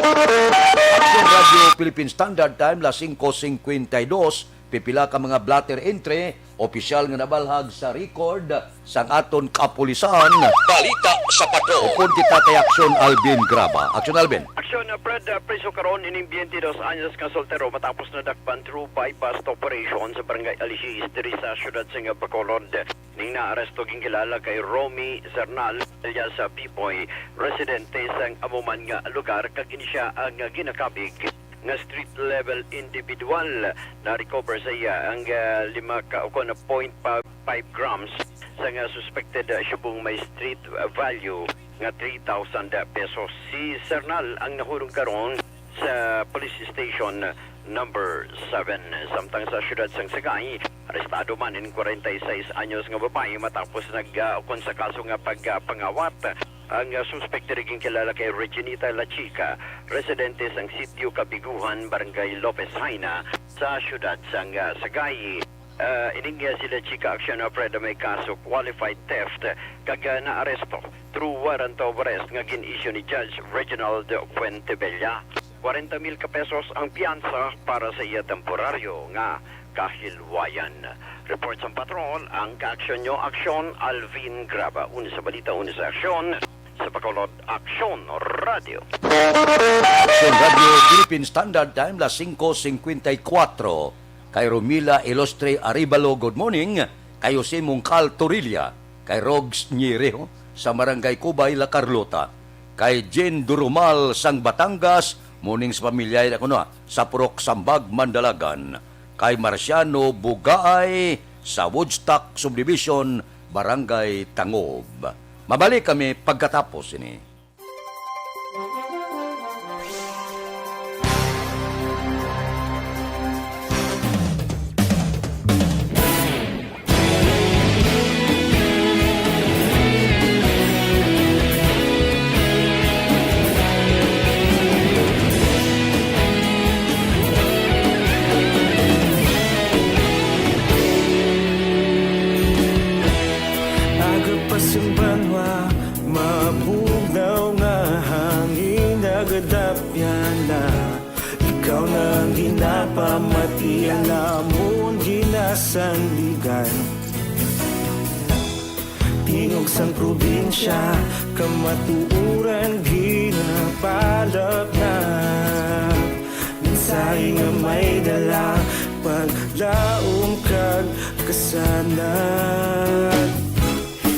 Aksyon Radio Philippine Standard Time, las singko singkwenta y dos, pipila ka mga blotter entry, opisyal nga nabalhag sa record sang aton kapulisan. Balita sa Patrol. Upod kita kay Aksyon Alvin Graba. Aksyon Alvin. Aksyon, uh, Fred, uh, priso karon ining twenty-dos anyos nga soltero matapos nadakpan through buy-bust operation sa Barangay Alis Seis diri sa siyudad sang Bacolod. Ning naaresto ginkilala kay Romy Zernal alias, uh, Pipoy, residente sang amo man nga lugar, kag ini sia ang, uh, ginakabig nga street level individual. Na-recover sa iya ang, ah, lima ka, o kon point five grams sa nga suspected, ah, subong may street, ah, value nga three thousand pesos. Si Zernal ang nahurong karon sa Police Station Number Seven. Samtang sa siyudad sang Sagay, arestado man in kwarenta y seis anyos nga babayi matapos nag, ah, ukon sa kaso nga pagpangawat. Ang, ah, suspek diri ginkilala kay Reginita La Chica, residente sang Sitio Kabiguhan, Barangay Lopez Jaena, sa siyudad sang, ah, Sagay. Ah, ining, ah, si La Chica, Aksyon, ah, Fred, may kaso qualified theft, kag, ah, naaresto through warrant of arrest nga gin-issue ni Judge Reginald Fuentebella. Kwarenta mil ka pesos ang piyansa para sa iya temporaryo nga kahilwayan. Report sang patrol, ang kaaksyon nyo, Aksyon Alvin Graba. Una sa balita, una sa aksyon, sa Bacolod, Aksyon Radio. Aksyon Radio Philippine Standard Time, las singko singkwenta y kuwatro. Kay Romila Ilustre Arevalo, good morning. Kay Jose Mungkal Torilla, kay Rogs Ñireho sa Barangay Cubay, La Carlota, kay Jane Durumal sang Batangas, morning sa pamilya, ako na, sa Purok Sambag, Mandalagan, kay Marciano Bugaay sa Woodstock Subdivision, Barangay Tangob. Mabalik kami pagkatapos ini. Aga pa sing banwa, mabugnaw nga hangin nagadapyan na. Ikaw na ang ginapamati, ang amon ginasandigan. Tingog sang probinsya, kamatuoran ginapalapnap. Mensahe nga may dala, paglaom kag kasanag.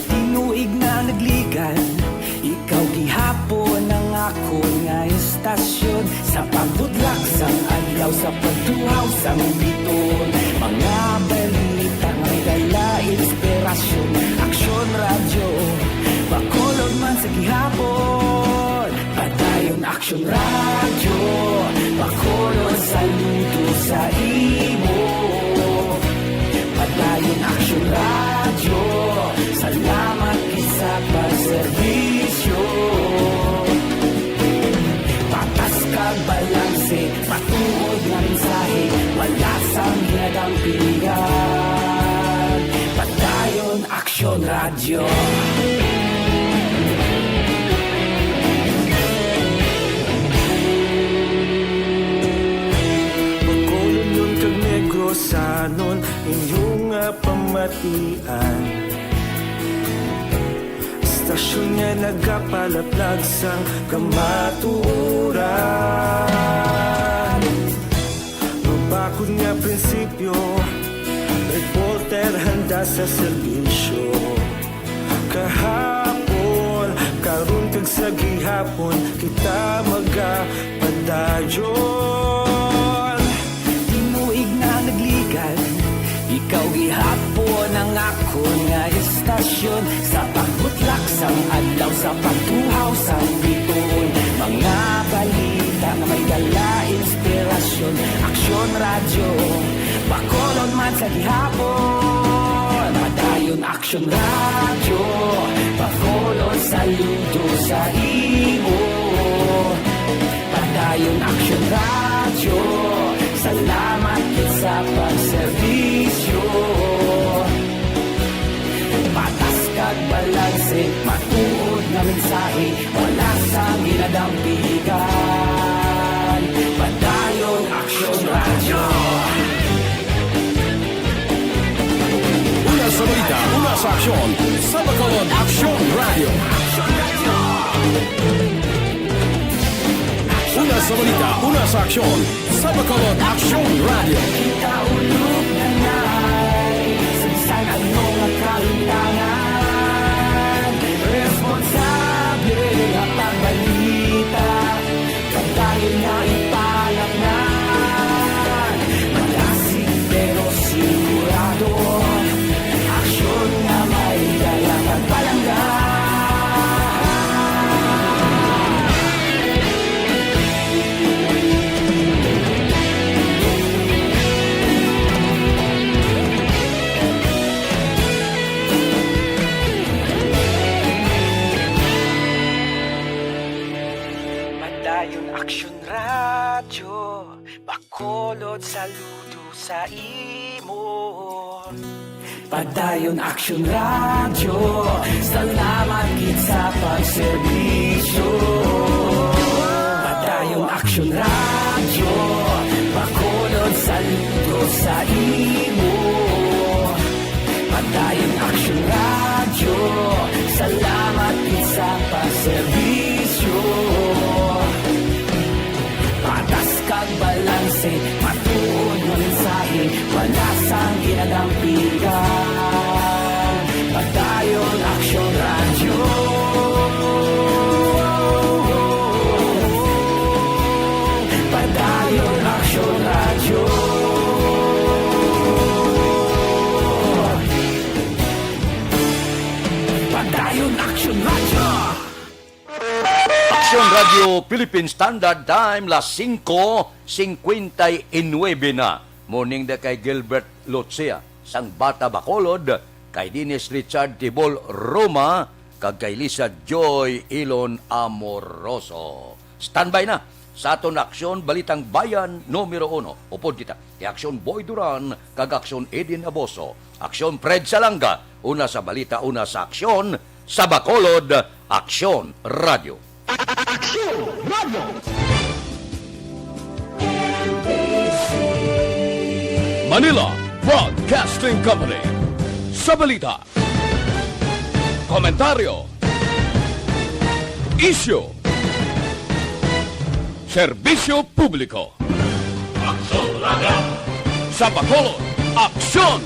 Tinuig na nagligan, ikaw gihapon ang akon nga estasyon. Sa pagbudlak sang adlaw, sa pagtuhaw sang biton, mga balita may dala inspirasyon. Aksyon Radyo, Bacolod man sa gihapon. Padayon Aksyon Radyo, Bacolod, saludo sa imo. Padayon Aksyon Radyo, salamat gid sa pagserbisyo. Patas kag balanse, matuod nga mensahe, wala sang ginadampigan. Padayon Aksyon Radyo. Bacolodnon kag Negrosanon, inyo nga pamatian. Estasyon nga nagapalaplag sang kamatuoran. Mabakod nga prinsipyo, reporter handa sa serbisyo. Kahapon, karon kag sa gihapon, kita magapadayon. Tinuig na nagligan, ikaw gihapon ang akon nga estasyon. Sa pagbutlak sang adlaw, sa pagtuhaw sang bituon, mga balita nga may dala inspirasyon. Aksyon Radyo, Bacolod man sa gihapon. Padayon Aksyon Radyo, Bacolod, saludo sa imo. Padayon Aksyon Radyo, salamat gid sa pagserbisyo. Patas kag balanse, matuod nga mensahe, wala sang ginadampigan. Sa aksyon, sa Bacolod Aksyon Radio. Una sa balita, una sa aksyon, sa Bacolod Aksyon Radio. Kita ulog na nai, sa bisan ano nga kalimtangan, responsable nga pagbalita. Padayon nga ipalatnan, malasig pero sigurado, aksyon nga may dala kag palangga. Padayon Aksyon Radyo, Bacolod, saludo sa imo. Padayon Aksyon Radyo, salamat gid sa pagserbisyo. Padayon Aksyon Radyo, Bacolod, saludo sa imo. Padayon Aksyon Radyo, salamat gid sa pagserbisyo. Patas kag balanse, matuod nga mensahe, wala sang ginadampigan. Padayon Aksyon Radyo. Padayon Aksyon Radyo. Padayon Aksyon Radyo. Aksyon Radio Philippine Standard Time, las singko singkwenta y nuebe na. Morning da kay Gilbert Lucia, sang Bata Bacolod, kay Dennis Richard Tibol Roma, kag kay Lisa Joy Ilon Amoroso. Standby na sa aton aksyon, Balitang Bayan numero uno. Upod kita kay Aksyon Boy Duran kag Aksyon Eden Aboso. Aksyon Fred Salanga, una sa balita, una sa aksyon, sa Bacolod, Aksyon Radio. Aksyon Radio. Manila Broadcasting Company. Sa balita, komentaryo, isyu, serbisyo publiko. Aksyon Radio. Sa Bacolod, Aksyon